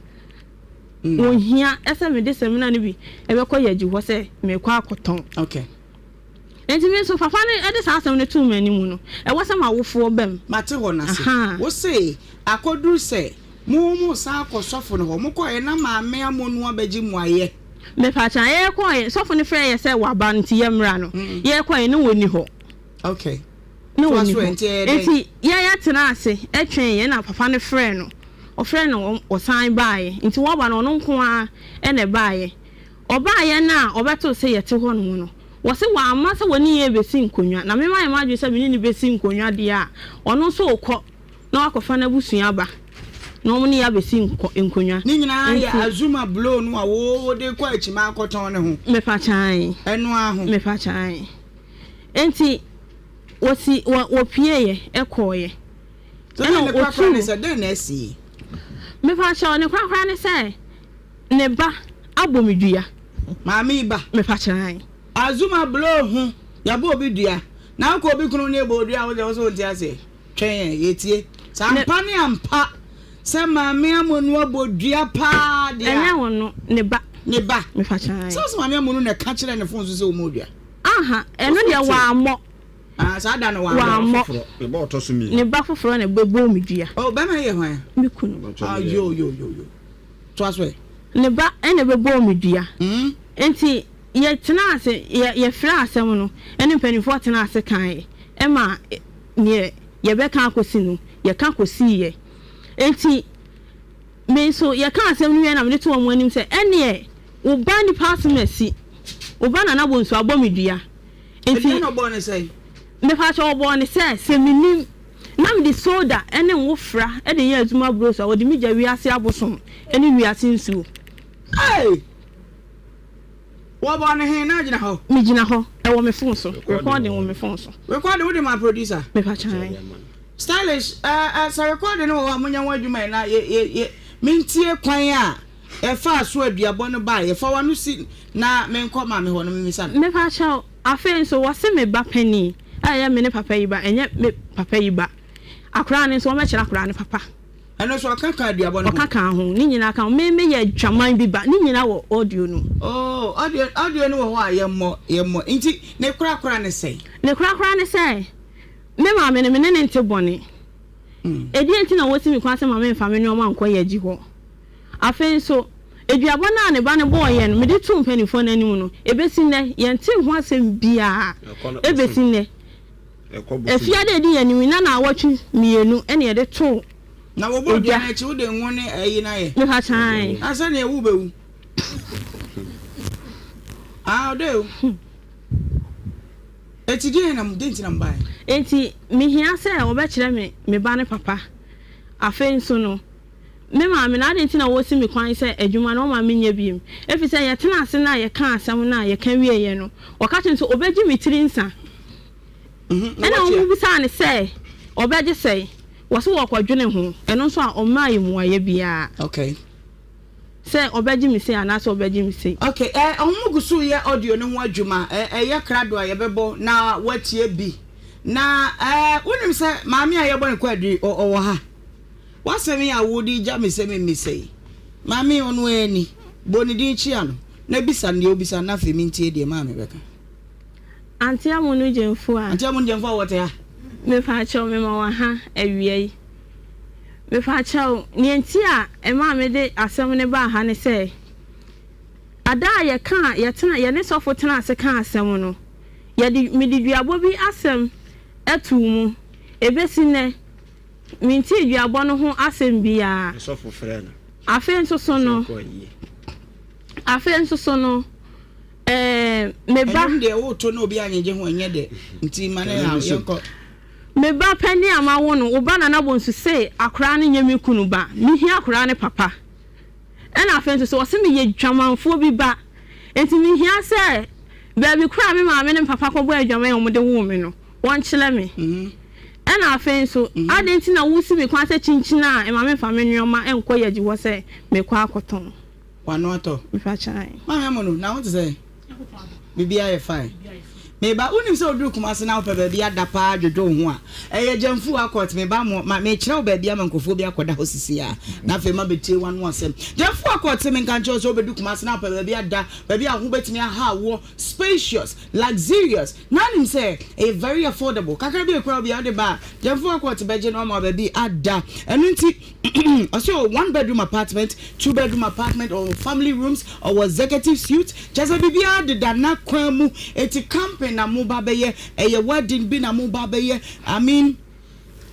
Wɔnhia sɛ mede samina no bi bɛkɔ Yagyi hɔ sɛ merekɔ akɔtɔn. Okay. Enti me nso, papa no de saa asɛm no too m'anim no, ɛwɔ sɛ m'awofoɔ ba mu. Mate hɔ no ase. Wo se, akɔduru sɛ mo moresan akɔ sɔfo no hɔ. Mokɔeɛ na Maame Amonu abɛgye mmuaeɛ. Mepakyɛ, yɛkɔeɛ, sɔfo no frɛɛ yɛ sɛ waba nti yɛmmra no, yɛkɔeɛ na ɔnni hɔ. Okay. Na Toa ɔnni so ɛ, hɔ. nti ɛyɛ dɛn? Nti yɛn yɛtenaa ase twɛn yɛ na papa no frɛɛ no. Ɔfrɛɛ no ɔsan baeɛ. Nti wɔba no ɔno nko ara na ɛbaeɛ. Ɔbaeɛ no a ɔbɛtoo sɛ yɛte hɔnom no, wɔse wamma sɛ wɔne yɛn rebɛsi nkonnwa. Na me mayɛ m'adwene sɛ me ne no bɛsi nkonnwa deɛ a, ɔno nso rekɔ na wakɔfa n'abusua aba na wɔn ne yɛn abɛsi nkonnwa. Ne nyinaa yɛ Nti. Azuma blow no a wode kɔ akyima akɔtɔn no ho. Mepa kyae. Ɛno ara ho. Mepa kyae. Nti wɔsi wɔ wɔpieeɛ kɔeɛ. So Ɛna dɛn ne korakora ne wɔtuu. sɛ dɛn na asi? Mepa kyɛw, ne korakora ne sɛ ne ba abɔ me dua. Maame yi ba. Mepa kyɛw. Azuma blow ho, yɛabɔ obi dua. Na wokɔ obi kunu ne ɛbɔ odua a wode wo sɛ wonte aseɛ. Twɛn ɛ, yɛtie. Sɛ ampa ne ampa sɛ Maame Amonu abɔ dua paa deɛ a. Ɛnyɛ ɔno, ne ba. Ne ba. Mepa kyɛw. Sɛ wo sɛ Maame Amonu na ɛka kyerɛɛ ne fon so sɛ ɔmmɔ dua. Aha, ɛno deɛ wammɔ. Ah, saa da no wammɔ. Wammɔ. Ne ba ɔtɔ so mmienu. Ne ba foforɔ na ɛbɛbɔɔ me dua. Oh, bɛrima yi yɛ hwan? Me kunu. Ah, yo, yo, yo, yo. Toa so ɛ. Ne ba na ɛbɛbɔɔ me dua. Enti yɛtenaa ase, yɛ, yɛfrɛɛ asɛm no, ɛne mpanimfoɔ tenaa ase kaeɛ, ɛma neɛ yɛbɛka akɔsi no, yɛka kɔsiiɛ. Enti me nso, yɛkaa asɛm no wieeɛ na mede too wɔn anim sɛ, ɛnneɛ, wo ba nipa asɛm asi, wo ba Nana Bonsu abɔ me dua. Enti, Dua na ɔbɔɔ no sɛn? Mepakyɛw, ɔbɔɔ no sɛ, sɛ mennim, na mede soda ne ngo fra de yɛ adwuma boro so a, wɔde me gya wiase abosom ne wiase nsuo. Ei! Wɔbɔɔ no he? Na agyina hɔ? Megyina hɔ. Ɛwɔ me phone so. Recording wɔ me phone so. Recording wode maa producer? Mepakyɛw, ae. Stylish, eh, eh, sɛ recording no wɔ hɔ a monyɛ ho adwuma ɛ na yɛ, yɛ, yɛ, mentie kwan a ɛfaa so aduabɔ no baeɛ. Fa w'ano si na menkɔ maame hɔ no memmisa no. Mepakyɛw, afei nso wɔse me ba panin a ɛyɛ me ne papa yi ba, ɛnyɛ me papa yi ba. Akwadaa no nso wɔbɛkyerɛ akwadaa no papa. Ɛno nso ɔka kaa aduabɔ no ho? Ɔka kaa ho. Ne nyinaa ka ho. Me meyɛ adwaman bi ba. Ne nyinaa wɔ audio no mu. Oh, audio, audio no wɔ hɔ a yɛmmɔ, yɛmmɔ. Nti ne korakora ne sɛn? Ne korakora ne sɛ, me maame no, me ne no nte bɔne. Ɛdeɛn nti na wɔsi me kwan sɛ ma memfa me nnoɔma nkɔ yɛn agyi hɔ? Afei nso, aduabɔ no a ne ba no bɔeɛ no, mede too mpanimfoɔ no anim no, ɛbɛsi nnɛ, yɛntee ho asɛm biara. Ɛbɛsi nnɛ. Afiade a ɛdi yɛn anim yi, na naawɔtwe mmienu na yɛde too Na wɔbɔ dua dwa. no akyi, wode ngo ne ayi no ayɛ. Mepa kyae. Na sɛdeɛ wobɛwu. Ah, ɔdɔ o. Eti deɛn na deɛn nti na mobaeɛ? Enti mehia sɛ wɔbɛkyerɛ me me ba no papa. Afei nso no, me maame no, adɛn nti na wɔsi me kwan sɛ adwuma no wɔmma menyɛ bio? Efisɛ yɛtenaa ase na yɛkaa asɛm no a yɛka wieeɛ no, wɔka kyerɛɛ me sɛ wɔbɛgye me tiri nsa. Ɛnna wɔbisaa no sɛ, Wɔbɛgye sɛn? Wɔse wɔrekɔdwene ho. Ɛno nso a, ɔmmaa yɛn mmuaeɛ biara. Okay. Sɛ ɔbɛgye me sei anaasɛ ɔbɛgye me sei. Okay, eh, wɔn gu so reyɛ audio no ho adwuma. Eh, ɛyɛ krado a yɛbɛbɔ na woatie bi. Na eh, wonim sɛ maame a yɛbɔ no kwaadu yi, ɔwɔ ha. W'asɛm yi a wode regya me sɛ memmisa yi, maame ɔno ara ni. Bɔ ne din kyia no, na bisa no deɛ wobisa no, na afei mentie deɛ maame bɛka. Auntie Amonu Gyamfua. Auntie Amonu Gyamfua wɔte ha? Mepaakyɛw mema wo aha awia yi. Mepakyɛw, nea enti a ɛmaa mede asɛm no baa ha ne sɛ, ada a yɛkaa, yɛtena, yɛne sɔfo tenaa ase kaa asɛm no, yɛde, mede duabɔ bi asɛm too mu. Ebesi nnɛ, mentee duabɔ no ho asɛm biara. Ne sɔfo frɛɛ no. Afei nso so no, Sɛ ɔkɔ ayie. afei nso so no, ɛɛ, me ba. Ɛnwom deɛ woto na obi anyegye ho ɛnyɛ dɛ nti ma no haw yɛnkɔ. Me ba panin a mawo no, wo ba Nana Bonsu se akoraa no nyɛ me kunu ba, mehia akoraa no papa. Ɛna afei nso so ɔse meyɛ dwamanfoɔ bi ba, enti mehia sɛ baabi koraa a me maame ne me papa kɔbɔɔ adwaman a wɔde woo me no, wɔnkyerɛ me. Ɛna afei nso, adɛn nti na wosi me kwan sɛ kyinkyin a mma memfa me nnoɔma nkɔ Yagyi hɔ sɛ merekɔ akɔtɔn? W'ano atɔ. Mepakyɛw. Maame Amono, na wo te sɛn? Biribiara yɛ fine. Me ba, wonim sɛ woduru Kumasi na wopɛ baabi ada paa dwodwo wo ho a, ɛyɛ Gyamfuu Akɔt. Me ba, mo, ma, mekyerɛ wo baabi ama nkurɔfoɔ bi akɔda hɔ sisi a, na afei mabɛtie w'ano asɛm. Gyamfuu Akɔt se menka nkyerɛ wo sɛ wobɛdu Kumasi na wopɛ baabi ada, baabi a wo ho bɛtumi aha woɔ, spacious, luxurious, na wonim sɛ ɛyɛ very affordable. Kakra bi a ɛkura wo biara wode ba a, Gyamfuu Akɔt bɛgye na wama wo baabi ada. Ɛno nti, Ɔse ɔwɔ one bedroom apartment, two bedroom apartment, ɔwɔ family rooms, ɔwɔ executive suite, kyerɛ sɛ biribiara deda n'akwan mu. Eti camping na mo ba bɛyɛ, ɛyɛ wedding bi na mo ba bɛyɛ, I mean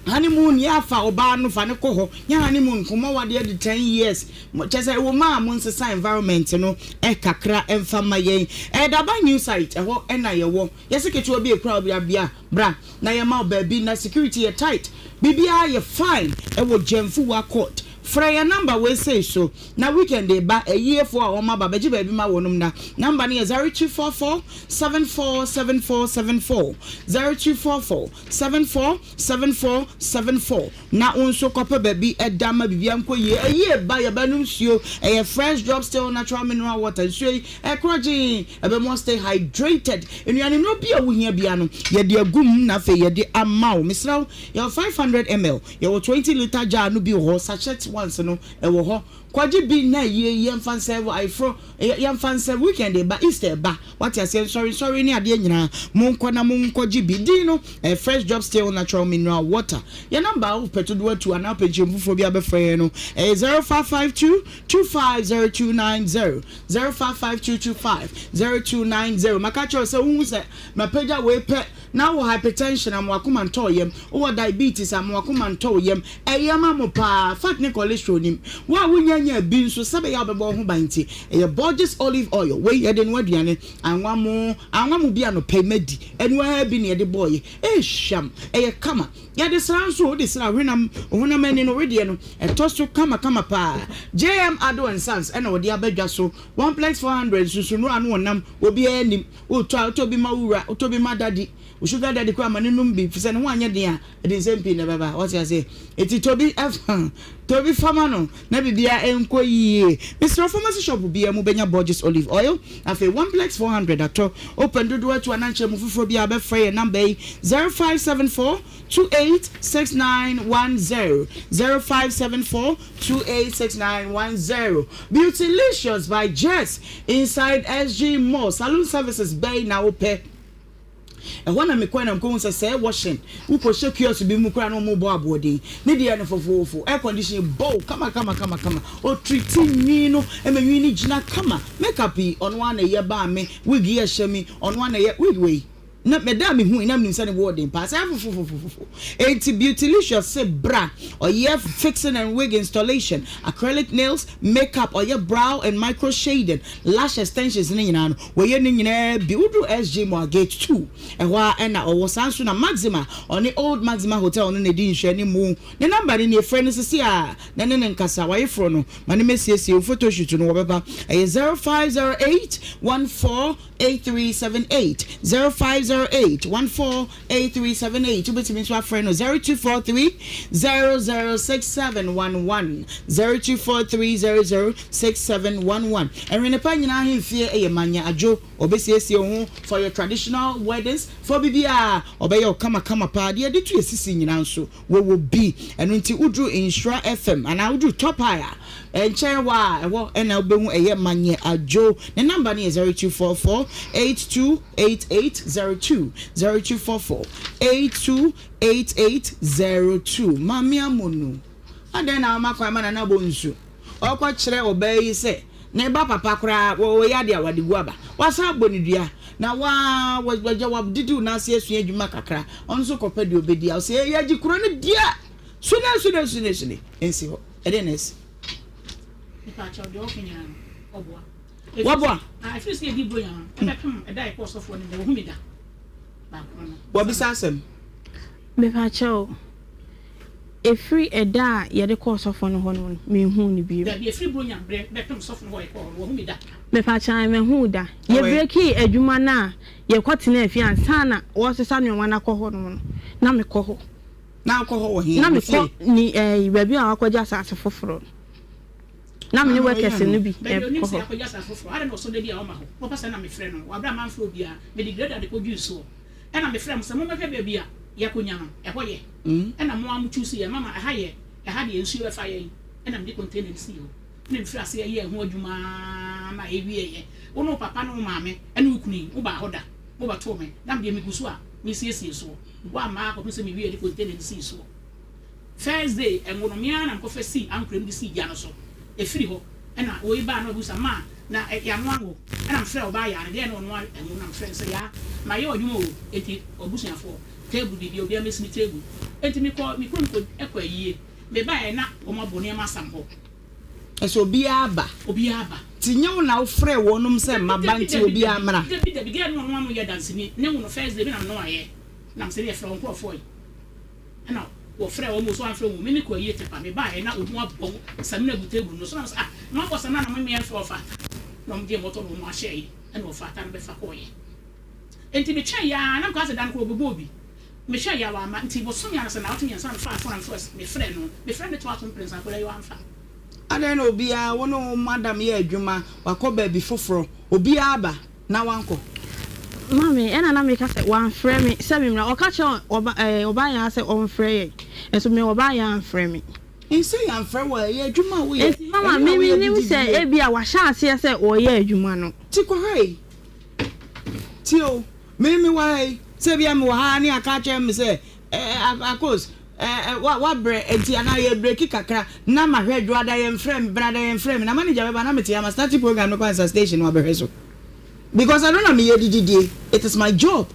honeymoon yɛ afa ɔbaa no fa no kɔ hɔ, nyɛ honeymoon nko, mo awadeɛ de ten years, kyerɛ sɛ ɛwɔ mu a mo nsesa environment no kakra mfa mma yɛn. Ɛyɛ Daban new site, ɛhɔ na yɛwɔ. Yɛse ketewa bi ekura wo bia bia bra na yɛma wo baabi na security yɛ tight biribiara yɛ fine ɛwɔ Gyamfuwa court frɛ yɛn number wei sei so na weekend reba ayie foɔ a wɔn aba bɛgye baabi ma wɔnom na number no yɛ 0244 74 74 74 0244 74 74 74 Na wo nso kɔpɛ baabi da ma biribiara nkɔ yie. Ayie ba, yɛbɛnom nsuo. Ɛyɛ fresh drop still natural mineral water. Nsuo yi, ɛkorɔ gyee. Ɛbɛma wo stay hydrated. Nnuane nnuro bi a wohia biara no, yɛde agu mu na afei yɛde ama wo. Mesrɛ wo, yɛwɔ 500 ml, yɛwɔ 20 litre jar no bi wɔ hɔ, sachet ones no, ɛwɔ hɔ. Kɔgye bi na ayie yi yɛmfa nsɛve ayeforɔ, yɛmfa nsɛve weekend reba, Easter reba. Wate aseɛ? Nsɔrensɔre ne adeɛ nyinaa, monkɔ na monkɔgye bi. Din no, ɛyɛ Fresh Drop Still Natural Mineral Water. Yɛn nɔmba a wopɛ dodoɔ atu anaa wopɛ nkyerɛmu foforɔ bi abɛfrɛ yɛn no, ɛyɛ 0552 250290, 0552 250290. Maka akyerɛ wo sɛ wohu sɛ mapagya wei pɛ na wowɔ hypertension a, ma w'akoma ntɔ wo yam. Wowɔ diabetes a, ma w'akoma ntɔ wo yam. Ɛyɛ ma mo paa. Fat ne cholesterol nnim. Wo a wonnya nyaa bi nso, sɛ ɛbɛyɛ a wobɛbɔ wo ho ban nti, ɛyɛ Borges olive oil. Wei, yɛde noa aduane. Anwa mo, anwa mo bi anɔpa yi madi. Ɛno ara bi na yɛde bɔeɛ. Ɛyɛ hwam. Ɛyɛ kama. Yɛde sra nso, wode sra hwenam, honam ani no, wedeɛ no, ɛtɔ so kamakama paa. JM Addo and Sons na wɔde aba dwa so. Oneplex 400 nsusunnuro ano ɔnam, obiara nnim. Wotɔ a, wotɔ bi ma wo wura, wotɔ bi ma daddy. Wo sugar daddy koraa ma no nom bi, fisɛ ne ho anyɛ den a, ɛde nsɛm pii na ɛbɛba. Wate aseɛ? Eti tɔ bi fa, tɔ bi fa ma no na biribiara nkɔ yie. Mesrɛ wo, pharmacy shop biara mu bɛnya Borges olive oil, afei Oneplex 400 atɔ. Wopɛ dodoɔ atu anaa nkyerɛmu foforɔ biara a, bɛfrɛ yɛn number yi, 0574 286910, 0574 286910. Beautylicious by Jess inside SG Mall. Saloon services bɛn na wopɛ? Ɛhɔ na mekɔe na mekɔhu sɛ sɛɛ washing wokɔhyɛ kiosk bi mu koraa na wɔbɔ aboɔden ne deɛ no fofoofo air condition bɔ wo kama kama kama kama ɔtriti nwi no ma nwi no gyina kama makeup yi ɔno ara na ɛyɛ baa me wig yi ɛhyɛ me ɔno ara na ɛyɛ wig wei na meda a mehui na menim sɛ ne bo ɔden paa sɛ fofofofofo enti Beautylicious se bra ɔyɛ fixing and wig installation acrylic nails makeup ɔyɛ brow and micro shading lash extensions ne nyinaa no Wɔyɛ ne nyinaa bi. Woduru SG Moa Gate 2, ɛhɔ ara na ɔwɔ. Saa nso na Maxima, ɔne Old Maxima Hotel no na ɛdi nhwɛanimu. Ne nɔmba no nie, frɛ no seesei ara na ne no nkasa. W'ayeforɔ no, ma no mmɛsiesie wo photoshoot no, wɔbɛba. Ɛyɛ 0508 14 8378, 0508 14 8378. Wobɛtumi nso afrɛ no 0243 006711, 0243 006711. Nwene pa nyinaa ahemfie yɛ Manya Adwo. Ɔbɛsiesie wo ho for your traditional weddings, for biribiara. Ɔbɛyɛ wo kamakama paa. Deɛ yɛde to yɛ sisi nyinaa nso, wɔwɔ bi. Ɛno nti woduru Nhyira FM anaa woduru Top High a, nkyɛn hɔ a, ɛhɔ na wobɛhu ɛyɛ Manyɛ Adwo. Ne number no yɛ 0244 828802, 0244 828802. Maame Amonu, Adɛn na wama kwan ma Nana Bonsu ɔkɔkyerɛ ɔbaa yi sɛ ne ba papa koraa ɔyɛ adeɛ a wɔde gu aba? Wasan abɔ no dua na wa wagya wadidi wo nan ase asua adwuma kakra, ɔno nso kɔpɛ deɛ ɔbɛdi a ɔsɛ ɛyɛ agye kuro no deɛ sune sune sune sune nsi hɔ. Ɛdeɛn na asi? Waboa. Wabisa asɛm. Mepakyɛw, ɛfiri ɛda a yɛde kɔɔ sɔfo no hɔ no, menhuu no bio. Dabi, ɛfiri Buronya berɛ bɛpem sɔfo no hɔ a yɛkɔɔ hɔ no, wahu me da. Mepakyɛw, ae, mahu wo da. Yɛbrekii adwuma no a yɛkɔtenaa fie ansa na wɔresesa nnoɔma no akɔ hɔ nom no, na mekɔ hɔ. Na wokɔ hɔ wɔ he? Na Ne mekɔ fie? ne ɛɛ baabi a wakɔgye asase foforɔ no. Na me ne workers no bi Baabi a onim kɔ sɛ hɔ. yɛakɔgye asase foforɔ. Adɛn na ɔsɔ da bi a ɔma hɔ? Wɔpɛ sɛ na mefrɛ no wɔ aberɛ a mamfrɛ obiara. Mede grader de kɔdwiri soɔ. Ɛna mefrɛɛ mo sɛ mommɛhwɛ baabi a yɛakɔnya no, ɛhɔ yɛ. Ɛna mo ara mo choose yɛ, mama ɛha yɛ, ɛha deɛ nsuo bɛfa yɛn. Ɛna mede container no sii hɔ. Ɛna mefiri aseɛ yɛɛ ho adwuma ara ma ɛwieeɛ. Wo ne wo papa ne wo maame ne wo kunu yi, mobaa hɔ da, mobɛtoo me. Na medeɛ megu so a mesiesie soɔ. Woamma ara kɔpem sɛ mewiee de container no sii soɔ. First day ngo no, me ara na mekɔfa sii ankorɛ mu de sii gya no so. Ɛfiri hɔ na woi baa na ɔbɛbisa ma na yɛanoa ngo. Ɛna mefrɛɛ ɔbaa Yaa no, deɛ na ɔnoa ngo no na mefrɛɛ no sɛ, Yaa, mayɛ w'adwuma o, enti w'abusuafoɔ, table biribiara, obiara mmɛsi me table. Enti mekɔɔ me kurom kɔ kɔ ayie. Mebaeɛ na wɔabɔ nneɛma asam hɔ. Ɛsɛ obiara ba. Obiara ba. Nti nyɛ wo na wofrɛɛ wɔnom sɛ mma ba nti obiara mmra? Dabi, dabi, girl no ɔnoa no yɛ danseni, ne ngo no first day me na menoaeɛ. Na mesɛ deɛ frɛ wo nkorɔfoɔ yi. Ɛna wɔfrɛɛ wɔn o, so wɔamfrɛ wɔn o, me mekɔɔ ayie Tepa, mebaeɛ na wɔn abɔ samina agu table no so, na mesɛ ah, na wɔabɔ samina na me meɛmfrɛ ɔfa, na wɔn gyee mmɔtɔ na wɔn ahyɛeɛ, ɛna ɔfa ata no bɛfa kɔeɛ. Enti metwɛn yɛ ara, na mekaa sɛ da no koraa wɔbɛbɔ obi, mehwɛɛ yɛ a wamma, nti bosome anasɛ nnawɔtwe mmiɛnsa na mefaa phone a mefrɛɛ no, mefrɛɛ no toaa so mprɛnsa akwadaa yi wamfa. Adɛn na obiara, wo ne wo madam yɛ adwuma, wakɔ baabi foforɔ, obiara ba na wankɔ? Maame, ɛna na meka sɛ wamfrɛ me sɛ memmra. Ɔka kyerɛɛ ɔba ɛɛ ɔbaayaa sɛ ɔmfrɛ yɛn, nso me ɔbaayaa amfrɛ me. Nsɛ yɛamfrɛ wo a, ɛyɛ adwuma a woyɛ, Enti mama ɛno me na woyɛ de mennim didi sɛ yie. ebia wahyɛ aseɛ sɛ ɔreyɛ adwuma no. Ti kɔ ha yi, tie o, me mewɔ ha yi, sɛ ebia mewɔ ha ne aka akyerɛ me sɛ ɛɛ Akos, ɛɛ wa wabrɛ nti anaa yɛ breki kakra na mahwɛ dwoada yɛmfrɛ me, benada yɛmfrɛ me, na manager bɛba na mete ha ma starte program no kɔ ansa station no abɛhwɛ so. Because ɛno na meyɛ de didie, it is my job.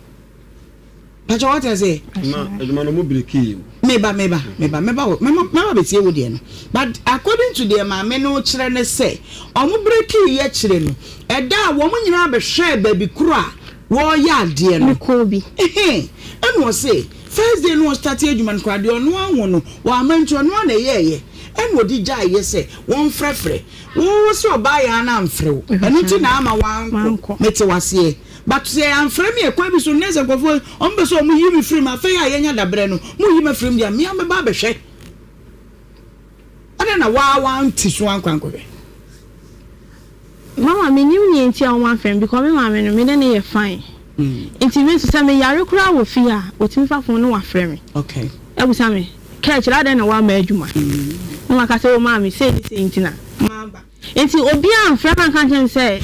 Pakyɛ wate aseɛ? Na adwuma no mo brekii o. Meba meba meba mɛba wo mɛma mɛba bɛtie wo deɛ no but according to deɛ maame no kyerɛ ne sɛ ɔmo brekii yɛ kyerɛ no ɛda a wɔn nyinaa bɛhwɛɛ baabi koro a wɔreyɛ adeɛ no. Mekɔɔ bi. Ɛhɛn ɛna ɔse first day no ɔstartee adwuma no koraa deɛ ɔno anwo no wamma nti ɔno ara na ɛyɛɛyɛ ɛna ɔde gyaeɛ sɛ wɔmfrɛfrɛ Wo wo se ɔbaa yaa no amfrɛ wo ɛno nti na ama wankɔ mete waseɛ but sɛ yɛamfrɛ me ɛkwan bi so no na sɛ nkurɔfoɔ ɔmo pɛ sɛ ɔmo yi me firi mu afei a yɛnya dabrɛ no mo yi me afiri mu deɛ mea mɛba abɛhwɛ adɛn na waa wante so ankɔ ankɔhwɛ. Mama menim nea nti a wɔn amfrɛ me because me maame no me ne no yɛ fine nti me nso sɛ me yare koraa wɔ fie a otumi fa phone no wafrɛ me okay abusa me kɛkyerɛ adɛn na wamma adwuma na maka sɛ o maame sei ne sei nti na maba nti obiara amfrɛ me anka ankyerɛ me sɛ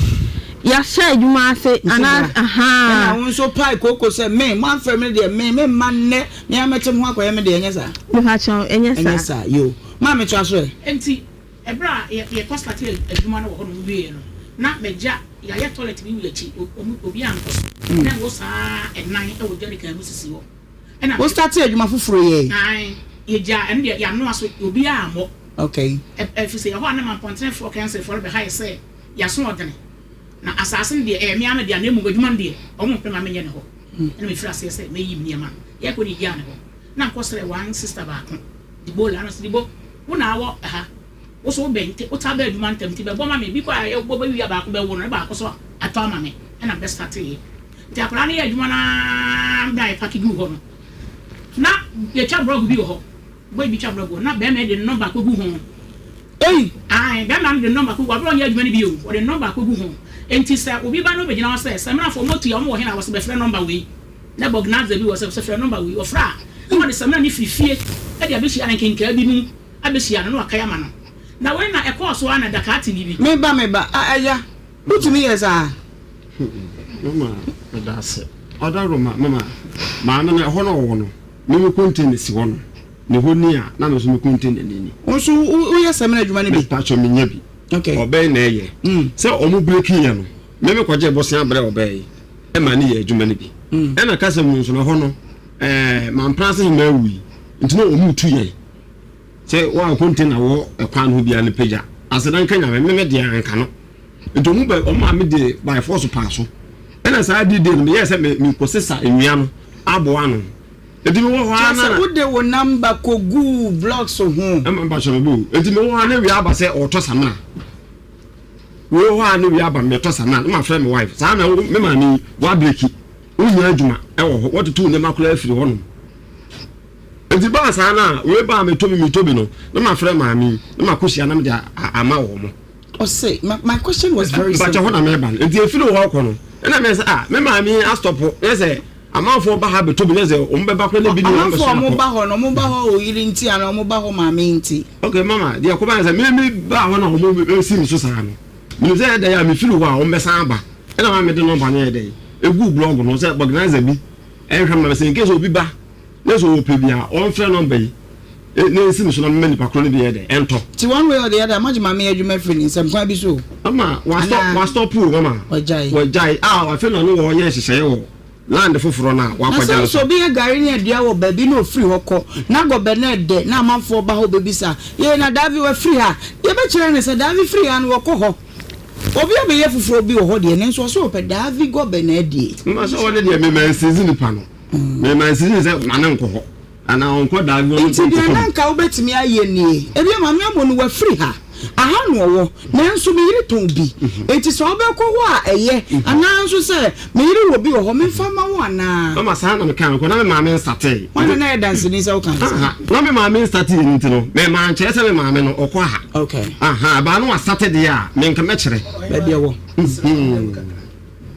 yɛahyɛ adwuma ase anaa ahaa. Ɛna wo nso pae kooko sɛ me mo amfrɛ me deɛ me me mma nnɛ me ara mɛte me ho akɔyɛ me deɛ ɛnyɛ saa. Mepa kyɛw ɛnyɛ saa. Ɛnyɛ saa yoo maame toa so ɛ. Enti Ɛberɛ a yɛ yɛkɔ startee adwuma no wɔ hɔnom wieeɛ no, na m'agya, yɛayɛ toilet bi wɔ akyi, ɔmu obiara nkɔ so, na ngo saa ɛnan wɔ jerrycan mu sisi hɔ. Ɛna Wo me. startee adwuma foforɔ yi ɛ? Ae, yɛgyaa ɛno deɛ yɛanoa so, obiara ammɔ. Okay. Ɛ ɛfiri sɛ ɛhɔ a na Mampɔntenefoɔ kɛnserefoɔ no bɛha yɛ sɛ yɛaso ɔdene, na asaase no deɛ ɛyɛ me ara me dea, na mmom adwuma no deɛ wɔn mpɛ ma menyɛ no hɔ. Ɛna mefiri aseɛ sɛ mɛyi me nneɛma. Yɛrekɔ no yɛgyaa no hɔ. Na mekɔsrɛɛ one sister baako, Debola, ɛna ɔse, Debo, Wo na awɔ ha. Wo so wobɛn nti wotaa ba adwuma ntɛm nti bɛbɔ ma me. Bi koraa a yɛbɔ bɛwie a baako bɛwo no ne baako so atɔ ama me ɛna mebɛ starteeɛ. Nti akwadaa no yɛ adwuma no ara berɛ a yɛpake guu hɔ no na yɛtwa brɔg bi wɔ hɔ. Boy bi twa brɔg wɔ hɔ na bɛrima yi de ne nɔmba akɔgu ho. Ei! Ae, bɛrima no de ne nɔmba akɔgu hɔ. Aberɛ a ɔnyɛ adwuma no bi o, ɔde ne nɔmba akɔgu ho. Nti sɛ obi ba na ɔbɛgyina hɔ sɛ, Samina foɔ motua, wɔn wɔ he na wɔse bɛfrɛ nɔmba wei. Na Bognaze bi wɔ sɛ sɛ frɛ nɔmba wei, ɔfrɛ a, na wɔde samina no firi fie de abɛhyia no nkenkaa bi mu abɛhyia no na wakae ama no. Na wei na ɛkɔɔ so ara na Dakaatini bi. Me ba, me ba, a agya, wotumi yɛ saa? Mama, meda ase. Ɔda Roma, mama, maame no, ɛhɔ na ɔwɔ no, me me container si hɔ no. Ne hɔ ni a, na me nso me container ni ni. Wo nso woyɛ samina adwuma no bi? Mepakyɛ menya bi. Okay. Ɔbɛn na ɛyɛ. Mm. Sɛ ɔmo breki yɛ no, me me kɔgye bosea brɛ ɔbɛn yi ɛma ne yɛ adwuma no bi. Mm. Ɛna kasa mu nso no ɛhɔ no, ɛɛ mampra ase hema awu yi, nti na ɔmo tu yɛn. Sɛ wɔn a container wɔ ɛkwan no ho biara no pagya. Aseda nka Nyame, me me deɛ anka no. Nti ɔmo bɛ ɔmo maa me de by force paa so. Ɛna saa D-day no meyɛɛ sɛ me mekɔ sesa nnua no aboa ano. Enti mewɔ hɔ ara Kyerɛ sɛ na. wode wo number kɔguu blocks ho. Ɛma mpakyɛ me bo o. Enti mewɔ hɔ ara na wia aba sɛ ɔretɔ samina. Mewɔ hɔ ara na wia aba mɛtɔ samina na mafrɛ me wife. Saa na wo me maame yi wabreki. Wonnya adwuma wɔ hɔ. Watutu wo nneɛma koraa afiri hɔnom. Enti baa saa no a wei baa metɔ bi metɔ bi no na mafrɛ maame yi na makɔhyia na mede ama wɔn. Ɔse my my question was very simple. Mpakyɛ hɔ na meba no. Nti efiri hɔ kɔ no ɛna mɛ sɛ ah me maame yi astɔpo na sɛ amanfoɔ ba ha bɛtɔ bi na sɛ wɔn bɛba koraa na ebi ni wɔn bɛsɔ Amanfoɔ akɔ. ɔmo ba hɔ no ɔmo ba hɔ oyiri nti anaa ɔmo ba hɔ maame yi nti? Okay mama deɛ ɛkɔba ne sɛ me me ba hɔ na wɔn bɛsi me so saa no menim sɛ ɛyɛ dɛn a mefiri hɔ a wɔn bɛsan aba ɛna maa mede nɔmba no yɛ dɛn egu blog no sɛ organizer bi ɛnhwɛ ma me sɛ in case obi ba Na sɛ ɔpɛ bi a, ɔmfrɛ nɔmba yi na ɛnsi me so na mema nipa korɔ no bi yɛ dɛ, ɛntɔ. Nti one way or the other moagye maame yi adwuma afiri ne nsam kwan bi so o? Mama, Anaa? wastɔpo o mama. Wagyae. Wagyae a afei na ɔne wɔn yɛ nhyehyɛeɛ wɔ land foforɔ no a Na wakɔgye sɛ no nso so. obi yɛ gari ne adua wɔ baabi na ɔfiri hɔ kɔ na gɔbɛ no ɛdɛ na amanfoɔ ba hɔ bɛbisa, yee na Daavi wafiri ha? Yɛbɛkyerɛ no sɛ Daavi firi ha no wɔkɔ hɔ. Obi abɛyɛ foforɔ bi wɔ hɔ deɛ nanso ɔse ɔpɛ Daavi gɔbɛ no adie. Mma sɛ ɔne deɛ mema nsizi nipa no. Mema nsisi sɛ ma no nkɔ hɔ anaa ɔnkɔ daa bi Nti deɛ na anka wobɛtumi ayɛ nie, Ebia Maame Amonu wafiri ha, aha na ɔwɔ, nanso me yere tɔn bi, enti sɛ wobɛkɔ hɔ a ɛyɛ, anaa nso sɛ me yere wɔ bi wɔ hɔ, memfa mma wo anaa? Mama saa na mekaa no kɔ, na me maame nsatee. Hwan na na ɛyɛ danseni sɛ wokaa no saa? Na me maame nsatee no nti no, me mankyerɛ sɛ me maame no ɔkɔ ha. Okay. Aha, ɛbaa no wasate deɛ a, me nka mɛkyerɛ. Baabi ɛwɔ.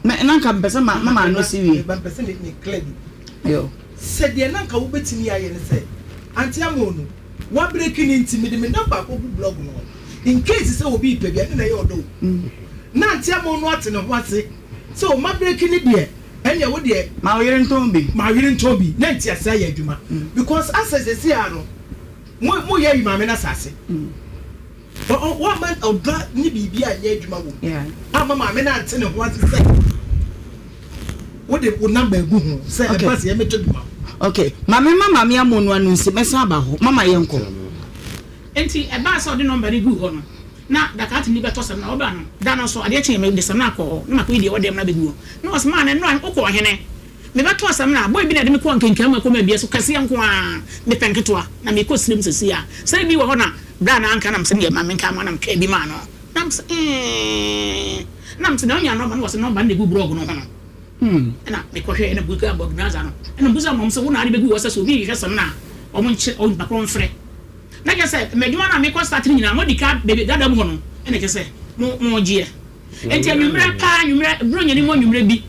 Me na nka mepɛ sɛ ma ma m'ano si wie. Mepɛ sɛ me me clear bi. Yo. Sɛ deɛ na nka wobɛtumi ayɛ ne sɛ, Auntie Amono, woabreki no nti mede me number akɔgu blog no ho in case sɛ obi repɛ bi a, ɛno na ɛyɛ ɔdɔ o. Na Auntie Amono ate ne ho ase sɛ o mabreki no deɛ, ɛnneɛ wo deɛ. Ma wo yere ntɔn bi. Ma wo yere ntɔn bi na nteaseɛ ayɛ adwuma because asɛ seesei ara no, mo moyɛ ayi maame no asase. Wamma ɔdɔ ne biribi anyɛ adwuma wɔ mu amma maame no ante ne ho ase sɛ wode wo namba agu ho sɛ ɛba sɛ yɛmmɛtɔ bi ma wo. Ok, ma me ma maame Amonua no nsi, mɛsan aba hɔ. Mama yɛnkɔ. Enti ɛbaa sɛ ɔde nɔmba no guu hɔ no, na Dakartini bɛtɔ samina. Ɔbaa no, da no nso, adeɛ kyeeɛ, mede samina kɔɔ hɔ, na makɔyi deɛ ɛwɔ dɛm no abɛgu hɔ. Na ɔse, Maa no, nnora no, wokɔɔ hene? Mebɛtɔɔ samina a, boy bi na ɛde me kɔɔ nkenkan mu ɛkɔm abia so, kɛseɛ nko ara, mepɛ nketewa, na merekɔ srem seesei a, sɛ ebi wɔ hɔ na Berɛ a na anka na mesɛ deɛ ma menka ama na metwaa bi maa no na mesɛ eeii na mesɛ na ɔnya nɔmba no wɔsɛ nɔmba no na ɛgu blɔg no ho no ɛna mekɔhwɛɛ ɛna buka bɔgnaza no ɛna mbusa mɔm sɛ wo na ade bɛgu hɔ sɛ sɛ obi hwehwɛ sɛm no a ɔmo nkyɛ onipa korɔ mfrɛ na kyɛ sɛ m'adwuma no a mekɔ start no nyinaa modi ka baabi dada mu hɔ no ɛna kyɛ sɛ mo mo gyeɛ nti anwummerɛ paa anwummerɛ buro nyɛ ne mu anwummerɛ bi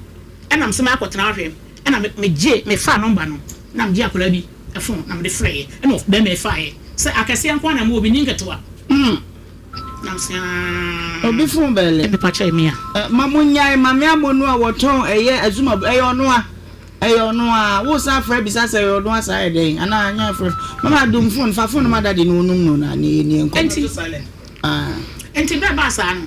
ɛna mesɛ makɔtena ahwɛ Ɛna me me gyee me faa nɔmba no na me gyee akwadaa bi fon na me de frɛeɛ ɛna ɔbɛɛma yi faeɛ sɛ akɛseɛ nko ara na me wɔ me nni nketewa mm na me se aah. Obi fon bɛɛlɛ. Me pakyɛ me a. Eh ma mo nyae mame amonu a wɔtɔn ɛyɛ azuma ɛyɛ ɔnoa ɛyɛ ɔnoa wo san frɛ bisa sɛ ɛyɛ ɔnoa saa yɛ dɛn anaa anya frɛ mama dum fon fa fon no ma daddy no onum no na ne ne nkɔ. Enti ah. Enti berɛ baa saa no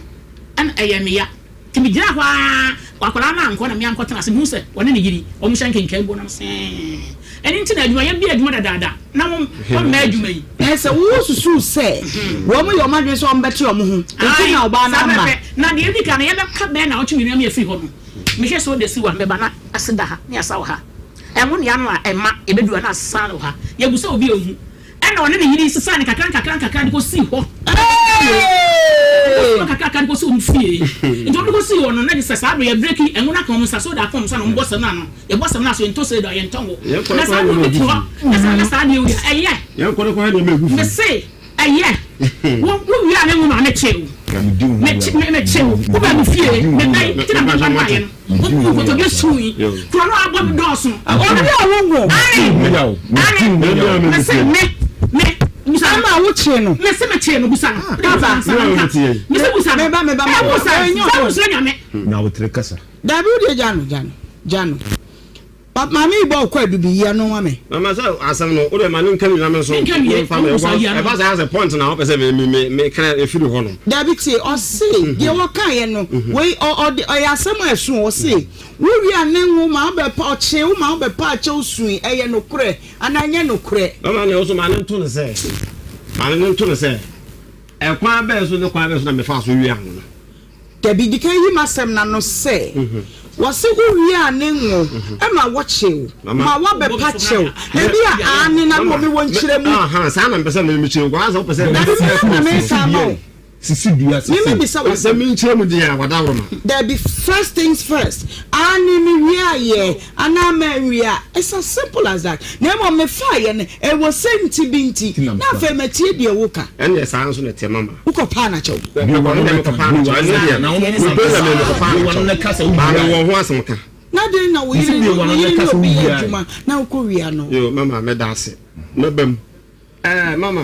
ɛna ɛyɛ me ya. Nti megyinaa hɔ ara, akwadaa no ankɔ na me ara mekɔtenaa ase. Mehuu sɛ ɔne ne yere, wɔhyɛ nkenkae na mesee, Ɛno nti na adwumayɛ bia adwuma dadaada na wɔmma adwuma yi. Na sɛ wosusuw sɛ wɔyɛ wɔn adwene sɛ wɔbɛte wɔn ho nti na ɔbaa no Ae, saa amma. pɛpɛ. Na deɛ edi kan no, yɛbɛka bɛyɛ nnawɔtwe mmienu ama yɛafiri hɔ no, mehwɛ sɛ ɔda si wɔ ha, mɛba na ase da ha, ne asa wɔ ha. Ɛho nea ano a ɛma yɛbɛduru ha na asa wɔ ha. Yɛbu sɛ obi anhu. Ɛnna ɔne ne yere sesaa no nkakrankakra de kosii hɔ. Wɔkɔsii hɔ nkakrankakra de kosii wɔn fie. Nti wɔde kosii hɔ no, na gye sɛ saa bere yɛbreki ngo no aka wɔn nsa, soda aka wɔn nsa na wɔbɔ samina no. Yɛbɔ samina so, yɛntɔ soda, yɛntɔ ngo. Na saa bere obi te hɔ na sɛ ɔyɛ saa adeɛ wei a, ɛyɛ. Mese ɛyɛ. Wo wo wie a ne ngo ma mekye wo. Mekye me mekye wo. Wobaa me fie, mebɛn, nti na mede ba baeɛ no. Wo nkotodwe sui. Korɔ no abɔ me dɔɔso. Obi a wo ngo. Aane, aane, mese me, me, busa no. Ama wo kyee no. Mese me kyee no, busa no. Aba. Mese busa no. Meba, meba, Ɛ busa, meba. sɛ wosuro Nyame. Na wo tiri kasa. Dabi wo deɛ gya no, gya no, gya no. Maame yi bɔ ɔkɔ adu bi yi ano ma me. Mama sɛ asɛm no wode ma no nka nyina me nso memfa me ɛba saa sɛ point na wopɛ sɛ me me me kra ɛfiri hɔ nom. Dabi tie ɔse deɛ wɔkaeɛ no wei ɔde ɔyɛ asɛm a ɛso ɔse wo wia ne ngo ma wobɛpa ɔkyee wo ma wobɛpa akyɛw sui ɛyɛ nokorɛ anaa ɛnyɛ nokorɛ. Mama ne wo so ma no nto no sɛ ma no nto no sɛ ɛkwan bɛn so ne kwan bɛn so na mefaa so wia ngo no. Dabi, di kan yi m'asɛm no ano sɛ, wɔse wo wiaa ne ngo ma wɔkye wo ma woabɛpa kyɛw, ebia aane na mewɔ mewɔ nkyerɛmu. Saa na mepɛ sɛ me mekyerɛ wo, sɛ wopɛ sɛ Dabi, me ara na meka ama wo. Sisi dua sisi. Me mebisa wo asɛm. Sɛ menkyerɛ mu deɛ a, wadaworoma. Dabi, first things first, aane me wiaeɛ anaa manwia, it's as simple as that. Na mmom mefaeɛ no, ɛwɔ sɛ nti bi nti, na afei matie deɛ woka. Ɛnneɛ saa nso na ɛteɛ mama. Wokɔ paa na kyɛw. Na dɛn na wo yere ne wo yere ne obi yɛ adwuma na wokɔ wia no. Yo mama meda ase mɛba mu ɛɛ mama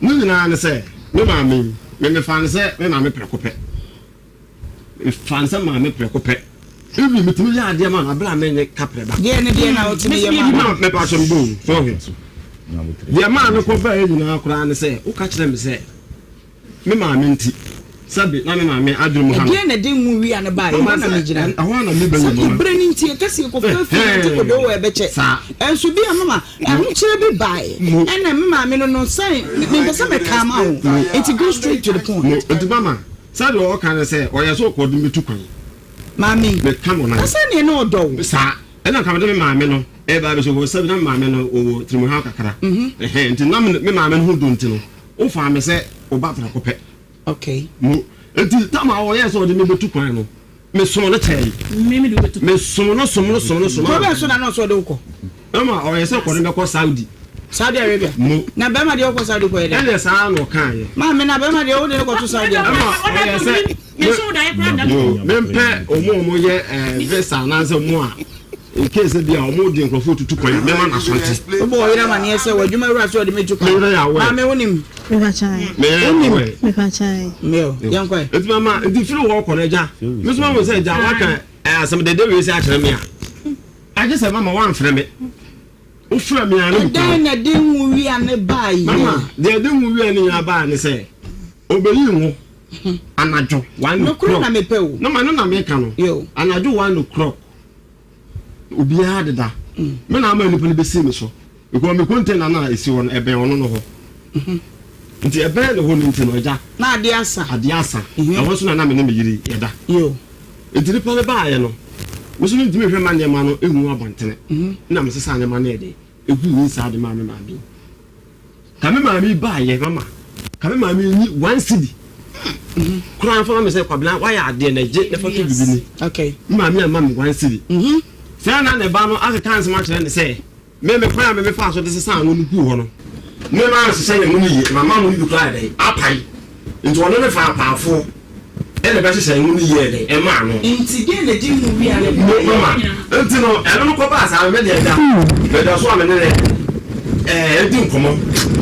ne nyinaa ne sɛ me maame yi me mefa ne sɛ me maame prɛko pɛ mefa ne sɛ maame prɛko pɛ even metumi yɛ adeɛ ma no abere a menyɛ kaprɛ ba. Deɛ ne deɛ na wotumi yɛ ma no. Mɛpa akyɛ mbɔ o so ɔho deɛ maa no kɔ bɛɛ nyinaa koraa ne sɛ woka kyerɛ me sɛ. Me maame nti, sɛbe na me maame adwene mu ha no. Ɛdeɛn na ɛde ngo wia no baeɛ? Ɛhɔ na megyina. Ɛhɔ ara na me bɛyɛ mu. Sɛbe berɛ no nti, yɛka sɛ yɛkɔfa fie nante kɔdɔ wɔ ɛbɛkyɛ. Ɛnso bi a mama ahokyerɛ bi baeɛ. Ɛna me maame no no sɛn, mempɛ sɛ mɛka ama wo. Nti go straight to the point. Nti mama, sɛdeɛ ɔka ne sɛ, ɔyɛ sɛ ɔkɔde me tu kwan. Maame, Meka mo nan. na sɛdeɛ na ɔdɔ wo. Saa. Ɛna nka mede me maame no ɛreba abɛhyɛ hɔ, sɛbe na me maame no ɔwɔ tirimuhaw kakra. Ɛhɛn, nti na me maame no ho dɔ nti no, Wofaa me sɛ wo ba prɛko pɛ. Okay. Mo, enti tam a ɔyɛɛ sɛ ɔde me bɛtu kwan no, mesom no kyɛe. Me mede wo bɛtu kwan. Mesom no, som no, som no, som Kuro bɛn so na na ɔsɛ ɔde wo kɔ? Ɛma ɔyɛ sɛ kɔde me bɛkɔ Saudi. Saudi Arabia? Mo. Na bɛrima deɛ wokɔ Saudi kɔyɛ dɛn? Ɛnneɛ saa na ɔkaeɛ. Maame, na bɛrima deɛ wode no kɔto Saudi akɔ? Ɛma ɔyɛ sɛ. Yo, mempɛ wɔn a wɔyɛ eh, visa anaasɛ wɔn a in case bi a wɔn de nkurɔfoɔ tutu kwan a mɛma n'aso nte. Wobɔ ɔyere amaneɛ sɛ w'adwuma wura sɛ ɔde me tu kwan. Meyere yɛ awɛ. Maame wonim. Meyere yɛ awɛ. Meo, yɛnkɔ ɛ. Nti mama nti firi hɔ kɔ no agya. Me nso mahu sɛ agya waka eh, asɛm dede wei sɛ akyerɛ me a. Agye sɛ mama woamfrɛ me. Wofrɛ me a ne mekɔ. Ɛdɛn na ɛde nwowia no baeɛ? Mama, deɛ ɛde nwowia no nyinaa baeɛ ne sɛ, ɔbɛyii ngo anadwo one Nokorɛ o'clock. na mepɛ o. No, ma no na meka no. Yo. Anadwo 1 o'clock, obiara deda. Me na ama nnipa no bɛsii me so. Because me container no a ɛsi hɔ no, ɛbɛn ɔno no hɔ. Nti ɛbɛn ne hɔ no nti no, agya. Na adeɛ asa. Adeɛ asa. Ɛhɔ nso na na me ne me yere yɛda. Yo. Nti nipa no baeɛ no, me nso mentumi nhwɛ mma nneɛma no ngu abɔntene. Ɛna mesesaa nneɛma no yɛ dɛn, ɛguu inside maa me maame yi. Ka me maame yi baeɛ, mama, ka me maame yi nyi 1 cedi koraa mfa ma me sɛ Kwabena woayɛ adeɛ na gye na fa tɔ biribi ni. Okay. Me maame amma me 1 cedi. Sɛ na ne ba no akeka nsɛm akyerɛ no sɛ Me me kwan a me mefaa so de sesaa ngo no guu hɔ no, me manhyehyɛ ne ngo no yie, mama ngo no bi koraa ayɛ dɛn? Apae. Nti ɔno ne faa apaafoɔ ɛna ɛbɛhyehyɛ ngo no yie ayɛ dɛn? Ɛmaa no. Nti deɛn na ɛdi ngo wia no Mo, mama. Nti no, ɛno no kɔbaa saa no, me deɛ da, meda so a me ne no ɛɛ, ɛdi nkɔmmɔ,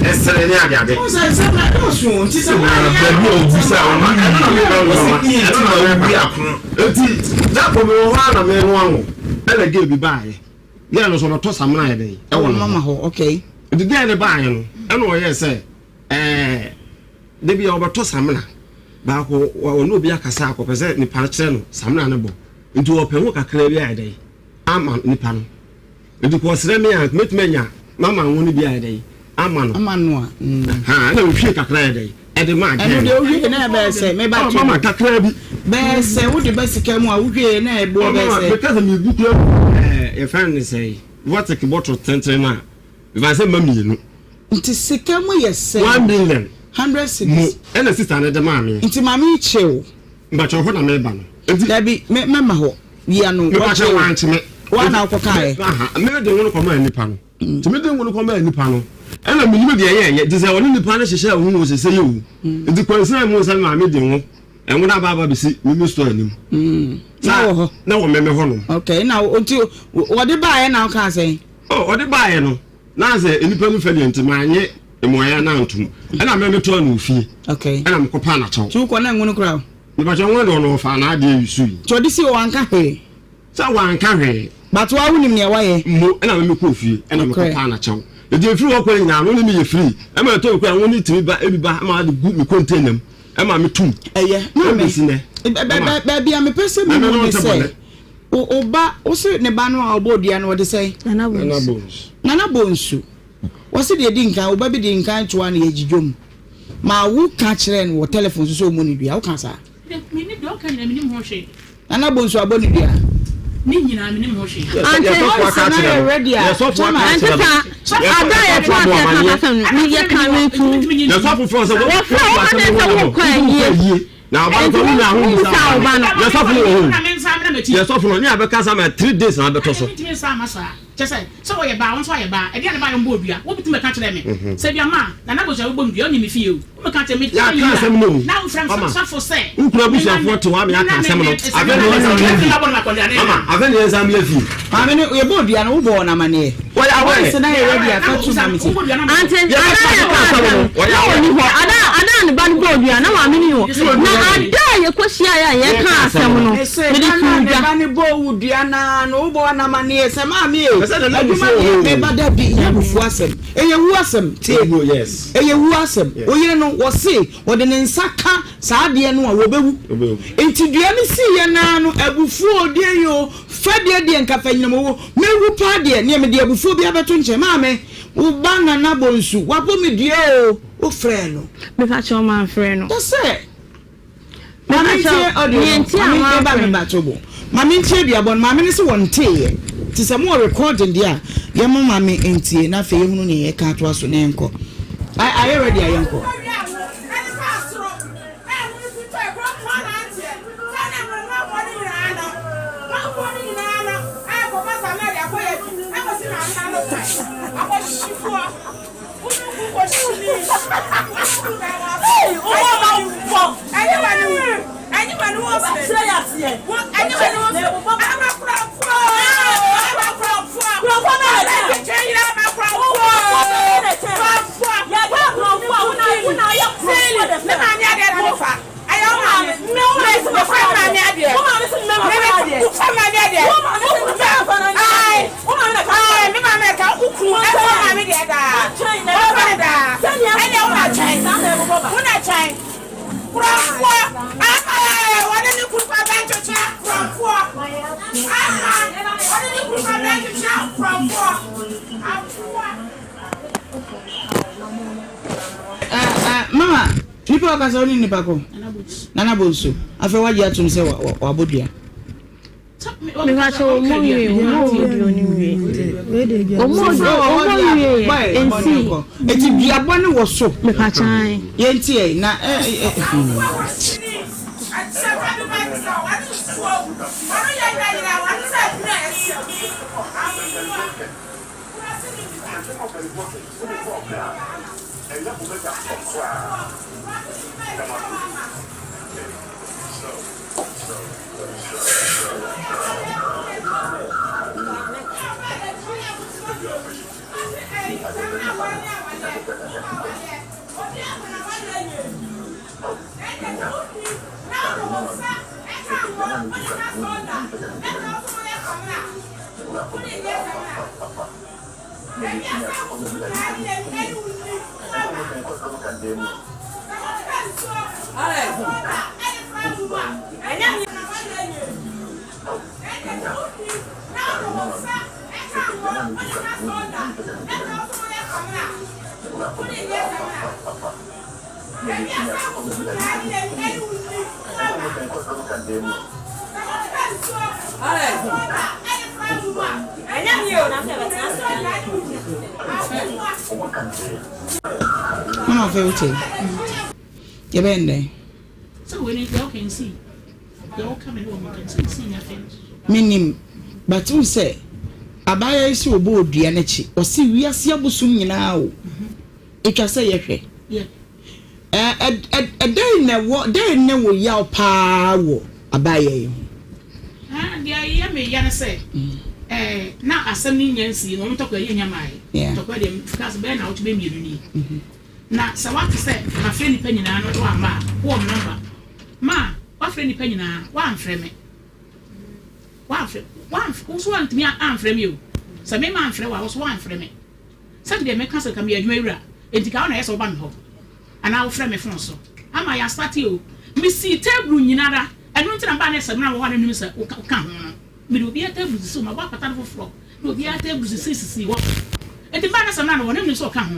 ɛsere ne adeade. Wohu sɛ nsɛm no adɔɔso o, nti sɛ woanyɛ Baabi a ɔbu sɛ ɔno ɔno Ɛno na meba no, mama. Ɔsi Ɛno na meba. Nti, da koro mewɔ hɔ ara na menoa ngo, ɛna girl bi baeɛ. Girl no nso ɔbɛtɔ samina ayɛ dɛn ɛwɔ ne mama hɔ okay. Nti girl no baayɛ no ɛna ɔyɛɛ sɛ ɛɛ de bi a ɔbɛtɔ samina baako ɔne obi akasa akɔpɛ sɛ nipa no kyerɛ no samina no bɔ nti ɔpɛ ho kakra bi ayɛ dɛn ama nipa no nti kɔ ɔsrɛ me a mɛtumi anya mama ngo no bi ayɛ dɛn ama no ama no a mm. Ha ɛna ohwie kakra yɛ dɛn ɛde maa ɛno girl deɛ no. wohwie na ɛbɛyɛ sɛ meba Oh, to mama kakra bi. Bɛyɛ sɛ wode ba sika mu a wohwie na ɛboɔ Oh, bɛyɛ mama sɛ. meka sɛ mebu kura ɛɛ yɛfrɛ no sɛ vortic bottle tenten no a mefa sɛ ma mmienu. Nti sika mu yɛ sɛ. 1 million. 100 Mo cedis. ɛna sister no de maa me. Nti maame yi kye wo. Mpakyɛ hɔ na meba no. Nti. Dabi me mɛma hɔ wia no. Mepakyɛ wankye me. Wa na wokɔ kaeɛ. Aha me de ngo no kɔmaa nipa no. Nti mede ngo no kɔmaa nipa no, ɛna menim deɛ ɛyɛɛyɛ, nti sɛ ɔne nipa no hyehyɛɛ ho wɔ sese yɛ o. Nti kwansina mu sɛ maame de ngo, ngo no aba aba bɛsi me me store anim. Na wɔ hɔ? Na wɔ mɛmɛ hɔ nom. Okay, na nti wɔde baeɛ na wokaa sɛn? Oh, ɔde baeɛ no, na sɛ nipa no fɛ deɛ nti manye mmuaeɛ no antom. Ɛna mɛmɛ tɔɔ no wɔ fie. Okay. Ɛna mekɔpaa n'akyɛw. Nti wokɔ na ngo no kura wo? Mepakyɛ ngo no deɛ ɔno ɔfaa n'adeɛ yi so yi. Nti ɔde si hɔ wanka hwee? Sɛ wanka hwee. But wo a wonim nea woayɛ. Mmo ɛna me mekɔɔ fie ɛna mekɔ paa na kyɛw. Eti efiri hɔ kɔ nyinaa no ne me yɛ free. Ɛma ɛtɔ bi koraa wɔn ne tumi ba ebi ba ɛma ade gu me container mu ɛma me tum. Ɛyɛ maame. Ɛbɛsi nɛ. Baabi a mepɛ sɛ mehu ne sɛ wo ba wo se ne ba no a ɔbɔ dua no ɔde sɛn? Nana Bonsu. Nana Bonsu. Wɔse deɛ edi nkan wo ba bi di nkan toa no yɛ gyidwom ma wo ka kyerɛɛ no wɔ telephone so sɛ ɔmmɔ ne dua wo ka saa? Nana Bonsu abɔ ne dua. Ante ante sa ada a yɛtena ase yɛka asɛm no me yɛka no ntu wɔfrɛ wo ka kyerɛ sɛ wokɔ ayie nti wobusa wo ba no. Yɛsɔfo no ne abɛka sa ma 3 days na abɛtɔ so. Kyerɛ sɛ, sɛ ɔyɛ baa a, wo nso ayɛ baa. Ɛdeɛn na ɛbaeɛ a ɔmbɔɔ dua? Wobɛtumi bɛka kyerɛɛ me sɛ ebia ma Nana Abosua bɛbɔ me dua, ɔnni me fie o. Wobɛka kyerɛ me, Yɛaka ayi a, asɛm no o. na wofrɛ me Mama, sɔfo sɛ wo kunu me na abusuafoɔ me, te hɔ a me meaka na me, asɛm no. me, Afei sɛ na me yɛnsan na mmra me fie. abɔ no makɔdua ne Mama, na. afei na yɛnsan mmra fie. Maame no, yɛbɔɔ dua no, wobɔɔ no amaneɛ? Wɔyɛ aware. Voice no ayɛ ready a, fa to ma me tie. Ante, Yɛbɛka ada a yɛka asɛm asɛm no, no, wɔyɛ na aware. ɔnni hɔ. Ada, ada a ne ba no bɔɔ dua, na maame no nni hɔ. Na ada a yɛkɔhyiaeɛ a yɛreka asɛm no, Mese, mede da no a too ne dwa. ba no bɔɔ wo dua no ara no, wobɔɔ no amaneɛ sɛ, Maame e, Ɛsɛ Nana adwuma abufuo deɛ wɔ hɔ o. meba da bi, nyɛ abufuo asɛm, ɛyɛ wuo asɛm, tie, Ewuo, yes. ɛyɛ wuo asɛm. Yes. Wo yere no, wɔse ɔde ne nsa ka saa adeɛ no a, wɔbɛwu. Ɔbɛwu. Nti dua no siiɛ no ara no, abufuo o, deɛ yi o, fa deɛ deɛ nka fa nyinam owuo, mɛwu paa deɛ, neɛ mede abufuo biara bɛto nkyɛn. Maame, wo ba Nana Bonsu, wabɔ me dua o, wofrɛɛ no? Mepa kyɛw, mamfrɛ no. Kyɛ sɛ, Maame ntie audio Nea no. nti a Maame wɔamfrɛ meba no. meba tobo. Maame ntie duabɔ no. Maame no se wɔnteeɛ. Nti sɛ mowɔ recording deɛ a, yɛmma maame ntie na afei yɛhunu nea yɛka atoa so na yɛnkɔ. Ayɛ ready a yɛnkɔ. Mama, nipa ɔkasa wo ne nipa ko? Nana Bonsu. Afei wagye atom sɛ wabɔ dua. Mepakyɛ wɔn wie wɔn audio no wie wɔn audio wɔn wie yɛ nti. Eti duabɔ ne wɔ so. Mepakyɛ an. Yɛn ti yɛ na ɛ ɛ. Mama afei wote yɛbɛyɛ no dɛn? Menim but wohu sɛ abaayewa yi sɛ ɔbɔ odua no akyi ɔse wiase abosom nyinaa o ɛtwa sɛ yɛhwɛ Ɛdɛn na ɛwɔ, dɛn ne wo yaw paa wɔ abaayɛ yi ho? Deɛ ɛyɛ me ya ne sɛ, na asɛm no nnya nsii no, wɔn ntɔkwa yi nnya mmaeɛ. Ntɔkwa deɛ, meka sɛ bɛyɛ nnawɔtwe bɛyɛ mmienu nie. Na sɛ woate sɛ mafrɛ nnipa nyinaa na woamma a, wowɔ me nɔmba. Ma, woafrɛ nnipa nyinaa, woamfrɛ me. Woamfrɛ, woamf, wo nso woantumi amfrɛ me o. Sɛ me mamfrɛ wo a, wo nso woamfrɛ me. Sɛ me deɛ mɛka sɛ nka meyɛ adwuma wura, enti ka wo na ɛyɛ sɛ woba me hɔ anaa wofrɛ me fon so. Ama yɛastate o. Mesii table nyinara, ɛno nti na mebaa na samina wɔ hɔ a na menim sɛ woka, woka ho no. Mede obiara table sisii hɔ, mabɔ apata no foforɔ na obiara table sisii sisii hɔ. Enti mebaa na samina no wɔ hɔ, na menim sɛ ɔka ho.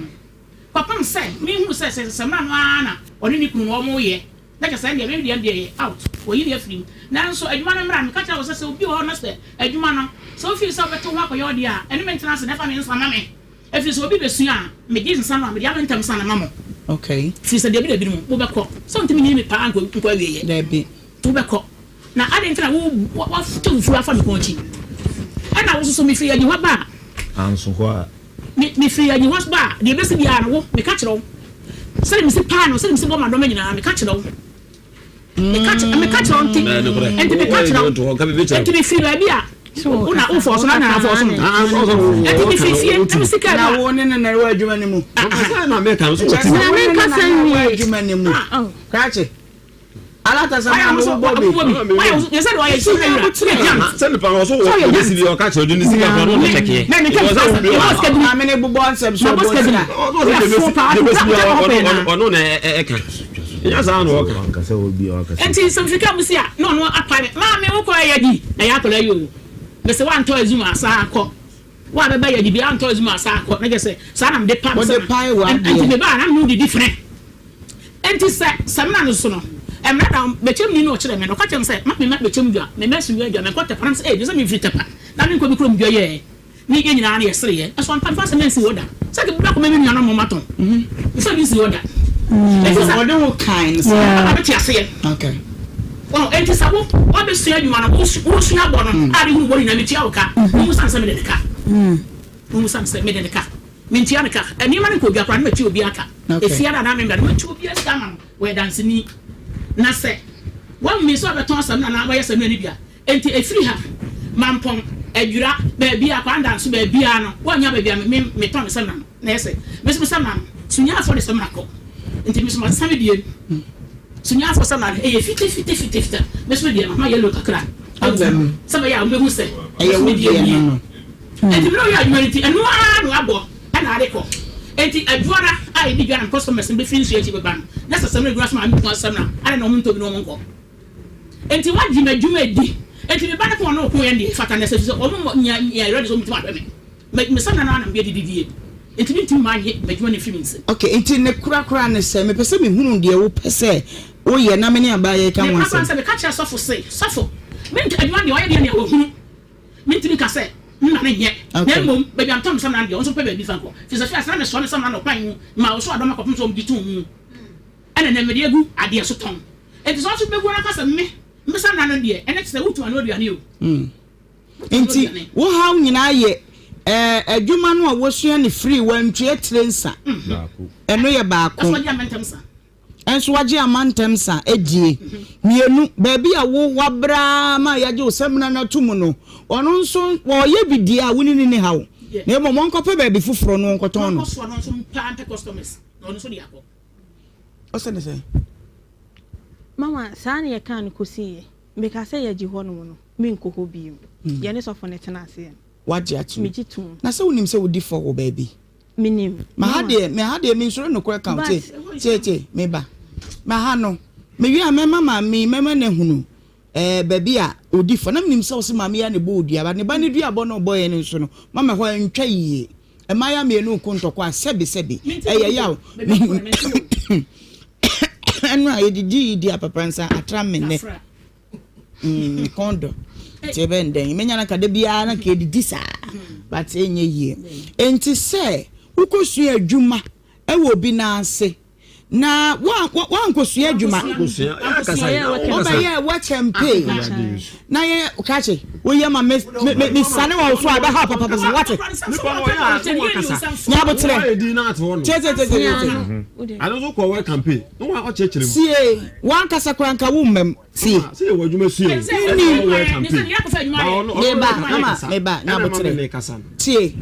Kɔpem sɛ mehuu sɛ sɛ samina no ara na ɔne ne kunu no wɔreyɛ. Na kyerɛ sɛ ɛndeɛ me deɛ ɛndeɛ yɛ out, wɔyi me afiri mu. Nanso adwuma no mmra no, meka kyerɛɛ wo sɛ sɛ obi wɔ hɔ na sɛ adwuma no, sɛ wo feel sɛ wobɛte wo ho akɔyɛ wo deɛ a, ɛne me ntena ase na ɛfa me nsa ma me. Ɛfiri sɛ obi bɛsua a, megye nsa no a, mede ama ntɛm sa no ma mo. Okay. Firi sɛ deɛ bi na ebinom, mobɛkɔ. Sɛ wontumi nyini me paa nkɔ nkɔ awieɛ. Dabi. Nti wobɛkɔ. Na adɛn nti na wo, woato mfuro afa me kɔn akyi? Ɛna wo nso so mefiri agyihwa ba a. Anso hɔ a. Me, mefiri agyihwa ba a, deɛ ɛbɛsi biara no, wo, meka kyerɛ wo. Sɛdeɛ mesi paa no, sɛdeɛ mesi bɔ m'adɔma nyinaa, meka kyerɛ wo. Meka kyerɛ, meka kyerɛ wo nti, nti meka kyerɛ wo. Nti mefiri baabi a, wo na wofɔɔ so na na afɔɔ so no. Nti mefiri fie, na mesi kaa mu a. Na wo ne no na ɛwɔ adwuma no mu. Na me nkasa nwie. Adwuma no mu. Krakye. Alata sɛ maa no wobɔ bi. Sɛ nipa no ɔso wɔ ɔbɛsi bi ɔka kyerɛ ɔde ne sika kɔ ɔno na kyɛkeɛ. Maame ne bobɔ nsɛm so ɔbɔ sika. Ɔno na ɛka. Ɛnyɛ saa na ɔka. Nti sɛ mfika mu si a na ɔno apa me maame wokɔ ɛyɛ di ɛyɛ akɔla yi o mese wantɔ azum a saa kɔ wo a bɛba yɛ di bi antɔ azum a saa kɔ na kyɛ sɛ saa na mede pa me sɛ nti meba a na mene wodidi frɛ. Enti sɛ samina no so no, mmerɛ da bɛkyɛmni no ɔkyerɛ me no, ɔka kyerɛ me sɛ, ma me bɛkyɛm dwa, me mɛso dwa dwa, menkɔ Tɛpa, na me sɛ, ee, gye sɛ memfiri Tɛpa, na menkɔ me kurom dwa yɛɛ, ne yɛn nyinaa no yɛsereeɛ, nso ampa mfa asɛm ansi hɔ da, sɛ anka mebɛkɔ ma me nuanom ma wɔatɔn, mfa bi nsi hɔ da. Enti sɛ, Wɔde wo kan no saa. Ama mete aseɛ. Okay. Wahu, enti sɛ wo, woabɛsua adwuma no, wosua bɔ no, a de hunu bɔ no nyinaa, metua wo ka, wommisa me sɛ mede ne ka, wommisa me sɛ mede ne ka. Mentua no ka. Nneɛma no nkɔ dwa koraa na matua obiara ka. Efiada anaa Memenda no, matua obiara sika ama no. Ɔyɛ danseni. Na sɛ wahu me sɛ ɔbɛtɔn samina anaa wayɛ samina no bi a, enti ɛfiri ha, Mampɔn, Adwira, baabiara, Kwanda nso, baabiara no, wannya baabi a me, metɔn me samina no. Na ɛyɛ sɛ, me nso me samina no, Sunyaafoɔ de samina kɔ. Enti me nso masesa me deɛ mu. Sunyaafoɔ samina no, ɛyɛ fitafitafitafita. Me nso me deɛ no, mama yellow kakra agu mu, sɛ ɛbɛyɛ a wɔbɛhu sɛ me nso me deɛ nie. Enti bere a ɔyɛɛ adwuma no nti, ɛno ara na wabɔ na ade kɔ. Enti adwoada a edi dwa na customers no befi nsu akyi bɛba no, na sɛ samina gu asom a mebua samina, adɛn na wɔntɔ bi na wɔnkɔ? Enti wɔagye m'adwuma adi. Enti me ba no ko a ɔne ɔko yɛ no deɛ, ɛfata nnɛ sɛ efisɛ wɔn nya nya ready sɛ wɔbɛtumi ahwɛ me. Me me samina no ara na mede adididie. Enti mentumi mma nnye m'adwuma no mfiri me nsam. Okay, enti ne korakora ne sɛ, mepɛ sɛ mehunu deɛ wopɛ sɛ woyɛ na me ne abaayewa yi ka ho Ne korakora asɛm. ne sɛ, meka kyerɛɛ sɔfo se, Sɔfo, mente adwuma no deɛ ɔyɛ deɛ nea wahunu. Mentumi nka sɛ mma no nyɛ, na mmom baabi a metɔn me samina no deɛ, wo nso pɛ baabi fa kɔ. Ɛfiri sɛ fiase na mesoa me samina no ɔkwan mu ma wɔso adɔm akɔpem sɛ wɔgye too mu, ɛna nnɛ mede agu adeɛ so tɔn. Enti sɛ wo nso bɛgu ara ka sɛ me, me samina no deɛ, ɛno kyerɛ sɛ wotu ano aduane o. Wotu ano Enti aduane. wo haw nyinaa yɛ ɛɛ adwuma no a wosua no firii wantua tire nsa. Ɛno yɛ baako. Ɛso wagye amantam nsa. Nso wagye amantam nsa adie. Mienu, baabi a wo wabrɛ ara ma yɛagye wo samina no ato mu no, ɔno nso ɔreyɛ bi deɛ a wo ne no nni haw. Na mmom ɔnkɔpɛ baabi foforɔ na ɔnkɔtɔn no. Ɔsɛ ne sɛn? Mama, saa na yɛkaa no kɔsiiɛ. Mekaa sɛ yɛagye hɔnom no, menkɔ hɔ bio. Yɛne sɔfo no tenaa aseɛ no. Woagye atom? Megye tom. Na sɛ wonim sɛ wodi fɔ wɔ baabi? Menim. Ma ha deɛ, me ha deɛ mensuro nokorɛ ka o, tie, tie, tie, me ba. Ma ha no, mewie a mɛma maame yi, mɛma no ahunu ɛɛ baabi a ɔdi fɔ. Na menim sɛ ɔse maame yi ara na ɛbɔ odua, but ne ba no duabɔ na ɔbɔeɛ no nso no, mama ɛhɔ antwa yie. Mmaayewa mmienu reko ntɔkwa a, sɛbe sɛbe, ɛyɛ yaw. Ɛno a yɛdidii di apapransa atra me nnɛ. Mm, kɔn dɔ. Nti ɛbɛn dɛn? Menya no ka da biara na ka ɛdidi saa. But ɛnyɛ yie. Nti sɛ wokɔsua adwuma ɛwɔ obi nan ase na wankɔsua adwuma wobɛyɛ wɔkyɛmpe na yɛ kakye woyɛ ma mesane wɔ so a ɛbɛha papapapa wate nyaboterɛ tietietie sie wankasa koraa nka wo mmam tie meba mama meba nyaboterɛ tie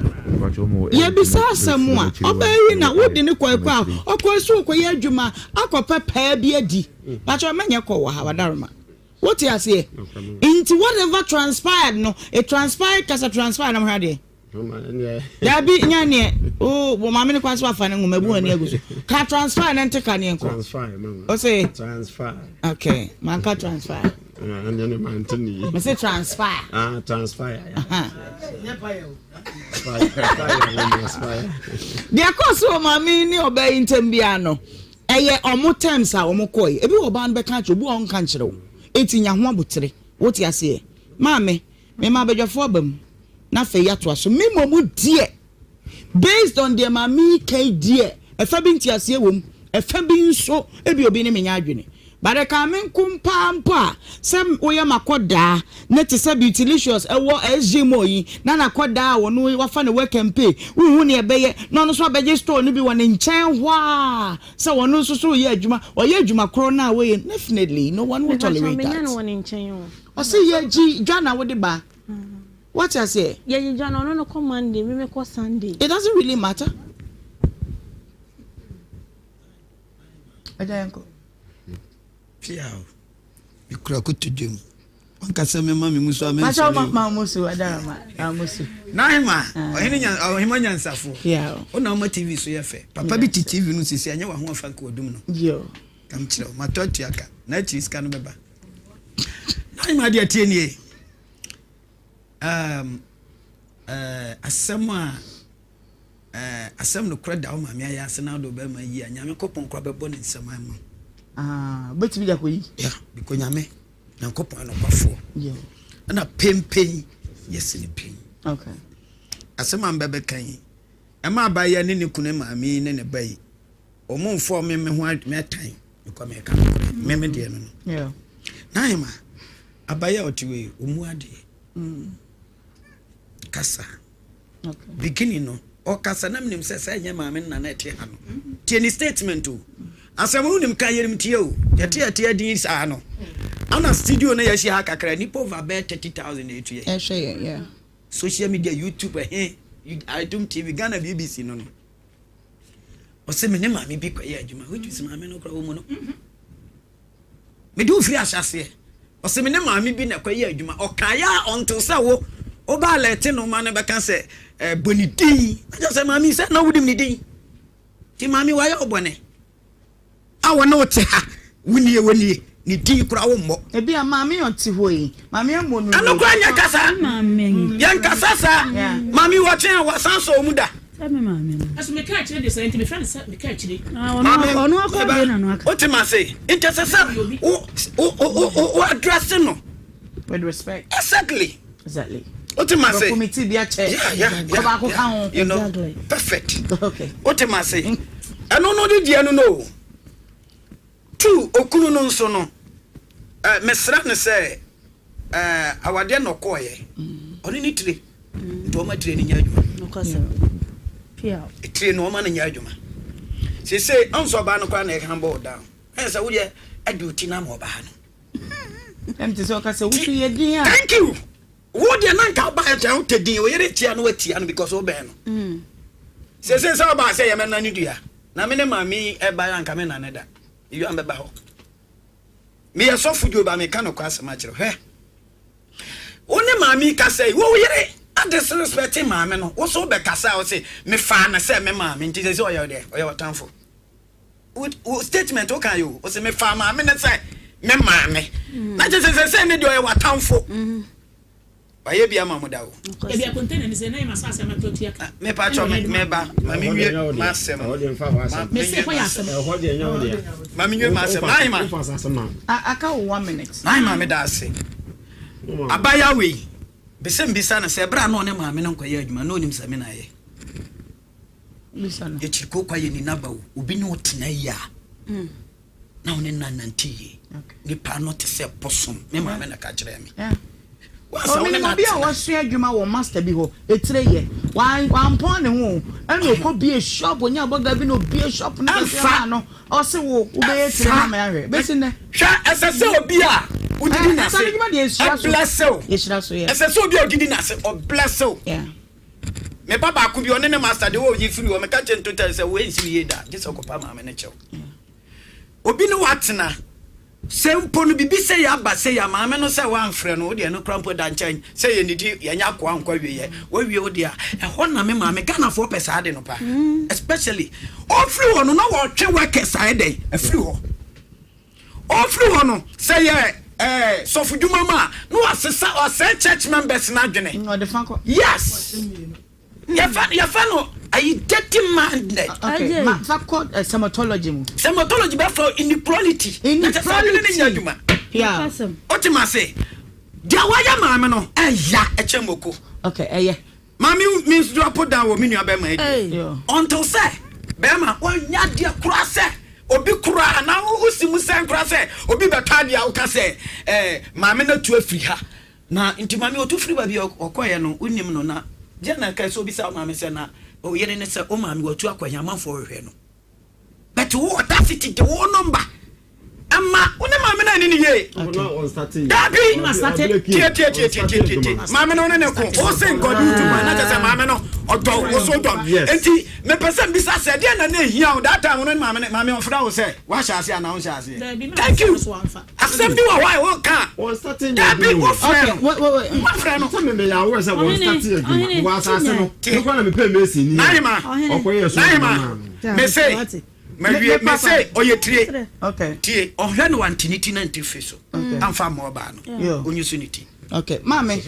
yɛbisa asɛm a ɔbaa yi na wode ne kɔe kɔ a ɔkɔe so ɔkɔyɛ adwuma akɔpɛ paa bi adi pakyɛ mɛnyɛ kɔ wɔ ha wadaroma. Wote aseɛ? Nti whatever transpired no, it transpired kasa transpired na mohwɛ adeɛ. Dabi nya neɛ o wɔ maame no kwan so afa ne nwoma ebu ani agu so. Ka transfer na nte ka neɛ nkɔ. Transfer mama. O se. Transfer. Okay, manka transfer. Ah, ne ne mante ne yi. Me se transfer. Ah, transfer. Deɛ kɔɔ so wɔ maame ne ɔbaa yi ntam biara no, ɛyɛ ɔmo terms a ɔmo kɔe. Ebi wɔ ɔbaa no bɛka akyerɛ, obi wɔ ɔnka nkyerɛ wo. Eti nya ho abotere. Wote aseɛ? Maame, mema abadwafoɔ aba mu na afei yɛatoa so. Me mmom deɛ, based on deɛ maame yi ka yi deɛ, ɛfa bi nteaseɛ wɔ mu, ɛfa bi nso ebi obi ne me nyɛ adwene. But ɛkaa me nko paa mpo a, sɛ woyɛ m'akɔdaa na te sɛ Beautylicious ɛwɔ SG Mall yi na n'akɔdaa a ɔno wafa ne work and pay, wonhu nea ɛbɛyɛ na ɔno nso abɛgye store no bi wɔ ne nkyɛn hɔ a sɛ ɔno nso so reyɛ adwuma, ɔyɛ adwuma korɔ no a woyɛ no, definitely no one will Mepakyɛw tolerate menya that. no wɔ ne nkyɛn o. Ɔse yɛgye dwa na wode ba. Wate aseɛ? Yɛgye dwa no ɔno no kɔ Monday, me mekɔ Sunday. It doesn't really matter. Agya yɛnkɔ. Piaw. Mekura kotodwe mu. Wankasa mema me mu so a mensɔre o. Ma mu so adarama ma mu so. Nahema, ɔhene nya ɔhema nyansafo. Wo na ɔma TV so yɛ fɛ. Papa bi te TV no sisi ɛnyɛ w'ahoɔfɛ nka ɔdum no. Yo. Kam kyerɛ wo, matɔ atua ka. Na akyiri sika no bɛba. Nahema deɛ tie nie. Um, uh, asɛm a Eh asɛm nokorɛ da wo maame ayɛ ase na wode wo bɛrima yi a Nyame nkɔpɔn koraa bɛbɔ ne nsam ama wo. Ah, wobɛtumi de akɔyi? Yeah, because Nyame Nyankopɔn anokwafoɔ. Yeah. Ɛna pempen yɛ sene pin. Okay. Asɛm a mbɛbɛka yi, ɛma abayewa ne ne kunu maame yi ne ne ba yi, wɔn mfɔ me me ho mɛtan because mɛka nokorɛ me me deɛ no no. Yeah. N'ahema, abayewa ɔte wei, ɔmu adeɛ. Mm. Kasa. Beginning no ɔkasa na menim sɛ sɛ ɛnyɛ maame no na na ɛte ha no. Tie ne statement o. Asɛm no wonim ka yɛnim tie o. Yɛte yɛte adin saa no. Ana studio no yɛahyia ha kakra nipa over bɛyɛ 30,000 na ɛtu yɛ. Ɛhwɛ yɛ yeah. Social media YouTube ɛhe Adum TV Ghana BBC no no. Ɔsɛ me ne maame bi kɔyɛ adwuma which is maame no koraa wɔ mu no. Mede wo firi ahyɛaseɛ. Ɔse me ne maame bi na ɛkɔyɛ adwuma. Ɔkaeɛ a until sɛ wo woba alɛte no ma no bɛka sɛ eh, bɔ ne din. Na kyerɛ sɛ maame yi sɛ na wonim ne din. Nti maame wayɛ wo bɔne. A wɔne wo te ha, wonie wonie, ne din koraa wommɔ. Ebi a maame ɔte hɔ yi, maame ammɔ no nie. Ɛno koraa nyɛ kasa. Yɛnkasa saa. Maame wɔkye a wasan sɔ wo mu da. Sɛ me maame no. Ɛso meka akyire de sɛ nti mefrɛ no sɛ meka akyire. Ah, ɔno ɔno akɔ abie na no aka. Wote ma se nti ɛsɛ sɛ wo wo wo wo wo address no. With respect. Exactly. Exactly. Wote ma se. Brɔfo mi ti bi akyɛ. Yeah yeah yeah. Ɔbaako ka ho. You know. Exactly. Perfect. Okay. Wote ma se. Ɛno no de deɛ no no. Tu okunu no nso no, eh, mesrɛ no sɛ eh, awadeɛ na ɔkɔɔyɛ. Ɔne ne tire. Nti ɔma tire no nyɛ adwuma. Tire no ɔma no nyɛ adwuma. Sese ɔnso ɔbaa no koraa na ɛka bɔɔ down. Ɛyɛ sɛ wodeɛ ɛde oti no ama ɔbaa no. Ɛm te sɛ ɔka sɛ wosu yɛ din a. Thank you. Wo deɛ na nka ɔbaa ɛkyɛn wote din oyere tia no watia no because wobɛn no. Sese sɛ ɔbaa sɛ yɛmɛna ne dua. Na me ne maame yi ɛbaeɛ anka me nane da. Mewia mɛba hɔ. Meyɛ sɔfo Joe ba meka nokwa asɛm akyerɛ hwɛ. Wo ne maame yi kasa yi, wo yere adisrespect maame no, wo so wobɛkasa a wo se mefaa no sɛ me maame nti sɛ sɛ ɔyɛ deɛ ɔyɛ ɔtamfo. Wo statement wo kan yi o, wo se mefaa maame no sɛ me maame. Na kyerɛ sɛ sɛ sɛ ne deɛ ɔyɛ w'atamfo. Wayɛ bi ama mo da o. Ebi a container ni sɛ na yɛ ma saase ama tɔ tua ka. Me pa kyɛ me me ba ma me nwie ma asɛm. Me se hɔ yɛ asɛm. Ma me nwie ma asɛm. Naima. Aka wo one minute. Naima me da ase. Abaya wei bese mbisa no sɛ ɛberɛ a na ɔne maame no nkɔyɛ adwuma na onim sɛ me na ayɛ. Bisa no. Yɛkyiri kooko ayɛ ni naba o obi ne ɔtena yi a. na wo ne no anante yie. Nipa no te sɛ bosom. Me maame na ka kyerɛɛ me. Wansa wo ne Omenim no obi a atena. wasua adwuma wɔ master bi hɔ, etire yɛ. Wampɔn ne ho o, ɛna ɔkɔ bie shop, onya bɔga bi na obie shop no kɛseɛ Ɛmfa. maa no. Ɔse wo, wobɛyɛ tire Ɛmfa. ma me ahwɛ. Bɛsi nnɛ. Hwɛ, ɛsɛ sɛ obi a wodidi Eh, n'ase nsa no dwuma deɛ yɛhyira so. ɛblɛse wo. Yɛhyira so, yeah. Ɛsɛ sɛ obi a odidi n'ase ɔblɛse wo. Yeah. Me ba baako bi, ɔne ne master deɛ ɔyi firi hɔ, meka kyerɛ no totally sɛ wei nsi wo yie da, gye sɛ ɔkɔpa maame no kyɛw. Obi ne wo atena. Sɛ mpo no biribi sei aba sei a, maame no sɛ woamfrɛ no, wo deɛ ɛno koraa mpo da nkyɛn, sɛ yɛnnidi, yɛnyɛ akoa nkɔ awieɛ, woawie wo deɛ a, ɛhɔ na me maame, Ghanafoɔ pɛ saa ade no paa, especially ɔfiri hɔ no na wɔtwe workers ayɛ dɛn afiri hɔ, ɔfiri hɔ no sɛ yɛ eh, sɔfo dwuma mu a na wasesa, ɔsɛe church members no adwene, yes. Yɛfɛ yɛfɛ no ayi dirty minded. Okay, ma fa kɔ eh, sematology mu. Sematology bɛ fɔ inequality. Inequality. Na kyɛ sɛ ne nyɛ adwuma. Yeah. O ti ma se deɛ wayɛ maame no ɛya ɛkyɛ moko. Okay, ɛyɛ. Maame mi drop down wɔ mi nua bɛrima adi. Until sɛ bɛrima wɔnya adeɛ koraa sɛ obi koraa anaa wosi mu sɛn koraa sɛ obi bɛtɔ adeɛ a woka sɛ ɛɛ maame no atu afiri ha. Na nti maame otu firi baabi a ɔkɔeɛ no wonim no na deɛ na ɛka sɛ obisa wo maame sɛ na oyere ne sɛ wo maame watu akɔ he amanfoɔ hwehwɛ no but wo audacity de wo number ɛma wo ne maame no ani ne yie dabi tie tie tie tie tie tie maame no ne ne ko wo se nkɔde wo tu kwan na kyɛ sɛ maame no ɔdɔ wo so dɔ nti mepɛ sɛ mbisa sɛ deɛ na na ehia wo that time wo ne maame no maame ɔfrɛ wo sɛ wahyɛ aseɛ anaa wonhyɛ aseɛ thank you. Asɛm bi wɔ hɔ a wɔka a, dabi wofrɛ no, wofrɛ no. Sɛ meyɛ aware sɛ wɔn start adwuma wɔ asase no, me kora na mepɛ mason ni a ɔkɔyɛ so adwuma maa no. Mese, mawie, mese ɔyɛ tire, tie, ɔhwɛ no wante ne ti na nti fi so, amfa amma ɔbaa no, onyi so ne ti. Okay, maame,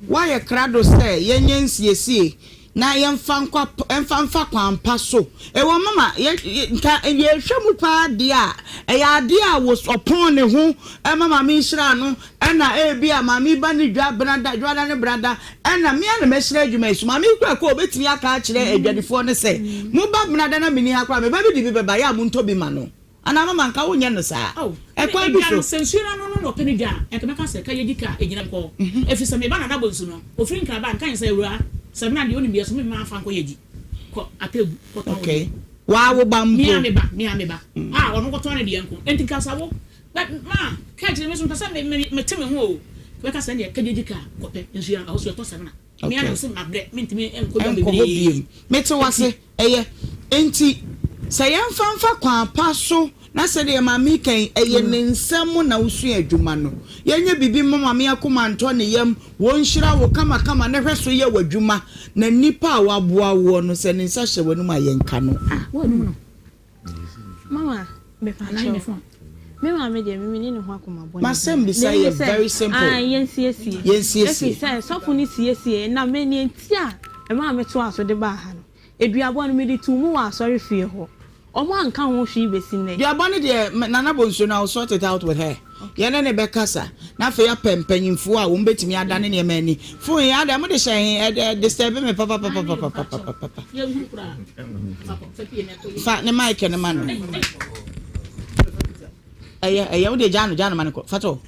woayɛ krado sɛ yɛnyɛ nsiesie na yɛmfa nkɔ mfa mfa kwan pa so. Ɛwɔ mama yɛ nka yɛhwɛ mu paa deɛ a, ɛyɛ adeɛ a wɔ ɔpɔn ne ho ɛma maame nhyira no ɛna ebi a maame ba ne dwa benada dwada ne benada ɛna me a na mɛhyira adwuma yi so maame yi kura kɔ obetumi aka akyerɛ adwadifoɔ no sɛ mo ba benada na meni ha koraa me ba bi de bi bɛba yɛ a mo ntɔ bi ma no. Anaa mama nka wonyɛ no saa? Ao, ɛne Ɛkwan bi edwa no, so. sɛ nsuo no ano no na ɔpɛ ne dwa a, ɛnka mɛka sɛ, Ka yɛdi ka a, ɛgyina nkɔ. Ɛfiri sɛ meba Nana Bonsu no, ɔfiri Nkran ba a, nka nyɛ sɛ, Awuraa, Samina deɛ ɔnim deɛ so memma mfa nkɔ yɛdi. Kɔ Atebu, kɔtɔn wo deɛ. Okay. Waa wo ba Me ara mpo. me ba, me ara me ba, a ɔno kɔtɔn ne deɛ nko. Enti nka sɛ wo, bɛ, ma, ka akyire, me nso mepɛ sɛ me, me, mete me ho o. Bɛka sɛ, Ɛnneɛ, ka yɛdi ka a, kɔpɛ nsuo no, ɛhɔ nso yɛtɔ samina. Me ara na Okay. mese mabrɛ, mentumi nkɔ dwa Nkɔ hɔ bebree. biom. Mete wo ase. Ɛyɛ. Enti, sɛ yɛmfa mfa kwan pa so na sɛdeɛ Maame reka yi, ɛyɛ ne nsa mu na wosua adwuma no. Yɛnyɛ biribi mma Maame akoma ntɔ ne yam, wɔnhyira wo kamakama na hwɛ so yɛ w'adwuma, na nipa a waboa woɔ no, sɛ ne nsa hyɛ w'anum a, yɛnka no. Ah, woanum no. Mama, mepakyɛw. Me maame deɛ, me menni ne ho akoma bɔne biara. M'asɛmbisa Deɛ yɛ ne sɛ, very simple. ah, yɛnsiesie. Yɛnsiesie. Ɛfiri sɛ, sɔfo no siesiee, na me, nea enti a ɛmaa metoaa so de baa ha no, aduabɔ no, mede too mu wɔ asɔrefie hɔ. Wɔanka ho hwee besi nnɛ. Duabɔ no deɛ, Nana Bonsu no, I will sort it out with her. Yɛne no bɛkasa, na afei apɛ mpanyimfoɔ a wɔbɛtumi adane nneɛma ani. Phone yi, adɛn, mode hyɛ he? Ɛ, ɛ, disturb me papapapapapapapa. Fa ne mic no ma no. Ɛyɛ, ɛyɛ, wo deɛ gyaa no, gyaa no ma no kɔ. Fa to.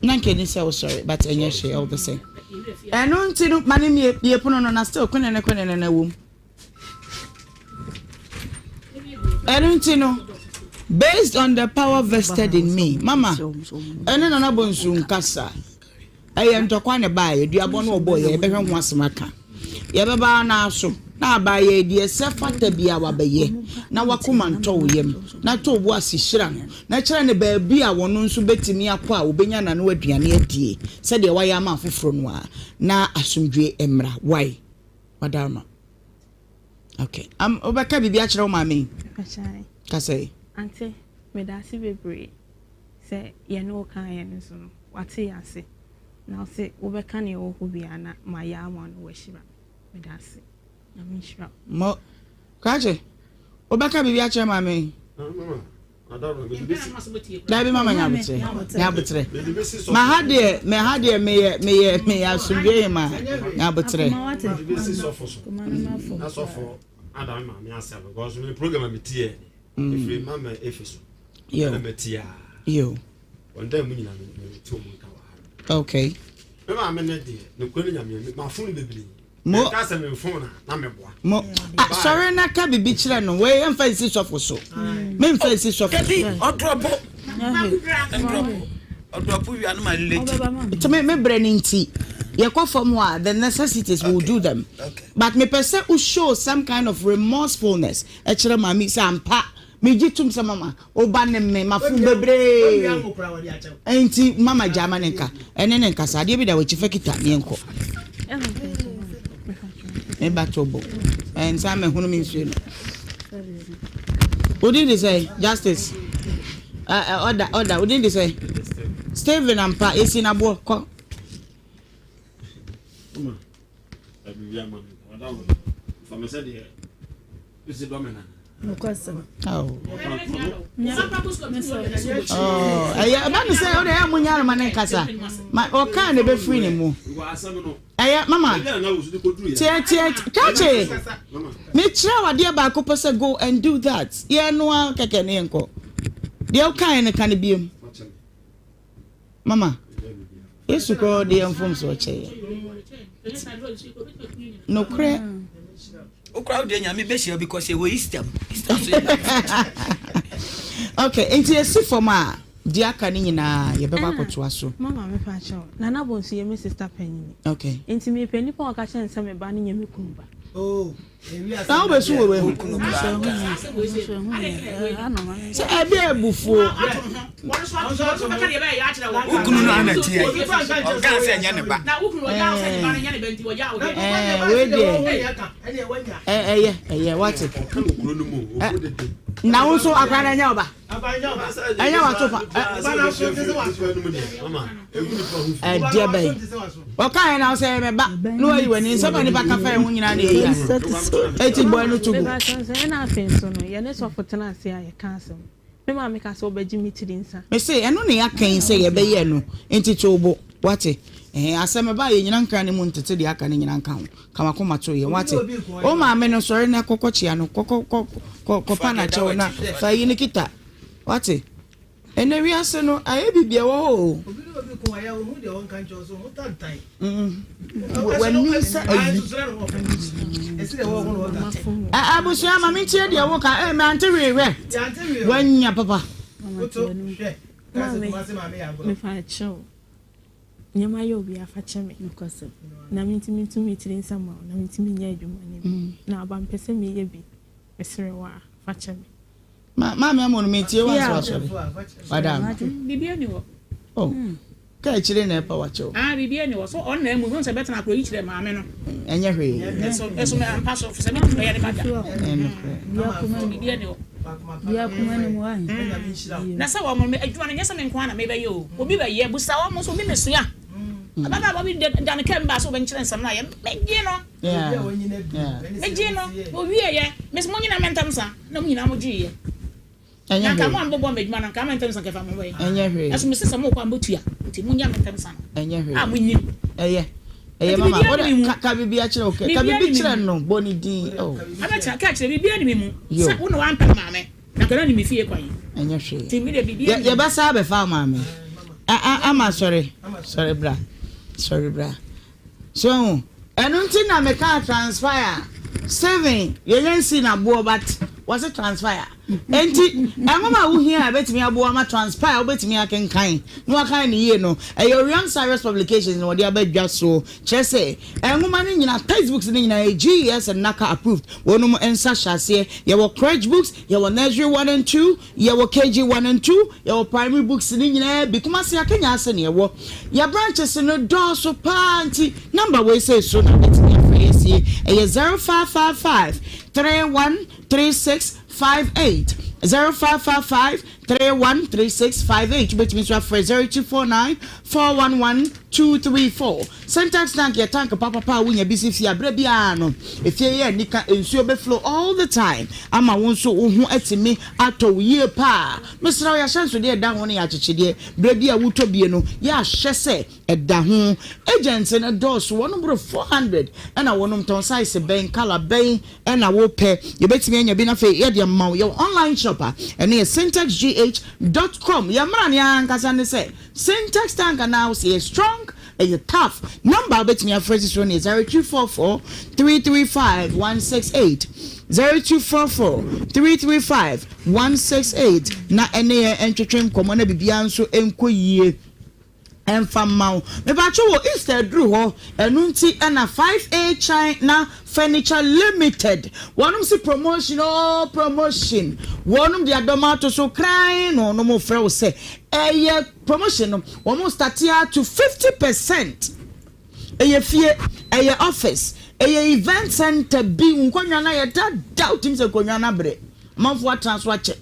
Na nka ɛni sɛ wosɔre but ɛnyɛ hwee all the same. Ɛno nti no ma no mie bie pono no na still kwenene kwenene na ɛwom. Ɛno nti no based on the power vested in me mama ɛne Nana Bonsu nkasa. Ɛyɛ ntɔkwa na ɛbaeɛ, duabɔ no ɔbɔeɛ, yɛbɛhwɛ ho asɛm aka. Yɛbɛba ara so na abaeɛ deɛ ɛsɛ fata biara wabɛyɛ na wakoma ntɔ wo yam na tɔ wo bo ase hyira no na kyerɛ no baabi a ɔno nso bɛtumi akɔ a ɔbɛnya n'ano aduane adie sɛdeɛ wayɛ ama afoforɔ no ara na asomdwoeɛ mmra. Wai? Wadarma. Okay. Um, wobɛka biribi akyerɛ wo maame yi? Ka sɛ. Ante, meda ase bebree. Sɛ yɛne wo kaeɛ no nso no, wate yɛn ase, na ɔse wobɛka nea ɛwɔ hɔ biara na mayɛ ama no, wahyira me. Meda ase. Nyame nhyira wo. Mo, Krakye, wobɛka biribi akyerɛ maame yi? Dabi mama nyabotrɛ, nyabotrɛ. Ma ha deɛ, me ha deɛ meyɛ meyɛ meyɛ asomdwe hema, nyabotrɛ. Adam maame asɛm because me program a metie ɛfiri mama efe so ɛna mɛtie a yo wɔn dan mu nyinaa mete wɔn nka wɔ ha okay me maame ne deɛ nokura ne nyame mafo no bebree mo meka sɛ memfo na na meboa mo ah, sɔre na ka biribi kyerɛ no wei ɛmfa nsi sɔfo so memfa nsi sɔfo dabi ɔdrɔpo ɔdrɔpo ɔdrɔpo wia no ma late nti me me brɛ no nti. Yɛkɔ fam hɔ a, the necessities we will do them. But mepɛ sɛ wo show some kind of remorsefulness kyerɛ maame yi sɛ ampa megye tom sɛ mama wo ba ne me mafom bebree. Nti mama gyaa ma ne nka ɛne ne nkasa. Adeɛ bi da w'akyi fa kita ne yɛnkɔ. Me ba to bo. Ɛnsa mɛhono me nsuo no. Wodin de sɛ Justice. Ɔda ɔda wodin de sɛ Stephen ampa esi na boɔ kɔ. Ɛyɛ ɛba ne sɛ ɔde ɛyɛ mo nyare ma ne nkasa ma ɔkaa na ɛbɛfiri ne mu ɛyɛ mama tiɛ tiɛ kakye mekyerɛ wo adeɛ baako pɛ sɛ go and do that yɛ noa kɛkɛ ne yɛnkɔ deɛ wokaeɛ no ka no biom. Mama, Yesu koraa ɔde yɛn mfomsoɔ kyɛ yɛn. Nokorɛ. Wokora wo deɛ nyame bɛhyira because ɛwɔ Easter mu. Easter so yɛ Okay, nti esi fam a deɛ aka no nyinaa yɛbɛkɔ ah, akɔtoa so. Mama mefa kyɛw. Nana Bonsu yɛ me sister panyin. Okay. Nti mepɛ nipa a ɔka kyerɛ no sɛ me ba no nyɛ me kunu ba. Oh. Na wobɛsu wɔ wei ho. Sɛ ɛbi abufuo. Wokunu no ana tiɛ ɔnka sɛ ɛnyɛ ne ba. Wei deɛ ɛyɛ ɛyɛ wate. Na wo nso akora no ɛnyɛ ɔba. Ɛnyɛ wato pa. Ɛdeɛ bɛn. Ɔka yɛn na ɔsɛ yɛ mɛba na wayi w'ani nsɛm a nipa ka fa yɛn ho nyinaa na eyi ano. Eti bɔ ɛno to gu. Ɛna afei nso no yɛne sɔfo tena ase a yɛka asɛm. Me maame ka sɛ ɔbɛgye me tiri nsa. Mese ɛno na yɛaka yi sɛ yɛbɛyɛ no nti to wo bo wate. Ɛhɛn asɛm ɛba a yɛnyina nkra no mu ntete deɛ aka no nyina nka ho. Ka w'akoma to yɛn wate. Wo maame no sɔre na kɔkɔ kyea no kɔkɔ kɔ kɔ kɔpa no akyɛw na fa yi no kita wate. Ɛnɛ wiase no ayɛ biribi ɛwɔ hɔ o. W'ani sɛ ayi. Abusua ma mentie deɛ woka ɛ mante hwee hwɛ wanya papa. Maame mefa kyɛw nneɛma yɛ obi afa kyɛ me na mentumi ntu me tiri nsa ma wo na mentumi nyɛ adwuma no bi na aba mpɛ sɛ meyɛ bi mesrɛ wo a fa kyɛ me. Ma maame amu no metie wa nso asɔre. Madam. Biribi ani hɔ. Oh. Ka akyire na ɛpa wakyɛw. Ah biribi ani hɔ. So ɔno na amu hu sɛ bɛtena akoro yi kyerɛ maame no. Ɛnyɛ hwee. Ɛso ɛso mɛ ampa so sɛ mɛ bɛyɛ ne ba da. Biribi ani hɔ. Na sɛ wɔn adwuma no nyɛ sɛ me nko ara na mebɛyɛ o. Obi bɛyɛ busa wɔn nso obi mesua. Ababaawa bi da ne kaa mu baa sɛ ɔbɛnkyerɛ nsɛm no ayɛ megye no. Megyee no, na ɔwieeɛ, mese mo nyinaa mɛntam sa, na mo nyinaa mogyeeɛ. Na nka mo a mobɔbɔ me adwuma no, nka mɛntam sa nka ɛfa mo bɛyɛ. Nanso mese sɛ mokɔ a mobɛtua, nti monya mɛntam sa no a monnim. Ɛyɛ, ɛyɛ mama, wode ka, ka biribi akyerɛ wo, ka biribi kyerɛ no, bɔ ne din, oh. Abɛkyerɛ, ka kyerɛ, biribiara nni me mu, sɛ wo na woampɛ maame, na nka na ɔnim me fie kwan. Ɛnyɛ hwee. Nti me deɛ biribiara nni me mu. Yɛbɛsa abɛfa wo maame. Ama sɔre, sɔre bra, sɔre bra. So wahu? Ɛno nti na mekaa transpire. Stephen, yɛnya nsii no aboɔ but wɔse transpire. Enti nwoma a wohia a ɛbɛtumi aboa ma transpire a wobɛtumi akenkan na wakan no yie no, ɛyɛ Orion Cyrus Publications na wɔde aba dwa so. Kyerɛ sɛ, nwoma no nyinaa, textbooks no nyinaa yɛ GES and NaCCA approved. Wɔnom nsa hyɛ aseɛ. Yɛwɔ crèche books, yɛwɔ nursery one and two, Yɛwɔ KG one and 2, yɛwɔ primary books no nyinaa bi. Kumasi Akenya ase na yɛwɔ. Yɛ branches no dɔɔso paa nti number wei sei so na wobɛtumi afrɛ yɛ asie. Ɛyɛ 0555 31 36 58, 0555 31 36 58. Wobɛtumi nso afrɛ 0249 411 234. Syntax tank yɛ tank papapa a wonya bi si fie a berɛ biara no efie yɛ anika, nsuo bɛ flow all the time ama wo nso wo ho atumi atɔ wo yie paa. Mesrɛ wo yɛahyɛnsodeɛ ɛda ho ne yɛakyekyedeɛ berɛ bi a wotɔ bie no yɛahyɛ sɛ ɛda ho. Agents no dɔɔso wɔnom boro 400 ɛna wɔnom tɔn size bɛn colour bɛn ɛna wopɛ yɛbɛtumi anya bi na afei yɛde ama wo. Yɛwɔ online shop a ɛno yɛ syntexgh dot com. Yɛn mmara no ankasa ne sɛ Syntax tank anaa wo sɛ yɛ strong ɛyɛ tough number a wobɛtumi afrɛ si so no yɛ 0244 335 168 0244 335 168 na ɛne yɛn ntwetwe nkɔmmɔ na biribiara nso nkɔ yie. Ɛmfa mma wo. Mepakyɛw o, Easter aduru hɔ, ɛno nti na 5A China Furniture Limited wɔnom se promotion oo promotion, wɔnom de adɔm ato so krann na wɔnom frɛ wo sɛ ɛyɛ promotion no wɔn starte ara to 50%, ɛyɛ fie, ɛyɛ office, ɛyɛ event center bi, nkonnwa no ayɛ dada, wotumi sɛ nkonnwa no abrɛ, amanfoɔ atena so akyɛ,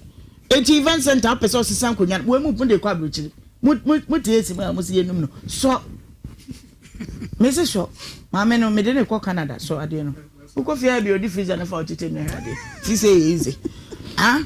enti event center wopɛ sɛ ɔsesa nkonnwa no, wɔn mu de kɔ aburokyiri. Mo mo mo te esi mu a mo si yɛnum no sɔ me se sɔ maame no mede ne kɔ Canada sɔ adeɛ no wokɔ fie a bi odi freezer no fa ɔtete mi hwɛ adeɛ ti sɛ yɛ easy ah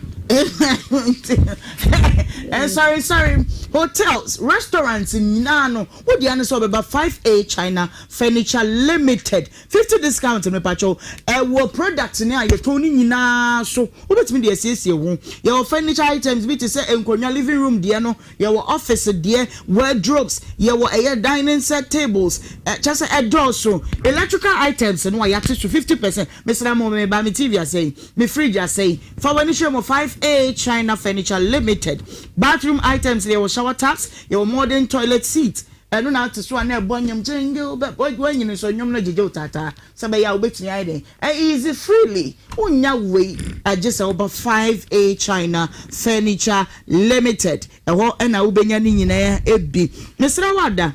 eh sorry sorry hotels restaurants nyinaa no wo deɛ no sɛ ɔbɛba 5A China Furniture Limited 50 discount mepakyɛw ɛwɔ product ne a yɛtɔn no nyinaa so wobɛtumi de asiesie ho yɛwɔ furniture items bi te sɛ nkonnwa living room deɛ no yɛwɔ office deɛ wardrobes yɛwɔ ɛyɛ dining set tables kyɛ sɛ ɛdɔɔso electrical items no a yɛate so 50 percent mesrɛ mo meba me tv asɛe me fridge asɛe fa w'ani hyɛ mu 5A China Furniture Limited bathroom items yɛwɔ shower taps yɛwɔ modern toilet seat Ɛno na ate so a na ɛbɔ nnwom jingle bell woanyini nso nnwom no gyegye wo taataa sɛ ɛbɛyɛ a wobɛtumi ayɛ dɛn a easy freely wonnya wei agye sɛ woba 5A China Furniture Limited ɛhɔ na wobɛnya ne nyinaa bi mesrɛ wo ada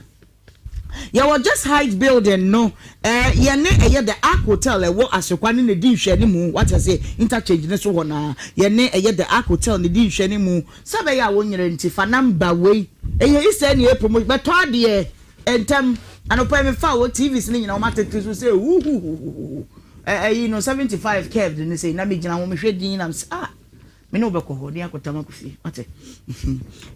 yɛwɔ Just Height Building no eh, yɛne ɛyɛ The Ark Hotel ɛwɔ Asokwa ne ne di nhwɛanimu wate aseɛ interchange ne so hɔ naa yɛne ɛyɛ The Ark Hotel ne di nhwɛanimu Sɛ ɛbɛyɛ a wo nyera nti fa number wei. Ɛyɛ Easter ɛne ɛyɛ promotion bɛtɔ adeɛ ntɛm anɔpa yi me fa wɔ TVs no nyina wɔn atete so sɛ huhuhuhuhu ɛyi no 75 curved no sei na me gyina ho me hwɛ din na me sɛ ah me ne wo bɛkɔ hɔ ne akɔtam akɔ fie wate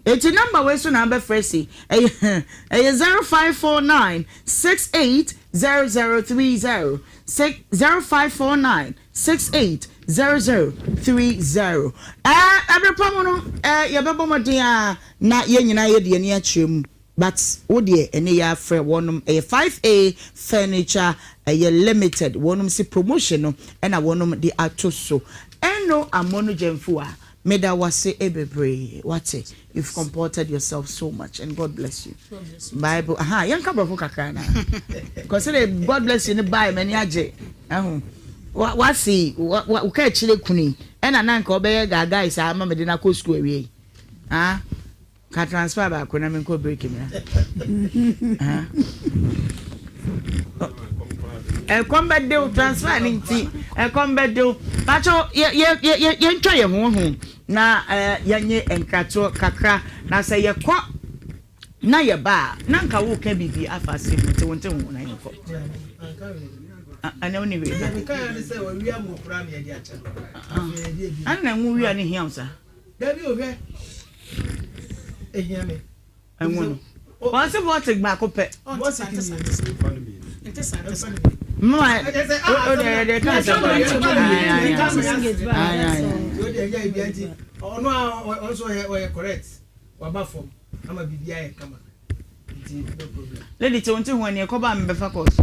eti number wei so na abɛfrɛ sei ɛyɛ ɛyɛ 0549 68 0030 6 0549 680030. Ɛɛ ɛbere pa mu no ɛɛ yɛbɛbɔ mmɔden a na yɛn nyinaa yɛde yɛn ani akyerɛ mu but wo deɛ ɛne yɛ afrɛ wɔnom ɛyɛ 5A furniture ɛyɛ limited wɔnom si promotion no ɛna wɔnom de ato so ɛno amono gyamfua Meda wase bebree wate you've comported yourself so much and God bless you bible aha yɛnka brɔfo kakra na because sɛdeɛ God bless you ne bae m'ani agye ɛho wase woka akyire kuni ɛna na nka ɔbɛyɛ gaagae saa ma mede no akɔ sukuu awie yi ah Ka transfer baako na menkɔ break mmra. Ɛkɔm bɛdew transfer ne nti ɛkɔm bɛdew. Pakyɛw yɛntwa yɛn ho ho na yɛnye nkratoɔ kakra na sɛ yɛkɔ na yɛba a na nka woka biribi afa asɛm mu nti wo nte ho na yɛnkɔ. Ɛnɛ wo ne wei ka. Ɛnna nwo wia ne hia wo saa. Dabi o hwɛ ehia me. Ɛnwo no. Wɔn se vortic baako pɛ. Mma o de yɛ de ka sɛ kɔ. Ɔno a ɔnso ɔyɛ correct waba fam ama biribi ayɛ kama. Lady te wo nte ho ani ɛkɔ ba a mebɛfa course.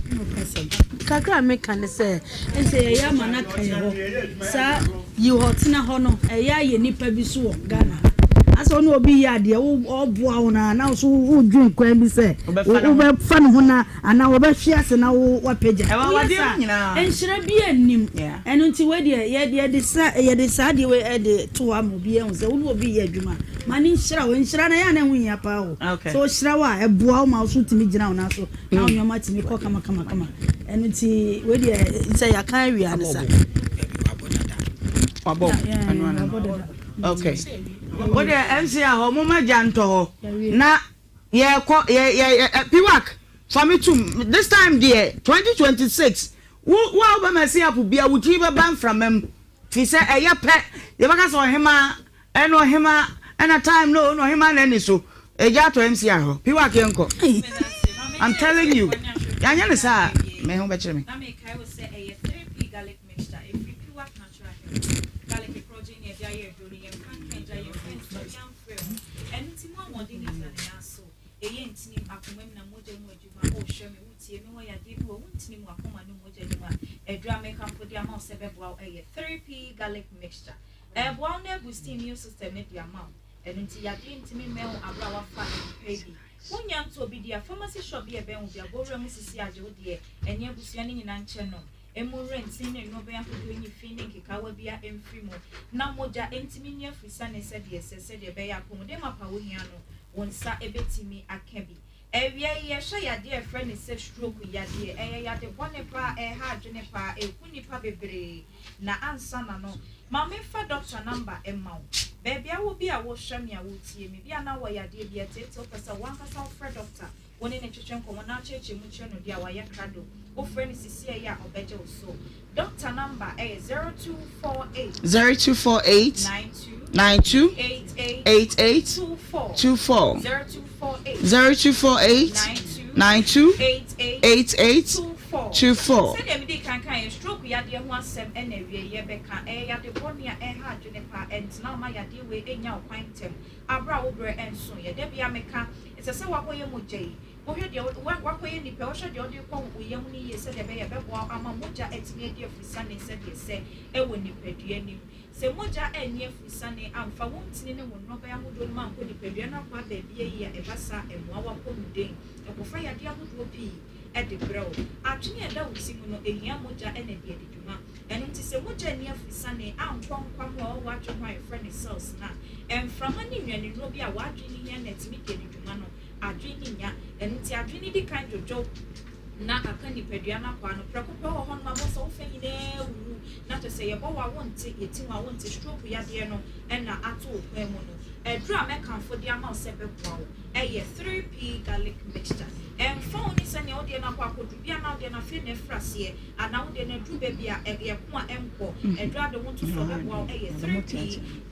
Kakra a meka ne sɛ ɛnsɛ yɛyɛ ama no aka yɛ hɔ saa yi hɔ tena hɔ no ɛyɛ ayɛ nipa bi so wɔ Ghana ha asɛ wo ne obi yɛ adeɛ ɔboa wo no a na wo so wodwen kwan bi sɛ wobɛfa ne ho na anaa wɔbɛhwe ase na wo wapagya woyɛ saa nhyira bi anim ɛno nti wei deɛ yɛde sa yɛde saa adeɛ wei ɛde to hɔ ama obi ahu sɛ wo ne obi yɛ adwuma ma ne nhyira wo nhyira no ɛyɛ a na ɛho hia paa o sɛ ɔhyira wo a ɛboa wo ma wo so tumi gyina wo nan so na wo nneɛma tumi kɔ kama kama kama ɛno nti wei deɛ sɛ yɛaka awia ne sa wabɔ ɛno ano okay wo deɛ mc ahɔ mo ma gya ntɔ hɔ na yɛkɔ yɛ yɛ piwak fa me tum this time deɛ 2026 wo wo a wobɛma si apo bia wo tiri bɛba mframa mu fi sɛ ɛyɛ pɛ yɛbɛka sɛ ɔhemaa Ɛna ɔhemaa ɛna time no na ɔhemaa na ɛni so egya atɔ MCR hɔ piwak yɛn kɔ I'm telling you yanyɛ ne saa me ho bɛkyerɛ me. Na mekae wo sɛ ɛyɛ 3P garlic mixture ɛfiri Piwak Natural Health. Garlic korɔgyen ne ɛde ayɛ aduro no yɛmfa nka agya yɛmfa nsi yɛamfrɛ ho. Ɛno nti mo ahoɔden no gyina ne nan so. Ɛyɛ ntinim, akoma mu na mogya mu adwuma. Oh hwɛ me, wotie me wɔ yadeɛ bi wɔ wo ntini mu, akoma no mogya no mu a, aduro a mekamfo de ama wo sɛ ɛbɛboa wo ɛyɛ 3P garlic mixture. Ɛboa wo na ɛboosti immune system no de ama wo. Ɛno nti yadeɛ ntumi mmɛn wo aberɛ a woafa nnupɛ yi bi. Wonnya ntɔɔ bi di a, pharmacy shop bi a ɛbɛn wo biara, bɔ wura mu sisi a gye wo deɛ ɛne abusua no nyinaa nkyɛ nom. Emu werɛ ntini ne nnurobɛn ahodoɔ nyi fi ne nkekaawa biara mfiri mu na mogya ntumi nni afrisane sɛdeɛ ɛsɛ sɛdeɛ ɛbɛyɛ a apɔmuden mapa a wohia no wo nsa bɛtumi aka bi. Awia yi yɛhwɛ yadeɛ a yɛfrɛ no sɛ stroke yadeɛ. Ɛyɛ yade bɔne paa, ɛreha adwene paa, ɛku nnipa bebree. Na ansa na no, ma memfa doctor number mma wo. Baabi a wowɔ bi a wohwɛ me a wotie me, bi a na wowɔ yadeɛ bi ɛteetee wopɛ sɛ wo ankasa wofrɛ doctor wo ne no twetwe nkɔmmɔ na akyerɛkyerɛ mu kyerɛ no deɛ a wayɛ krado. Wofrɛ no sisiɛ yi a ɔbɛgye wo so. Doctor number ɛyɛ 0248. 0248 92 88 24 0248 92 88 24. Sɛdeɛ medii kan kaeɛ, stroke yadeɛ ho asɛm na awie yɛbɛka. Ɛyɛ yade bɔne a ɛha adwene paa. Ɛntena mma yadeɛ wei nnya wo kwan ntɛm aberɛ a wo berɛ nsoeɛ. Da biara meka, ɛsɛ sɛ woakɔyɛ mogya yi. Wohwɛ deɛ woakɔyɛ nnipa, wohwɛ deɛ wode rekɔ wo yam no yie sɛdeɛ ɛbɛyɛ a ɛbɛboa wo ama mogya atumi adi afusane sɛdeɛ ɛsɛ wɔ nipadua no mu. Sɛ mogya anni afusane amfa wo ntini ne wo nnɔbae ahodoɔ no mu ankɔ nipadua no akwaa baabi ayi a, ɛba saa a ɛmmoa w'apɔmuden. Ɛkɔfa yadeɛ ahodoɔ pii de brɛ wo. Adwene a ɛda wo ti mu no, ɛhia mogya na ɛde adi dwuma. Ɛno nti sɛ mogya anni afusane ankɔ nkwammoa a ɛwɔ w'adwene ho a yɛfrɛ no cells no a, mframa ne nnuanennuro bi a w'adwene no hia na atumi de adi dwuma no, adwene no nnya. Ɛno nti adwene no di kan dwodwo na aka nipadua no akwaa no prɛko pɛ. Wɔ hɔnom a, wobɛhu sɛ wo fɛ nyinaa awuwu, na kyerɛ sɛ yɛbɔ wo a wonte, yɛti wo a wonte. Stroke yadeɛ no na ato wo kwan mu no. Aduru a mɛkamfo de ama wo sɛ ɛbɛboa wo yɛ 3P Garlic Mixture. Ɛmfa ho ne sɛnea wo deɛ no akɔ akɔduru, bi a na wo deɛ no afei na afiri aseɛ, anaa wo deɛ no aduru baabi a ɛko a ɛnkɔ, aduru a de wo nto so a ɛbɛboa wo yɛ 3P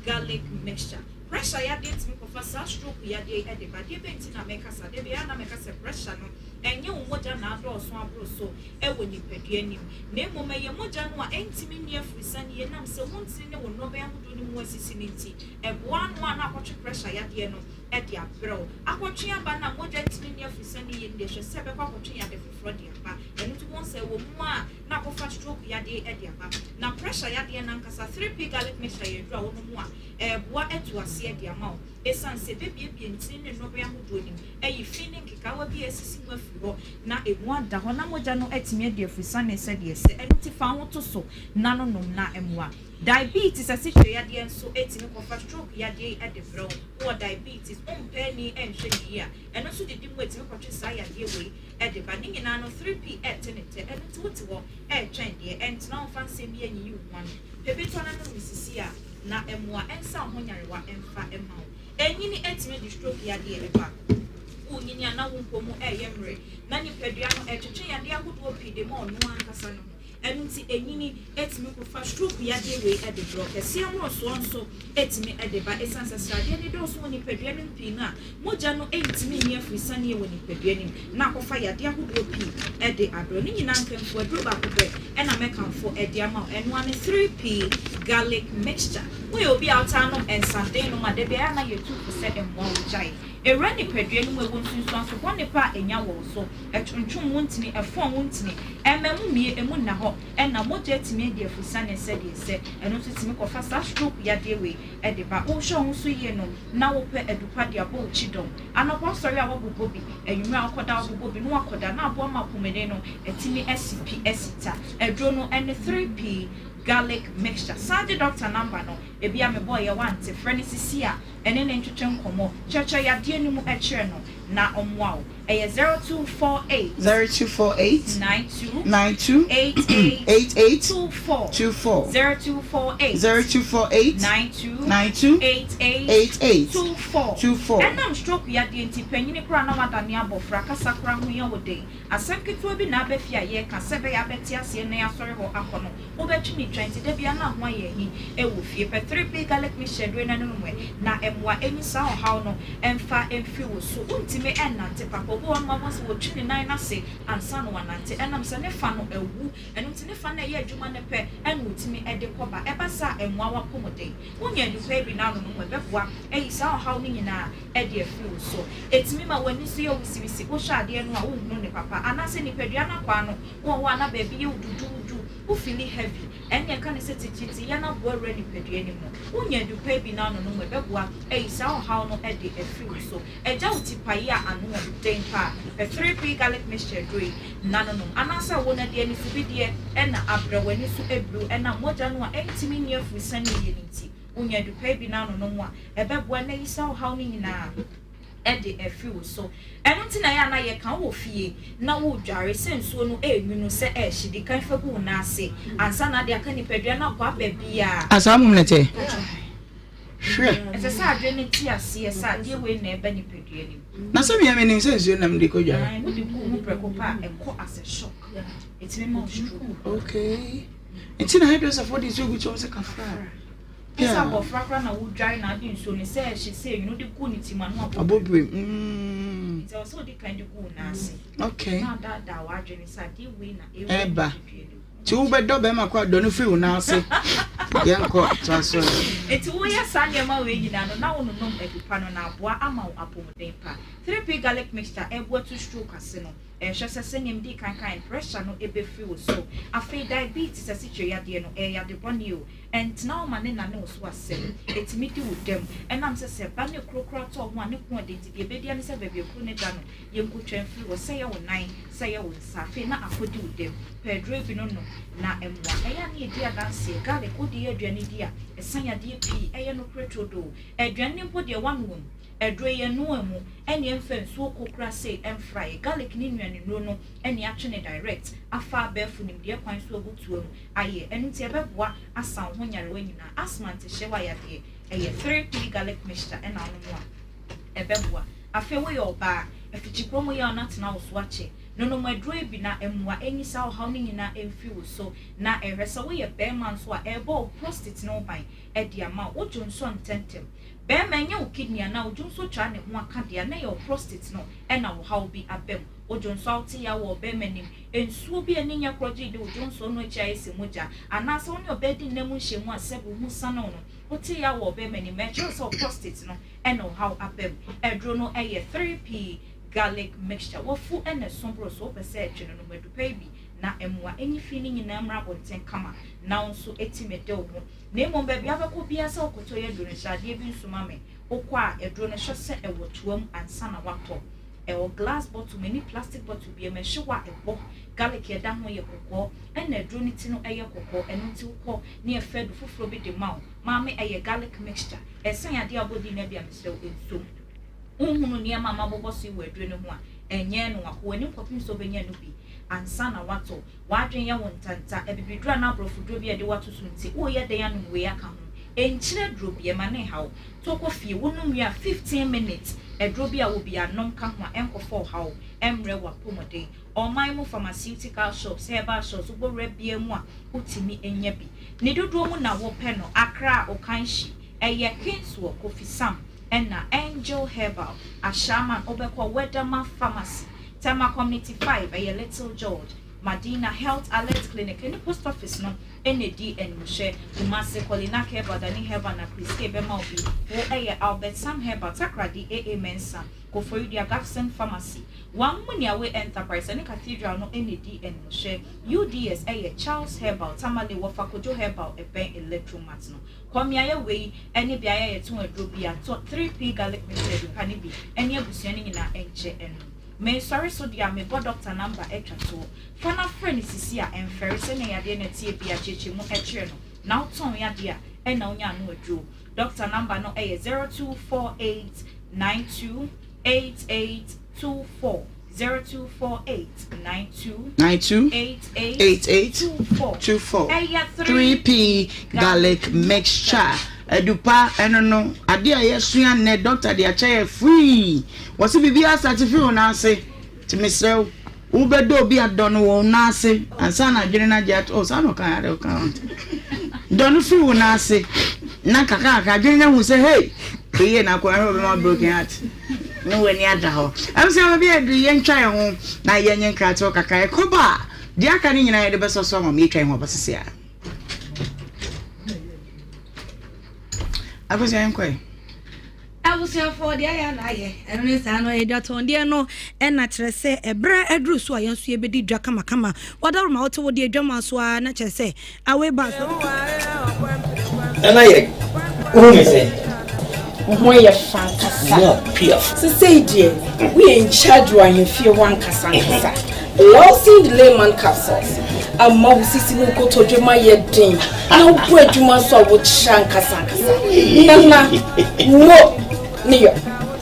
Garlic Mixture. Pressure yadeɛ tumi kɔfa saa stroke yadeɛ yi de ba. Deɛ bɛn nti na meka saa? Da biara na meka sɛ pressure no ɛnyɛ wo mogya na adɔɔso aboro so wɔ nipadua no mu, na mmom ɛyɛ mogya no a ɛntumi nni afurusiane yie ɛnam sɛ wo ntini ne wo nnɔbae ahodoɔ no mu asisi no nti. Ɛboa ano a na akɔtwe pressure yadeɛ no de abrɛ wo. Akɔtwe aba no a mogya ntumi nni afurusiane yie no deɛ, hwɛ sɛ ɛbɛkɔ akɔtwe yade foforɔ de aba. Ɛno nti wobɛhu sɛ ɛwɔ mu a na akɔfa stroke yadeɛ de aba. Na pressure yadeɛ no ankasa, 3P garlic mixture yɛ aduro a wonom a, Ɛreboa atu aseɛ de ama wo. Ɛsiane sɛ ɛbɛbuebue ntini ne nnɔbae ahodoɔ no mu, ayi fi ne nkekaawa bi a asisi mu afiri hɔ, na ɛmu ada hɔ na mogya no atumi adi afusane sɛdeɛ ɛsɛ. Ɛno nti fa wo ho to so na no nom na mmoa. Diabetes, asikyire yadeɛ nso tumi kɔfa stroke yadeɛ yi de brɛ wo. Wowɔ diabetes, wompɛ ani nhwɛ no yie a, ɛno nso didi mu a ɛtumi kɔtwe saa yadeɛ wei de ba. Ne nyinaa no 3P ɛrete ne tɛ. Ɛno nti wote hɔ retwɛn deɛ, ɛntena hɔ mfa nsɛm bi anyiyi wo ho ano. Pɛ bi tɔ na nom no sisi a. na mmoa nsa wo ho nyarewa mfa mma wo. Ɛnyini tumi de stroke yadeɛ ba. Wonyini a na wo mpɔ mu reyɛ mmerɛ na nipadua no ɛtwetwe yadeɛ ahodoɔ pii de ma ɔno ankasa ne ho. Ɛno nti ɛnyini tumi kɔfa stroke yadeɛ wei de brɛ wo. Kɛseɛ mmorosoɔ nso tumi de ba. Ɛsiane sɛ sradeɛ no dɔɔso wɔ nipadua no mu pii no a, mogya no ntumi nni afirisaneɛ wɔ nipadua no mu na akɔfa yadeɛ ahodoɔ pii de abrɛ. Ne nyinaa nkamfo aduro baako pɛ na mɛkamfo de ama wo, ɛno ara ne 3P Garlic Mixture. Woyɛ obi a wotaa nom nsaden nom a, da biara na yɛtu fo sɛ mmoa wo gyae. Ɛwura nipadua no mu, ɛwɔ nsunsuanso bɔne pa a ɛnya wɔ wo so, ɛtwontwom wo ntini, ɛfɔn wo ntini, ɛmma mu mmue, ɛmu nna hɔ, ɛna mogya atumi adi afusane sɛdeɛ ɛsɛ. Ɛno nso tumi kɔfa saa stroke yadeɛ wei de ba. Wohwɛ wo ho so yie no, na wopɛ adupa de abɔ wo kyidɔm. Anɔpa wosɔre a woabobɔ bi, anwummerɛ a wokɔda a wobobɔ bi na woakɔda na aboa ma apɔmuden no atumi asi pi asi ta. Aduro no ne 3P garlic mixture. San gye doctor number no, ebia mebɔeɛ woante, frɛ no sisi a ɛne no ntwetwe nkɔmmɔ, kyerɛkyerɛ yadeɛ no mu kyerɛ no na ɔmmoa wo. Ɛyɛ 0248. 0248. 92. 92. 88. 88. 24. 24. 0248. 0248. 92. 92. 88. 88. 24. 24. Ɛnam stroke yadeɛ nti, panyini koraa na wadane abɔfra, kasa koraa ho yɛ wo den. Asɛm ketewa bi na aba fie a yɛreka, sɛ ɛbɛyɛ a abɛte aseɛ na yɛasɔre hɔ akɔ no, wobɛtwe ne twa nti da biara na ho ayɛ ahi wɔ fie. Pɛ 3P Garlic Mixture duro na nom ɛ, na mmoa ɛnyi saa ɔhaw no mfa mfiri wo so. Wontumi nnante papa, obi wɔ hɔnom a wobɛhu sɛ wɔtwi ne nan no ase ansa na wanante ɛnam sɛ ne fa no awu, ɛno nti ne fa no a ɛyɛ adwuma no pɛ na ɔtumi de kɔ ba. Ɛba saa a ɛmmoa w'apɔmuden. Wonya adupa yi bi na anonom a, ɛbɛboa ayi saa ɔhaw no nyinaa de afiri wo so. Ɛtumi ma w'ani so yɛ wisiwisi, wohwɛ adeɛ no a wonhunu no papa, anaasɛ nipadua no akwaa no wɔ hɔ a na baabi yɛ wo duduudu. Wo feeli heavy, ɛnneɛ ka no sɛ tititiyɛ no aboa awura nipadua no mu. Wonya adupa bi na anonom a, ɛbɛboa ayi saa ɔhaw no de afiri wo so. Agya wo tipaeɛ a ano yɛ den paa. Pɛ 3P Garlic Mixture aduro yi na nonom. Anaasɛ wo no deɛ anisobideɛ na abrɛ w'ani so abiriw ɛnam mogya no a ɛntumi nni afurusiane yie no nti. Wonya adupa bi na anonom a, ɛbɛboa na ayi saa ɔhaw no nyinaa de afiri wo so. Ɛno nti na ɛyɛ a na yɛka wowɔ fie na woredware sɛ nsuo no ɛrenwunu sɛ ɛrehye, di kan fa gu wo nan ase ansa na ade aka nipadua no akɔ aba biara. Ah, saa mmom na ɛteɛ. Hwɛ. Ɛsɛ sɛ adwene no te aseɛ sɛ adeɛ wei na ɛba nipadua no mu. Na sɛ mea menim sɛ nsuo nam de kɔ dware. Ae, wode gu wo ho prɛko pɛ a, ɛkɔ as a shock. Ɛtumi ma wo stroke. Okay. Nti na hairdresserfoɔ de nsuo gu kyɛm sɛ kafra. Te sɛ abɔfra koraa na wodware na ade nsuo no sɛ ɛhye sɛ enwunu wode gu ne ti mu a na wabɔ Abɔ birim. Mm. Nti ɛwɔ sɛ wodi kan de gu wo nan ase. Okay. Na adaadaa w'adwene sɛ adeɛ wei na ɛwura Ɛba. nipadua no mu. Nti wobɛdɔ bɛrima kɔ a dɔ no firi wo nan ase. Yɛnkɔ toa so. Nti woyɛ saa nneɛma wei nyinaa no na wononom adupa no na aboa ama wo apɔmuden pa. 3P garlic mixture ɛboa tu stroke ase no. Ɛhwɛ sɛ sɛnea midii kan kae no pressure no befiri wo so. Afei diabetes asikyire yadeɛ no ɛyɛ yade bɔne o. Ɛntena hɔ ma ne nane wo so asɛm. Ɛtumi di wo dɛm. Ɛnam sɛ sɛ ɛba ne kuro koraa tɔ ho a ne ko ɔden nti deɛ ɛbɛdi ara ne sɛ baabi a kuro no da no yɛnkɔtwa mfiri hɔ. Sɛ ɛyɛ wo nan, sɛ ɛyɛ wo nsa afei na akɔdi wo dɛm. Pɛ aduro bi no nom na ɛmmoa. Ɛyɛ a na yɛdi adanseɛ. Garlic wode yɛ aduane di a ɛsa yadeɛ pii. Ɛyɛ nokorɛ turodoo. Aduane no mpo deɛ woanoa mu. Aduro yi yɛnoa mu ɛne ɛmfa nsuo kokora sei ɛmfra yɛ garlic ne nnuane nnuro no ɛne atwe no direct afa abɛɛfo nimdeɛ kwan so agu toa mu ayɛ ɛno nti ɛbɛboa asa wo ho nyarewa nyinaa asthma ntehyewa yadeɛ ɛyɛ 3P garlic mixture ɛna wonom a ɛbɛboa afei woyɛ ɔbaa afikyikuro mu yaw no atena wo so akyɛ nonom aduro yi bi na ɛmmoa ɛnyi saa ɔhaw no nyinaa ɛmfiri wo so na ɛhwɛ sɛ woyɛ bɛɛma nso a ɛrebɔ wo prostate no ho ban ɛde ama wo wodwo nsɔ ntɛntɛm Bɛɛma, ɛnyɛ wo kidney anaa wo dwonsɔ twaa ne ho aka deɛ a, na ɛyɛ wo prostate no na wo haw bi aba mu. Wo dwonsɔ a wote yaw wɔ ɔbɛɛma anim, nsuo bi a ani nyɛ korɔgyee di wo dwonsɔ no akyi ayɛ sɛ mogya, anaa sɛ wo ne ɔbaa di nna mu nhyiamu a sɛbe wo ho sane wo no, wote yaw wɔ ɔbɛɛma anim, ɛkyerɛ sɛ wo prostate no na wo haw aba mu. Aduro no yɛ 3P garlic mixture. Wafu na ɛso boro so, wopɛ sɛ ɛtwe no nom adupa yi bi na mmoa ɛnyi fi no nyinaa mmra abɔnten kama na wo nso ɛtumi de wo ho. Na mmom baabi a wobɛkɔ biara sɛ wokɔtɔ yɛ aduro no, hyɛ adeɛ bi nso ma me. Wokɔ a, aduro no hwɛ sɛ ɛwɔ toa mu ansa na woatɔ. Ɛwɔ glass bottle mu, ɛnni plastic bottle biara mu. Ɛhye hɔ a, ɛbɔ. Garlic a ɛda ho yɛ kɔkɔɔ, ɛnna aduro no ti no yɛ kɔkɔɔ. Ɛno nti wokɔ na yɛfa adu foforɔ bi de ma wo. Maame, ɛyɛ garlic mixture. Ɛsan adeɛ a wobɔ din no bi a, mesrɛ wo, nsom. Wonhunu nneɛma a mabobɔ so yi wɔ aduro no ho a, ɛnyɛ no. Akɔ w'anim kɔpem sɛ wobɛnya ɛno bi ansa na woatɔ. W'adwene yɛ wo ntanta, abibiduro anaa aborɔfoduro bi a yɛde wo ato so nti, woreyɛ dɛn anom wei aka ho? Nkyiri aduro bi, ɛma no nha wo. Tɔ kɔ fie, wonom wie a, 15 minutes, aduro bi a wɔ biara, nom ka ho a, ɛnkɔfa ɔhaw mmrɛ w'apɔmuden. Ɔman mu pharmaceutical shops, herbal shops, wobɔ wura biara mu a, wotumi nya bi. Ne dodoɔ mu na wopɛ no, Accra, Okanshy, ɛyɛ Kingswell, Kofi Sam, ɛna Angel Herbal, Ashaiman, wobɛkɔ Wedama Pharmacy, Tema Community 5, ɛyɛ Little George, Madina Health Alert Clinic ne Post Office no na ɛdi animhwɛ. Kumasi, Kolinak Herbal, Dani Herbal na Chris K bɛma wo bi. Wo yɛ Albert Sam Herbal, Takoradi, AA Mensah, Koforidua, Gafson Pharmacy, Wammuniawe Enterprise ne Cathedral no na ɛdi animhwɛ. UDS yɛ Charles Herbal, Tamale, Wɔfa Kojo Herbal ɛbɛn Electromat no. Kɔ mmeaeɛ wei ne beaeɛ a yɛtɔn aduro bi a, tɔ 3P Garlic Mixture adupa no bi ne abusua no nyinaa nkyɛ ɛnom. Mesɔre so deɛ a mebɔ doctor number atwa toɔ. Fa na frɛ no sisi a ɛmfɛre sɛnea yadeɛ no ɛteɛ biara kyerɛkyerɛ mu kyerɛ no na wotɔn yadeɛ a ɛna wonya ano aduro. Doctor number no ɛyɛ 0248 92 8824 0248 92 92 88 88 24 24 ɛyɛ 3P garlic mixture. Adupa ɛno no adeɛ a yɛsua nnɛ doctor de akyɛ yɛ free. Wɔse biribiara start firi wo nan ase nti mesrɛ wo wobɛdɔ obi a dɔ no wɔ wo nan ase ansa na adwene no agye ato oh saa na ɔka ade ɔka ho dɔ no firi wo nan ase na kakra kakra adwene no ahu sɛ hey eye na akɔ ɛhɔ bɛma broken heart ne w'ani ada hɔ ɛm sɛ baabi a aduru yɛntwa yɛn ho na yɛnyɛ nkratoɔ kakra ɛkɔba a deɛ aka no nyinaa yɛde bɛsɔ so ama mo yɛtwa yɛn ho aba sisi a akɔsua yɛnkɔɛ. Abusuafoɔ, deɛ ayɛ a na ayɛ, ɛno ne saa no, ɛyɛ dwatɔndeɛ no na kyerɛ sɛ ɛberɛ aduru so a yɛn nso yɛbɛdi dwa kamakama. W'adaworoma wote wo deɛ dwama so ara na kyerɛ sɛ away ba so. Nana yɛ, wohu me sɛn? Wo ho yɛ fɛ ankasa. More piaf. Sesei deɛ, woyɛ in charge wɔ ahemfie hɔ ankasa ankasa. Lawson Layman Capsules ama wo sisi ne wo kotodwe ma yɛ den na wobɔ adwuma nso a wokyerɛ ankasa ankasa. Nana, mo ne yɔ.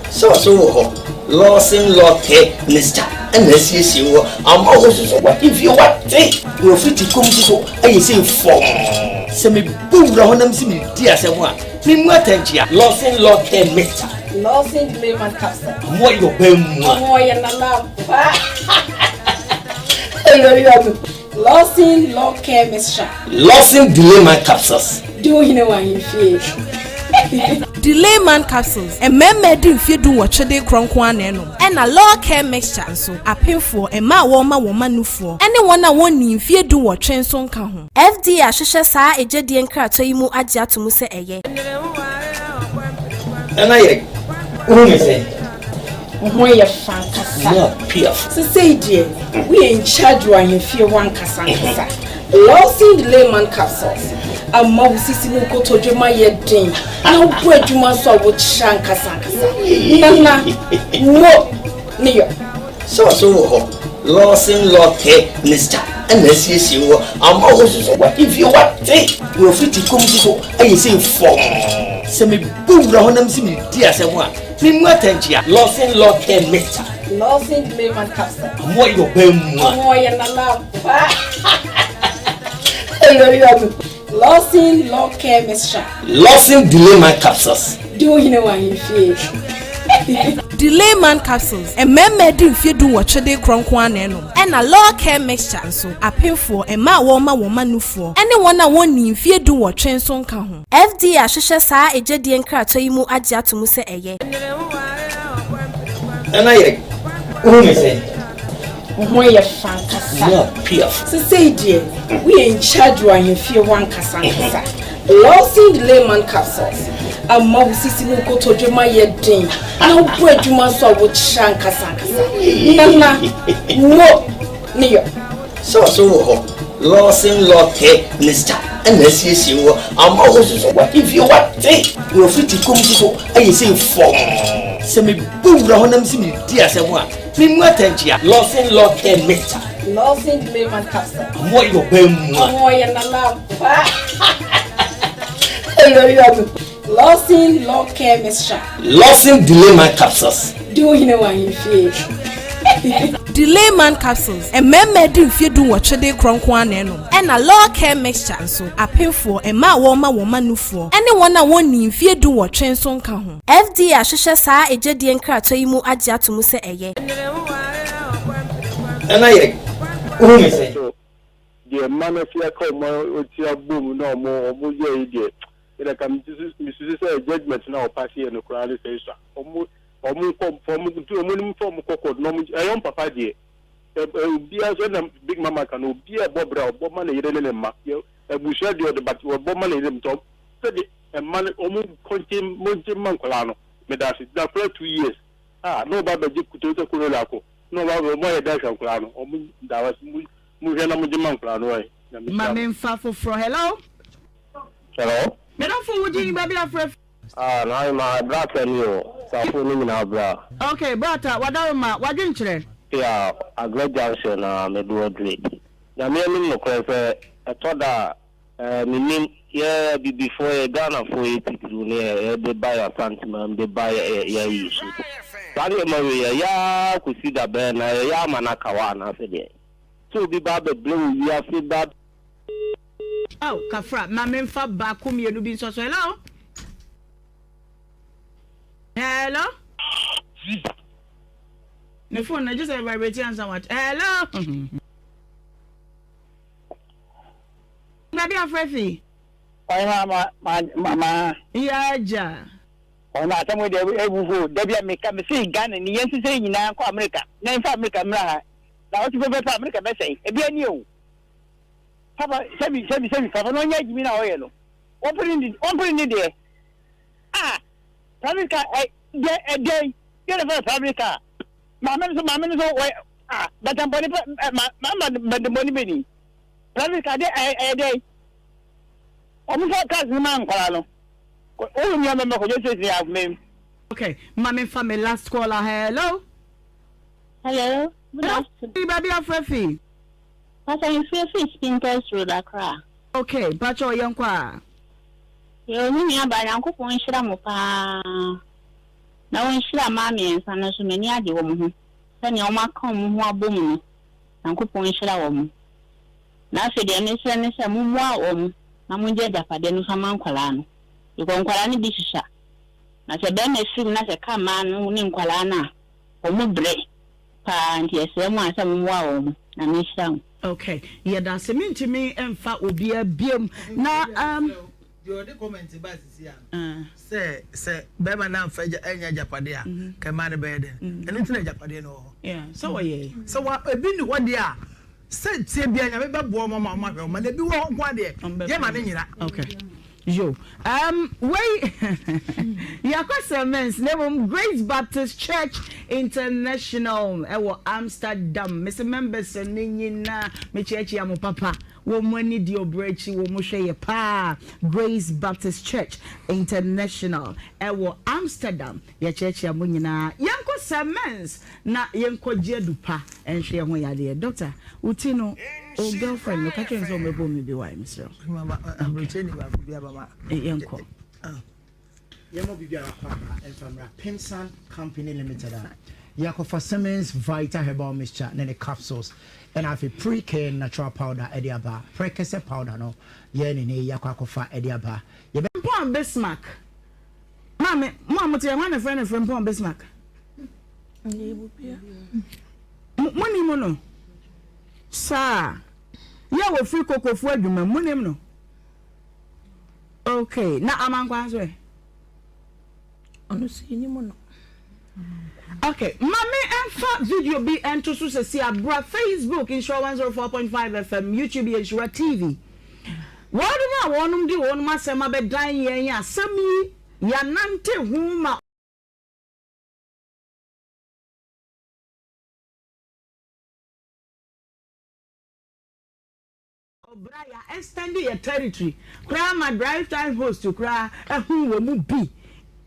Sɛ ɔso wɔ hɔ, Lawson Law Care Mixture na asiesie wɔ ama wo nso so w'ahemfie wate na wafiti kɔm nso so ayɛ sei fɔmm. Sɛ mebɔ wura hɔ na mese meredi asɛm a, memu atɛnkyea. Lawson Law Care Mixture. Lawson Layman Capsule. Ɔmo ayɛ ɔbaa mua. Ɔmo ɔyɛ nana ampa. Lawson Law Care Mixture. Lawson Delayman Capsules. Di wo hene wɔ ahemfie. Delayman Capsules, Mmarima adi mfeɛ dunwɔtwe de rekorɔ nko ara na ɛnom. Ɛna Law Care Mixture nso, apemfoɔ, mmaa a wɔrema wɔn mma nufoɔ, ne wɔn a wɔnnii mfeɛ dunwɔtwe nso nka ho. FDA ahwehwɛ saa egyedie nkratoɔ yi mu agye ato mu sɛ ɛyɛ. Nana yɛ, wohu me sɛn? Wo ho yɛ fɛ ankasa. More piaf. Sesei deɛ, woyɛ in charge wɔ ahemfie hɔ ankasa ankasa. Lawson Layman Capsules ama wo sisi ne wo kotodwe ma yɛ den na wobɔ adwuma nso a wokyerɛ ankasa ankasa. Nana, mo ne yɔ. Sɛ ɔso wɔ hɔ, Lawson Law Care Mixture na asiesie wɔ ama wo nso so w'ahemfie wate na wafiti kɔm nso so ayɛ sei fɔmm. Sɛ mebɔ wura hɔ na mese meredi asɛm a, memu atɛnkyea. Lawson Law Care Mixture. Lawson Layman Capsule. Ɔmo ayɛ ɔbaa mua. Ɔmo ɔyɛ nana ampa. Lawson Law Care Mixture. Lawson Delayman Capsules. Di wo hene wɔ ahemfie. Delayman Capsules, Mmarima adi mfeɛ dunwɔtwe de rekorɔ nko ara na ɛnom. Ɛna Law Care Mixture nso, apemfoɔ, mmaa a wɔrema wɔn mma nufoɔ, ne wɔn a wɔnnii mfeɛ dunwɔtwe nso nka ho. FDA ahwehwɛ saa egyedie nkratoɔ yi mu agye ato mu sɛ ɛyɛ. Nana yɛ, wohu me sɛn? Wo ho yɛ fɛ ankasa. More piaf. Sesei deɛ, woyɛ in charge wɔ ahemfie hɔ ankasa ankasa. Lawson Layman Capsules ama wo sisi ne wo kotodwe ma yɛ den na wobɔ adwuma nso a wokyerɛ ankasa ankasa. Nana, mo ne yɔ. Sɛ ɔso wɔ hɔ, Lawson Law Care Mixture na asiesie wɔ ama wo nso so w'ahemfie wate na wafiti kɔm nso so ayɛ sei fɔmm. Sɛ mebɔ wura hɔ na mese meredi asɛm a, memu atɛnkyea. Lawson Law Care Mixture. Lawson Layman Capsule. Ɔmo ayɛ ɔbaa mua. Ɔmo ɔyɛ nana ampa. Lawson Law Care Mixture. Lawson Delayman Capsules. Di wo hene wɔ ahemfie. Delayman Capsules, Mmarima adi mfeɛ dunwɔtwe de rekorɔ nko ara na ɛnom. Ɛna Law Care Mixture nso, apemfoɔ, mmaa a wɔrema wɔn mma nufoɔ, ne wɔn a wɔnnii mfeɛ dunwɔtwe nso nka ho. FDA ahwehwɛ saa egyedie nkratoɔ yi mu agye ato mu sɛ ɛyɛ. Nana yɛ, wohu me sɛn? So deɛ mma no afi aka wɔn ti abom na wɔn wɔn yɛ yi deɛ me deɛ nka mesusu sɛ judgement no a wɔpaase yɛ no koraa ne sɛ esua wɔn wɔn nkɔ wɔn nti wɔn nim fa wɔn kɔ court na wɔn ɛyɛ wɔn papa deɛ ɛ ɛ obiara nso ɛna big mama ka no obiara ɛbɔ bra ɔbɔ ma ne yere ne ne mma yɛ abusua deɛ ɔde but ɔbɔ ma ne yere nti sɛdeɛ mma no wɔn kɔnkye mo ngye mma nkwadaa no meda ase na akwadaa 2 years a na ɔba abɛgye Toyota Corolla akɔ na ɔba abɛ ɔmo ayɛ dɛ ahwɛ nkwadaa no ɔmo da ase mo mo hwɛ na mo gye ma nkwadaa no ɛ nyame Ma hyira mo. memfa foforɔ. Hello? Hello. Me dɔfo wo din baabi afrɛ fi. Ah na ma brata ni o safo no nyinaa bra. Ok brata wadaroma wadwenkyerɛ. Yeah Aggrey junction na me do adure. Nyame anim nokorɛ sɛ ɛtɔ da a eh menim yɛ abibifoɔ yɛ Ghanafoɔ yɛ titiriw ne yɛ yɛde ba yɛ Asanteman de ba yɛ yɛ ayi so saa nneɛma wei yɛyɛ ara kɔsi da bɛn na yɛyɛ ama no aka hɔ anaasɛ deɛn sɛ obi ba abɛbrɛ wɔ wiase ba Oh kafra ma me nfa baako mmienu bi nsɔ so hello hello ne phone na gye sɛ vibrate ansa wat hello baabi afrɛ fi. Ɔhema ma ma ma ma. Yɛ agya. Ɔhema asɛm yi deɛ ebufuo dabi a meka mese Ghana ni yɛn sisɛ nyinaa nkɔ Amerika na yɛnfa Amerika mmra ha na ɔte pɛpɛpɛ Amerika bɛsɛe ebi ani o. Papa sɛbi sɛbi sɛbi papa no ɔnyɛ adwumi na ɔyɛ no wɔmpere ne wɔmpere ne deɛ ah. Private car ɛ deɛ ɛdeɛn deɛ na fɛ private car maame no so maame no so wɔ ah bɛtɛmpɔni pɛ ɛ ma ma ma bɛtɛmpɔni bɛ ni private car deɛ ɛ ɛyɛ deɛn wɔn fɔ cars no ma nkwadaa no wɔn nua mɛmɛ kɔjɔ station yɛ afumɛ. Okay, ma me nfa me last caller. Hello. Hello, good afternoon. Baabi afrɛ fi. Pastor mefrɛ firi Spintex Road, Accra. Okay, mpakyɛw yɛnkɔ a. Yoo me nua baa Nyankopɔn nhyira mo paa na ɔnhyira mmaa miensa no nso m'ani agye wɔn ho sɛnea wɔn aka wɔn ho abom no Nyankopɔn nhyira wɔn na afei deɛ mesrɛ ne sɛ mommoa wɔn na mongye agyapadeɛ no mfa ma nkwadaa no because nkwadaa no bi susua na sɛ bɛrima firi mu na sɛ ka mmaa no ne nkwadaa no a wɔn brɛ paa nti yɛsrɛ mo a sɛ mommoa wɔn Nyame nhyira mo. Ok yɛdase mentumi nfa obia biom na um. Deɛ ɔde comment ba sisi a no sɛ sɛ bɛrima no amfa agya anya agyapadeɛ a nka mmaa no bɛyɛ dɛn ɛno nti na agyapadeɛ no wɔ hɔ sɛ wɔyɛ sɛ wa ebi ni hɔ deɛ a sɛ tie bia nyame bɛboa wɔn ama wɔn ahwɛ wɔn ma na ebi wɔ hɔ nko adeɛ yɛ ma ne nyera. Okay. Yo, um, wei yɛakɔ Sir na mmom Grace Baptist Church International ɛwɔ Amsterdam. Mese members ne nyinaa mekyiakyia mo papa. Wɔn mo ani di ɔbrɛ akyi, wɔn mo hwɛ yɛ paa. Grace Baptist Church International ɛwɔ Amsterdam. Yɛkyiakyia mo nyinaa. Yɛnkɔ Sir Mens na yɛnkɔgye adu pa nhwɛ yɛn ho yadeɛ. Doctor, wo ti no, wo girlfriend no, ka kyerɛ no sɛ ɔmmɛbɔ me bi wae, mesrɛ wo. Yɛnkɔ. Yɛmmɔ biribiara kɔ aba mfa mmra Pimsan Company Limited a yɛakɔfa Siemens Vita Herbal Mixture ne ne capsules ɛna afei Pre-Care Natural Powder ɛde aba. Prɛkɛsɛ powder no yɛ ne ne yɛakɔ akɔfa ɛde aba. Yɛbɛ. Frimpong Bismarck. Maame, mo a mote ha, hwan na ɛfrɛ no Frimpong Bismarck? Monim no? Saa. Yɛ a wɔfiri Kokofoɔ adwuma mu, monim no? Okay, na Amankwa nso ɛ? Ɔno nso yɛnim no. Okay, ma me mfa video bi nto so sɛsi abra Facebook Nhyira 104.5 FM, YouTube yɛ Nhyira TV. Wɔnom a wɔnom de wɔnom asɛm abɛdan yɛn asɛm yi, yɛanante ho ma. Ɔbra yɛ extend yɛ territory koraa ma drive time host koraa ɛho wɔ mu bi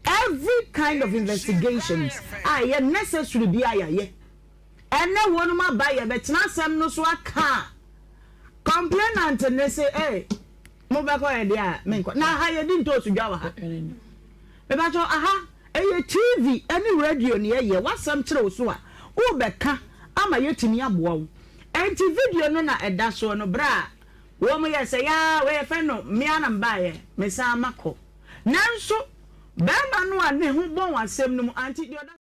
every kind of investigations a ɛyɛ necessary bi a yɛayɛ ɛnɛ wɔnom aba yɛbɛtena asɛm no so aka a complainant ne se ee mo bɛkɔ yɛ deɛ a menkɔ na aha yɛdi ntoosu dwa wɔ ha mebakyɛ aha ɛyɛ TV ɛne radio ne yɛyɛ wasɛm kyerɛ wo so a wobɛka ama yɛtumi aboa wo Enti video no na ɛda soɔ no berɛ a wɔn yɛɛ sɛ yaa wei yɛfrɛ no me ara na mebaeɛ mesan makɔ nanso barima no a ne ho bɔn asɛm no mu ante deɛ ɔda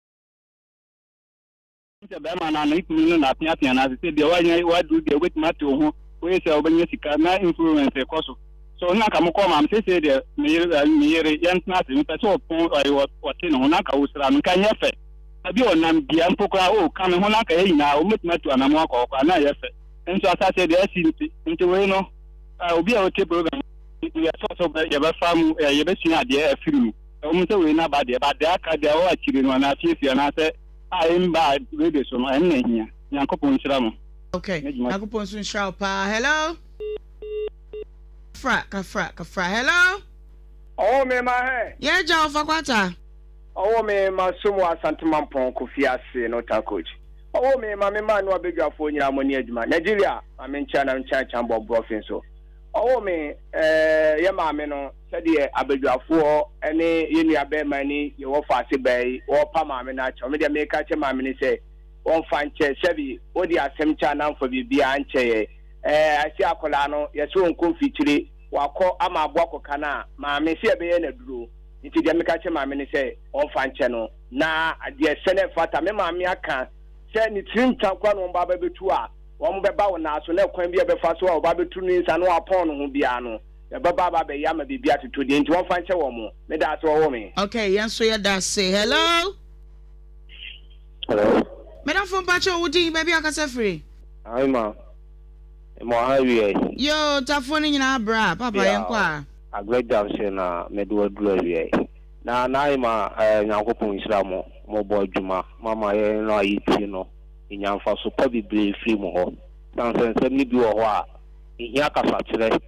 Sɛ bɛrima no ano kunu no na apeapea no ase sɛ bia woanya woaduru bia wobɛtumi ate wo ho woyɛ sɛ wobɛnya sika na influence kɔ so so na nka mokɔ maame seesei deɛ me yere me yere yɛntena ase mepɛ sɛ ɔpon ɔte ne ho na nka wosra no nka nyɛ fɛ Baabi a ɔnam bia mpo koraa, oh, ka me ho na anka yɛn nyinaa, wɔbɛtumi atu anamon akɔ hɔ koraa, na ɛyɛ fɛ. Nso asaseɛ deɛ asi nti, nti wei no, ah, obi a ɔtie program yi, yɛsɔ sɛ yɛbɛfa mu, eh, yɛbɛsua adeɛ afiri mu. Ɛwɔ mu sɛ wei no aba deɛ, but deɛ aka, deɛ ɛwɔ akyire no, anaa afiefie, anaasɛ a ɛmba radio so no, ɛno na ɛhia. Nyankopɔn nhyira mo. Okay, Nyankopɔn nso nhyira wo paa. Hello? Kafra, kafra, kafra. Hello? Ɔwɔ me ma hɛ. Yɛ gya ɔfa kwata. Ɔwɔ me ma som wɔ Asante Mampɔn Kofi ase no ta coach. Ɔwɔ me ma me maa no abadwafoɔ nyinaa mo ne adwuma. Nigeria ma me nkyea na nkyea kyan bɔ brɔfe nso. Ɔwɔ me eh yɛ maame no sɛdeɛ abadwafoɔ ne yɛ nua bɛɛma ni yɛ wɔ faase baa yi wɔɔpa maame no akyɛw. Me deɛ meka kyɛ maame no sɛ wɔnfa nkyɛ sɛbi wode asɛm kyɛ anaa nfa biribiara nkyɛ yɛ eh I see akwadaa no yɛse ɔnkɔ mfikyire wakɔ ama aboa kɔka no a maame sɛ yɛbɛyɛ no aduro. Nti deɛ meka kyerɛ maame ne sɛ ɔmfa nkyɛ no, na deɛ ɛsɛ na ɛfata, me maame aka sɛ ne tiri ntwa koraa na wɔn ba bɛbɛtu a, wɔn bɛba wo nan so, na ɛkwan bi a ɛbɛfa so a wɔba bɛtu ne nsa na wɔapɔn ne ho biara no, yɛbɛba aba abɛyɛ ama biribi atoto deɛ, nti wɔmfa nkyɛ wɔn. Meda ase wɔwɔ me. Okay, yɛn nso yɛda ase. Hello. Hello. Medafo mpakyɛ wo din baabi akasa firi. Hi ma. Mo ha wiɛ. Yoo tafoɔ no nyinaa bra papa yɛn kɔ a. Aggrey Junction na mede wo aduru awiei. Na Naima eh, Nyankopɔn nhyira mo, mobɔ adwuma mama yɛn no a yɛtie no, yɛnya mfaso pa bebree firi mo hɔ. Sane sɛ nsɛm no bi wɔ hɔ a, ɛhia kasakyerɛ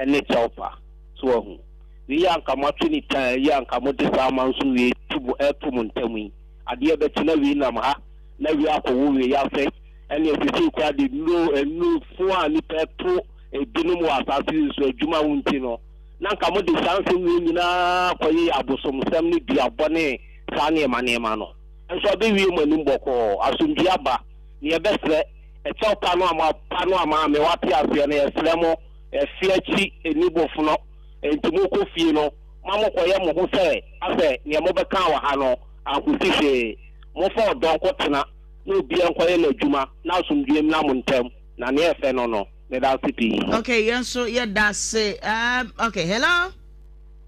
ne kyɛw pa. So wahu? Wei a anka moatwe ne tan yi a anka mode saa amanso wei to mo, ɛto mo ntam yi, adeɛ bɛkye na wei nam ha, na wei akɔwo wei ase, ɛnneɛ seesei koraa de nnuro, nnuro fo a nnipa ɛto ebinom wɔ asaase yi so adwuma ho nti no, na anka mode saa nsɛm wei nyinaa akɔyeyɛ abosomsɛm ne duabɔ ne saa nneɛma nneɛma no. Nso abɛwie mo anim bɔkɔɔ, asomdwoeɛ aba. Nea yɛbɛsrɛ, ɛkyɛw pa no a moapa no ama me wate aseɛ no, yɛsrɛ mo, ɛfe akyi nni bofono, enti mokɔ fie no, ma mokɔyɛ mo ho sɛ asɛ nea mobɛka wɔ ha no ankosi hwee. Momfa ɔdɔ nkɔtena na obiara nkɔyɛ n'adwuma na asomdwoeɛ mmra mo ntam, na nea ɛfɛ no no. Meda ase pii. Okay, yɛn nso yɛda ase. Um, okay, hello.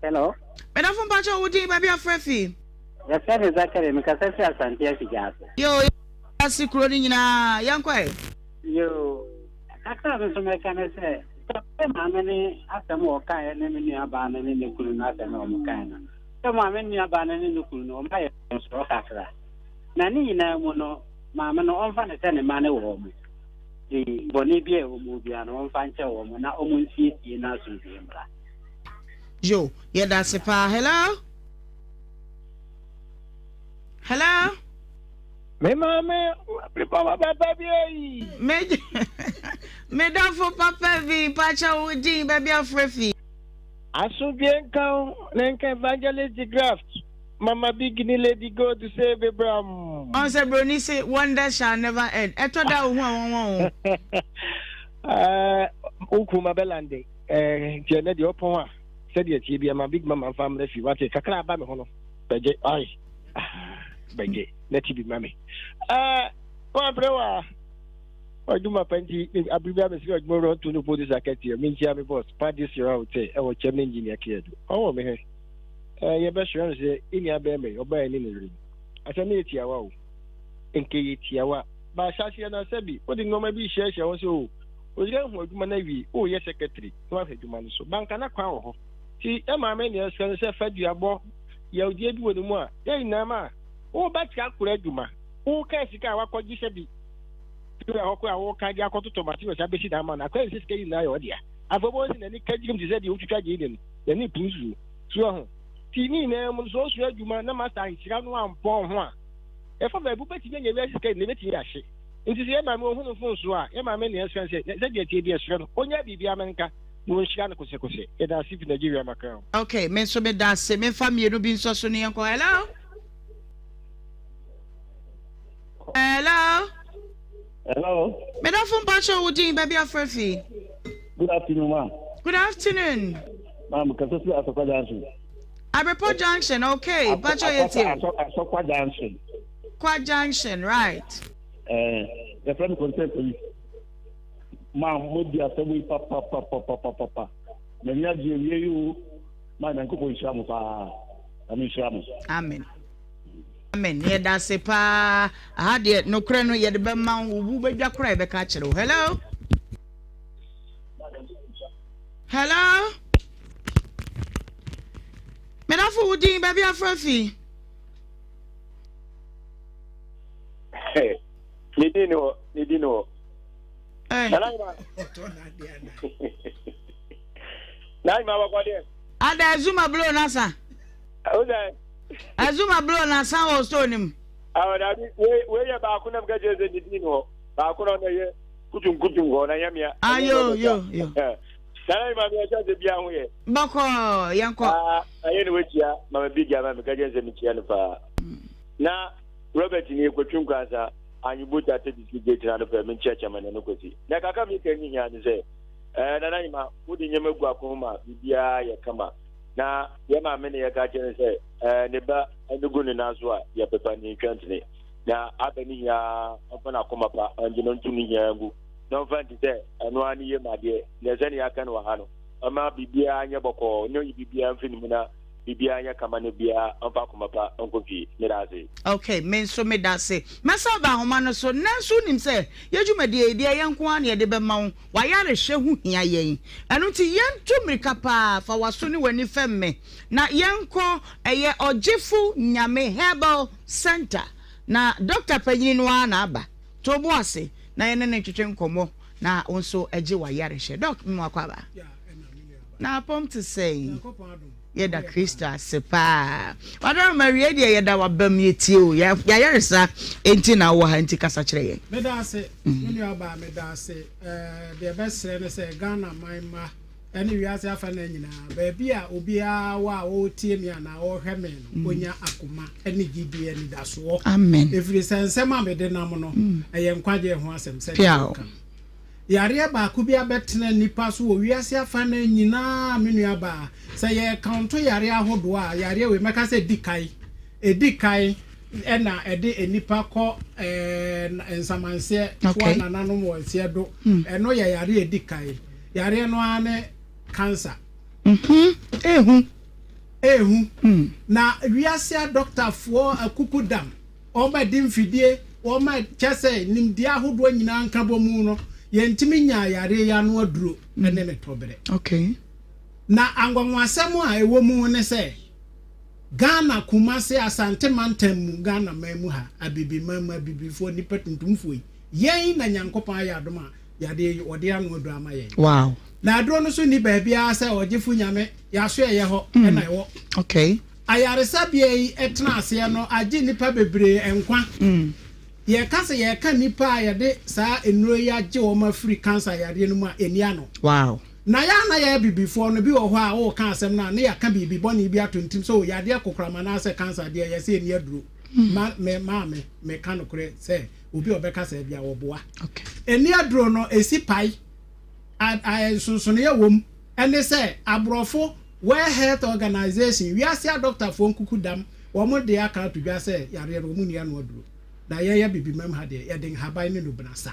Hello. Medafo mpakyɛ wo din baabi afrɛ fi. Yɛfrɛ me Zakari, mekasa firi Asante Afigya ase. Yo, ase kuro no nyinaa, yɛnkɔ ɛ. Yo, kakra me nso mɛka ne sɛ, sɛ maame ne asɛm a ɔkaeɛ ne me nuabaa no ne ne kunu no asɛm a wɔkae no, sɛ maame nuabaa no ne ne kunu no, wɔayɛ nsoro kakra. Na ne nyinaa mu no, maame no ɔmfa ne sɛ ne mma ne wɔ mu. Nti bɔne bi a ɛwɔ mu biara no, wɔmfa nkyɛ wɔn na wɔnsiesie na asomdwoeɛ mmra. Yo, yɛda ase paa. Hello? Hello? Me maame, papa papa bi eyi. Me me dɔfo papa bi, mpakyɛ wo din baabi afrɛ fi. Asomdwoeɛ nka wo ne nka Evangelist de Graft. Mama Big ne Lady Gold se bebram. Ɔn sɛ broni se wonders shall never end ɛtɔ da a ohu a wɔnwɔ o. Eh, wo kunu ma bɛlande eh, nti ɛnɛ deɛ ɔpɔn a sɛdeɛ tie bi ma Big Mama mfa mmerɛ fi wate kakra aba me ho no bɛgye ai ah, bɛgye na ti bi ma me eh, wabrɛ wa ɔdwuma pa nti abiri bi abɛsiri ɔdwuma wura ɔnto no police akɛteɛ menkyia me boss padi sira hotel ɛwɔ kyɛm engineer keɛdo ɔwɔ me hɛ Eh, yɛbɛsrɛ no sɛ yɛn nua bɛrima yi, ɔbaa yi ne ne yere yi, asɛm no yɛ tiawa o, nka ɛyɛ tiawa. Ba ahyɛaseɛ no sɛbi wode nneɛma bi hyiahyia ho sɛ o, oyere ahu adwuma no awie, woyɛ secretary na wahwɛ adwuma no so. Ba nka na kwan wɔ hɔ. Nti yɛn maame na yɛsrɛ no sɛ fa duabɔ, yawdeɛ bi wɔ ne mu a, yɛn nyinaa ma wobɛtra akora adwuma, woka sika a wakɔgye sɛbi wura hɔ koraa woka de akɔtotɔ materials abɛsi dan ama no, akora ne sɛ sika yi nyinaa yɛ ɔdea. Afei wobɛhu sɛ n'ani ka gyirim te sɛ deɛ wotwitwa gyeene no. N'ani po nsuo. So wahu? Nti ne nyinaa mu no, sɛ ɔsua adwuma na masta anhyira no ampɔn ho a, ɛfa baabi wobɛtumi anya wiase sika nyinaa, ɛbɛtumi ahye. Nti sɛ yɛn maame ɔhu no mfomsoɔ a, yɛn maame na yɛsrɛ no sɛ, sɛdeɛ ɛteɛ bi yɛsrɛ no, ɔnyɛ biribiara ma nka na ɔnhyira no kosɛkosɛ. Yɛda ase fi Nigeria Macau. Ok, me nso meda ase. Memfa mmienu bi nsɔ so ne yɛnkɔ. Hello? Hello? Hello. Medafo mpakyɛ wo din baabi afrɛ fi. Good afternoon, ma. Good afternoon. Ma, kasa fi Asokwa Junction. Abrepɔ Junction, okay. Mpakyɛ yɛ tie. Asokwa Junction. Kwa Junction, right. Eh, yɛfrɛ me consent police. Ma, mo di asɛm yi papapapapapa. M'ani agye awie yi o. Ma, Nyankopɔn nhyira mo paa. Nyame nhyira mo. Amen. Amen yɛda ase paa aha deɛ nokorɛ no yɛde bɛma wo wo bɛdwa koraa yɛbɛka akyerɛ wo hello hello medafo wo din baabi afra fi ne din ne hɔ ne din ne hɔ nana bɔkɔ deɛ ada azuma blow nasa Azuma blow na san wɔ store no mu. Awo dabi wei wei yɛ baako na meka kyerɛ sɛ ne din hɔ baako na ɔna yɛ kutum kutum hɔ na nyɛ mea. Ah yo yo yo. Nana yi maame ɛhyɛ sɛ bia ho yɛ. Bɔkɔ yɛn kɔ. Ah ayɛ ne wakyia mama bi gya ma meka kyerɛ sɛ mekyia no paa. Na Robert ni ekotwi nkwansa anyi bota te diski gate na no pɛ menkyia kyɛma na no kwasi. Na kaka meka ni hia ne sɛ ɛɛ nana yi ma wode nneɛma gu akon ma biribiara yɛ kama. Na yɛ maame ne yɛka kyerɛ no sɛ ɛɛ ne ba ani gu ne nan so a yɛpepa ne ntwɛntene na aba ne hia ɔmfa n'akoma pa ɔngye no nto ne hia ngu na ɔmfa nti sɛ ɛno ara ne yie ma adeɛ na ɛsɛ ne yɛaka no wɔ ha no ɔma biribiara nyɛ bɔkɔɔ ne ɔyi biribiara mfiri ne mu na biribiara nyɛ kama na obiara mfa akoma pa nkɔ fie. Meda ase. Ok, me nso meda ase. Mɛsan aba ahoma no so. Nanso wonim sɛ, yɛn dwumadie yi, deɛ yɛn nko ara na yɛde bɛma wo. W'ayarehwɛ ho hia yɛn. Ɛno nti, yɛntu mmirika paa, fa w'aso ne w'ani fɛm me, na yɛnkɔ ɛyɛ Ɔgyefo Nyame Herbal Centre. Na dɔkta panyini no ara na aba. To wo bo ase na yɛne no ntwetwe nkɔmmɔ na wo nso gye w'ayarehwɛ. Dɔk, mema wo akwaaba. Na apɔm te sɛn? Yɛda Kristo ase paa. Wadaroma awiei deɛ yɛda w'abam yɛtie o. Yɛayaresa enti na wowɔ ha nti kasa kyerɛ yɛn. Meda ase me nua baa meda ase deɛ bɛsrɛ ne sɛ Ghana man mma ɛne wiase afa no nyinaa baabi a obiara wɔ a ɔretie me anaa ɔrehwɛ me no ɔnya akoma ne gyidie anidasoɔ. Amen. Ɛfiri sɛ nsɛm a mede nam no ɛyɛ nkwagyeɛ ho asɛm sɛdeɛ woka. Yareɛ baako bi abɛtena nnipa so wɔ wiase afanan nyinaa me nua baa. Sɛ yɛrekaonto yareɛ ahodoɔ a, yareɛ wei mɛka sɛ ɛdi kan. Ɛdi kan ɛna ɛde nnipa kɔ ɛɛ nsamanseɛ toa nananom wɔ nseɛ do. Ɛno yɛ yareɛ ɛdi kan. Yareɛ no ara ne cancer. Ehu. Ehu. Na wiase adɔktafoɔ akukudam. Wɔde mfidie, wɔma kyɛ sɛ nimdeɛ ahodoɔ nyinaa nkabɔmu no, yɛntumi nyaa yareɛ yi ano aduro ne ne tɔberɛ. Okay. Na anwanwasɛm a ɛwɔ mu ne sɛ, Ghana, Kumasi, Asante mantam mu, Ghana man mu ha, Abibiman mu, Abibifoɔ, nnipa tuntumfoɔ yi, yɛn na Nyankopɔn ayɛ adom a yadeɛ yi, ɔde ano aduro ama yɛn. Wow. Na aduro no nso nni baabiara sɛ ɔgyefo Nyame, yɛaso ɛyɛ hɔ ɛna ɛwɔ. Okay. Ayaresabea yi tena aseɛ no agye nnipa bebree nkwa. Yɛka sɛ yɛreka nnipa a yɛde saa nnuro yi agye wɔn afiri cancer yareɛ no mu a, ɛnni ano. Wow. Na yɛn a na yɛyɛ abibifoɔ no, bi wɔ hɔ a woreka asɛm no a, na yɛaka biribi bɔne bi ato ne tirim sɛ oh, yadeɛ kokoram anaasɛ cancer deɛ yɛse ɛnni aduro. Ma, me, maame, meka nokorɛ sɛ obi a ɔbɛka saa biara, ɔboa. Ɛnni aduro no, ɛsi pae. A, a, nsonsonoeɛ wɔ mu. Ɛne sɛ, aborɔfo World Health Organization, wiase adɔktafoɔ nkukudam, wɔn de aka ato dwa sɛ yareɛ no wɔn nni ano aduro. Na yɛn Abibimam ha deɛ, yɛde nhaban ne nnubena sa.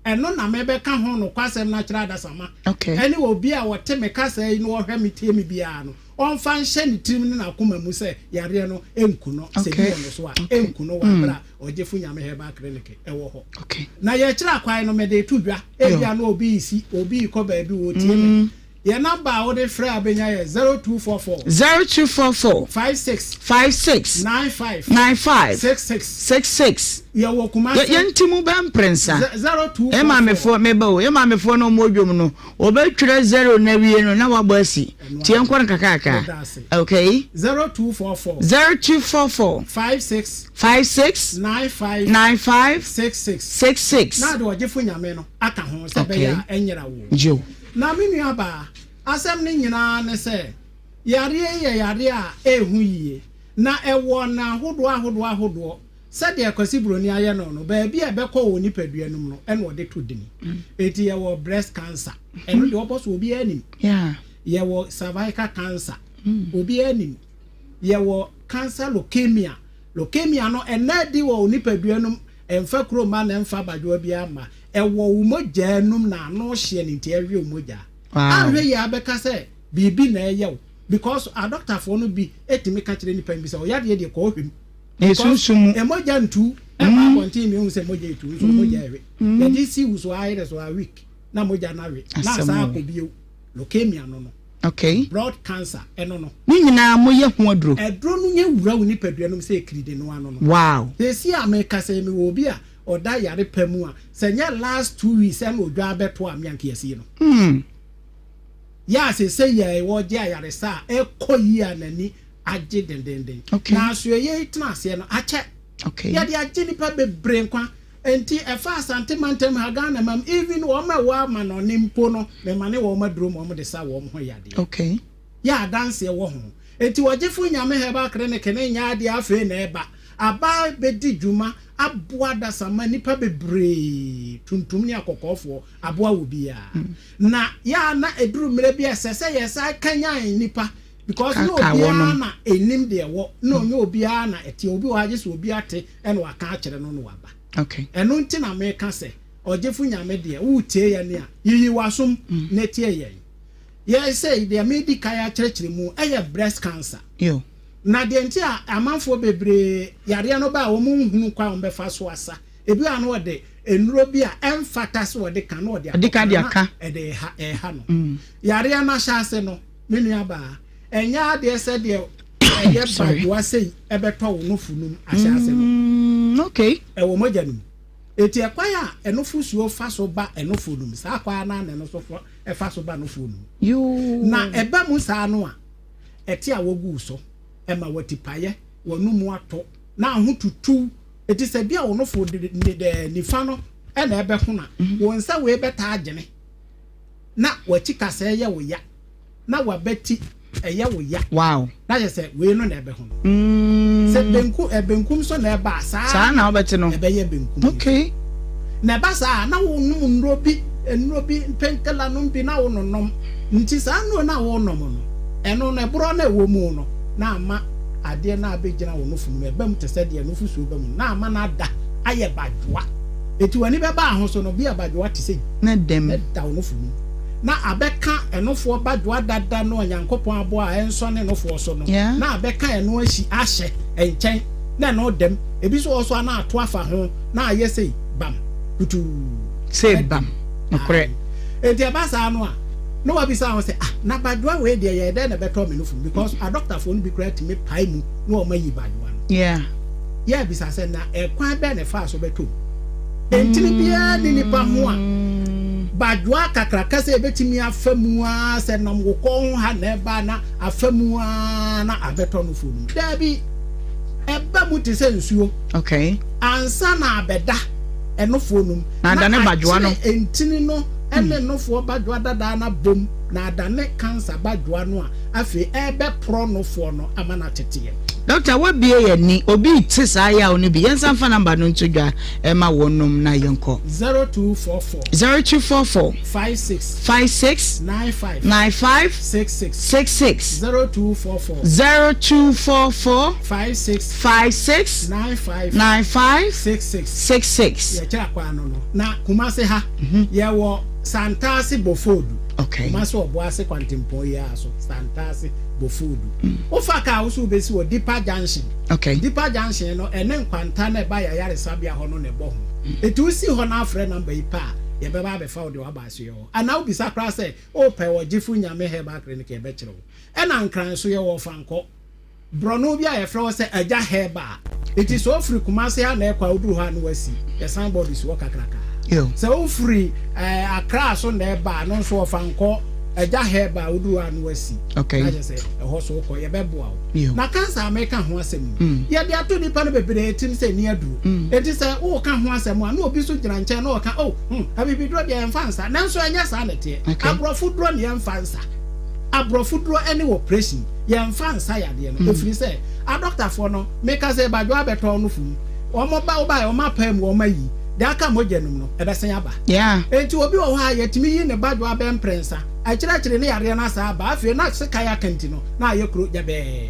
Ɛno na mebɛka ho nokwasɛm no akyerɛ adasamma. Ɛne obi a ɔte me kasa yi na ɔhwɛ me tie me biara no, ɔmfa nhyɛ ne tirim ne n'akoma mu sɛ yareɛ no nku no, sɛ bi wɔ no so a, ɛnku no wɔ aberɛ a Ɔgyefo Nyame Herbal Clinic wɔ hɔ. Na yɛkyerɛ akwan no, mede reto dwa. Ebia na obi resi, obi rekɔ baabi, ɔretie me. Yɛn number a wode frɛ a bɛnya yɛ 0244. 0244. 56. 56. 95. 95. 66. 66. Yɛwɔ Kumasi. Yɛn ti mu bɛ mprɛnsa. 0244. Yɛn maamefoɔ meba o, yɛn maamefoɔ na wɔn wɔ dwom no, wɔbɛtwerɛ zero na wie no na wabɔ asi. Nti yɛn kɔ no kakraka. Okay. 0244. 0244. 56. 56. 95. 95. 66. 66. Na de ɔgyefo nyame no aka ho sɛ bɛyɛ a ɛnyera wo. Yo. Na me nuabaa, asɛm no nyinaa ne sɛ, yareɛ yi yɛ yareɛ a ɛrehu yie, na ɛwɔ n'ahodoɔ ahodoɔ ahodoɔ. Sɛdeɛ Kwasi Broni ayɛ no no, baabi a ɛbɛkɔ wɔ nipadua no mu no, ɛna ɔde to dini. Enti yɛwɔ breast cancer, ɛno deɛ ɔbɔ so obiara nim. Yɛwɔ cervical cancer, obiara nim. Yɛwɔ cancer leukemia. Leukemia no, ɛnna adi wɔ wo nipadua no mu, ɛmfa kuro mma na ɛmfa abadwoa biara mma. Ɛwɔ wo mogyaa num na ano hyeɛ no nti ɛwe wo mogyaa. Anhwɛ yie a bɛka sɛ biribi na ɛyɛ wo because adɔktafoɔ no bi tumi ka kyerɛ nipa no bi sɛ ɔyadeɛ deɛ kɔ ɔhwɛ mu. Because mogya ntu ɛba abɔnten mi ehu sɛ mogya etu nso mogya ɛwe. Yɛde si wo so ayɛ so a week na mogya no awe na asan akɔ bio. Leukemia no no. Okay. Blood cancer ɛno no. Ne nyinaa mo yɛ ho aduro. Aduro no nyɛ wura wo nipadua no mu sɛ ekiridi no ano no. Wow. Seesei a mekasa yi mewɔ obi a ɔda yare pa mu a, sɛ nyɛ last 2 weeks ɛna odwa abɛto a me anka yɛasie no. Yɛ a seesei yɛ a ɔregye ayaresa a ɛkɔ yie a n'ani agye dendenden. Okay. Na asoɛeɛ yi tena aseɛ no akyɛ. Okay. Yɛde agye nipa bebree nkwa. Enti ɛfa Asante mantam ha, Ghana mam, even wɔn a ɛwɔ amanɔne mpo no, memane wɔn aduro ma wɔn de sa wɔn ho yadeɛ. Okay. Yɛ adanseɛ wɔ ho. Enti Ɔgyefo Nyame Herbal Clinic no nyɛ adeɛ afei na ɛba. Aba abɛdi dwuma aboa adasamma nnipa bebree, tuntum ne akɔkɔɔfoɔ, aboa obiara. Na yɛ a na ɛduru mmerɛ bi a ɛsɛ sɛ yɛsan kanyan nnipa because na Kaka obiara wɔnom. na ɛnim deɛ ɛwɔ, na ɔnyɛ obiara na ɛteɛ. Obi wɔ hɔ a gye sɛ obi ate ɛna waka akyerɛ no na waba. Okay. Ɛno nti na meka sɛ Ɔgyefo Nyame deɛ woretie yɛn a, yiyi w'asom na tie yɛn. Yɛ sei, deɛ meredi kan akyerɛkyerɛ mu yɛ breast cancer. Na deɛ nti a amanfoɔ bebree yareɛ no ba a wɔn nhunu kwan a wɔbɛfa so asa, ebi wɔ a na wɔde nnuro bi a ɛmfata sɛ wɔde ka na wɔde akɔka na ɛde ɛha ɛha no. Yareɛ no ahyɛ ase no, me nua baa, ɛnyɛ adeɛ sɛ deɛ ɛyɛ badoa sei ɛbɛtɔ wo nofo no mu ahyɛ ase no. Ɛwɔ mogya no mu. Eti ɛkwan a ɛnofosuo fa so ba ɛnofo no mu, saa kwan no ara na ɛno nso fa so ba nofoɔ no mu. Na ɛba mu saa no a, ɛte a wogu wo so, ɛma w'atipayɛ, w'anomu atɔ, na ahotutuw. Eti sɛ bi a wo nofo nifa no na ɛbɛhono a, wo nsa wei bɛtaa agyene, na w'akyi kasɛɛ yɛ wo ya. na w'abati ɛyɛ wo ya. Wow. Na kyerɛ sɛ wei no na ɛbɛho no. Mm. Sɛ benku ɛ benkum nso na ɛba a saa. Saa na wobɛte no. Ɛbɛyɛ benkum. Okay. Na ɛba saa na wonom nnuro bi nnuro bi painkiller nom bi na wononom nti saa nnuro no a wonom no ɛno no ɛborɔ no ɛwɔ mu no na ama adeɛ no abɛgyina wo nofo no mu ɛba mu te sɛ deɛ nufosuo ba mu no na ama no ada ayɛ badwoa eti w'ani bɛba ahoso no bi a badwoa te sɛ na dɛm na da wo nofo no mu. na abɛka ɛnofoɔ badwoa dada no a Nyankopɔn aboa a ɛnsɔ ne nofoɔ so no, na abɛka ɛno ahyi ahyɛ nkyɛn, na ɛno dɛm. Ebi nso wɔ hɔ nso a na ato afa ho, na ayɛ sei, bam, kutuu. Sei bam, nokorɛ. Aane. Enti ɛba saa no a, na wabisa ho sɛ, ah, na badwoa wei deɛ yɛyɛ dɛn na ɛbɛtɔ me nofo mu? Because adɔktafoɔ no bi koraa tumi pae mu na wɔn ayi badwoa no. Yɛrebisa sɛ, na ɛkwan bɛn na ɛfaa so bɛtɔ mu? Ntini biara nni nipa ho a badwoa kakraka sɛ ebetumi afa mu ara sɛ nam wo kɔn ho ha na ɛba na afa mu ara na abɛtɔ no fo no mu. Daabi, ɛba mu te sɛ nsuo. Okay. Ansa na abɛda ɛnofoɔ no mu. Na adane badwoa no. Akyere ntini no ne nofoɔ badwoa dadaa no abom na adane kansa badwoa no a afei ɛrebɛporɔ nofoɔ no ama no ateteɛ. Doctor wabue yɛn ani, obi rete saa yaw no bi, yɛnsan mfa number no nto dwa ma wɔnom na yɛnkɔ. 0244. 0244. 56. 56. 95. 95. 66. 66. 0244. 0244. 56. 56. 95. 95. 66. 66. Yɛkyerɛ akwan no no. Na Kumase ha, yɛwɔ Santase Bofodu. Okay. Kumase Ɔboase kwantempɔn yi ara so, Santase Bofodu. Wofa kaa wo so wobɛsi wɔ Dipa Junction. Okay. Dipa Junction no, ɛne nkwanta na ɛba yɛn ayaresabea hɔ no na ɛbɔ ho. Enti wosi hɔ na afrɛ namba yi pɛ a, yɛbɛba abɛfa wo de wo aba asoɛe hɔ. Anaa wobisa koraa sɛ wopɛ Ɔgyefo Nyame Herbal Clinic a, yɛbɛkyerɛ wo. Ɛna Nkran nso yɛwɔ Ɔfankɔ. Borɔno bi a yɛfrɛ hɔ sɛ Agya Herbal. Enti sɛ wofiri Kumase ha na ɛkɔ a, woduru hɔ a na woasi. Yɛ sign board si hɔ kakraka. Sɛ wofiri eh, Accra so na ɛba a, no nso Ɔfankɔ, Agya Herbal, woduru hɔ a na woasi. Okay. Na kyerɛ sɛ ɛhɔ so wokɔ, yɛbɛboa wo. Na cancer a meka ho asɛm yi, yɛde ato nnipa no bebree tirim sɛ ɛnni aduro. Enti sɛ woreka ho asɛm a, na obi nso gyina nkyɛn na ɔka, oh, hmm, abibiduro deɛ yɛmfa nsa. Nanso ɛnyɛ saa na ɛteɛ. Aborɔfo duro na yɛmfa nsa. Aborɔfo duro ne operation, yɛmfa nsa yadeɛ no. Ɛfiri sɛ, adɔktafoɔ no, meka sɛ badwoa bɛtɔ no fam. Wɔn ba, wobaeɛ, wɔn apae mu, wɔn ayi. Deɛ aka mogya no mu no, ɛbɛsan aba. Enti obi wɔ hɔ a, yɛtumi yi ne badwoa bɛyɛ mprɛnsa. Akyiriakyiri ne yareɛ no asan aba. Afei na sekan aka nti no, na ayɛ kuro gyɛbɛɛ.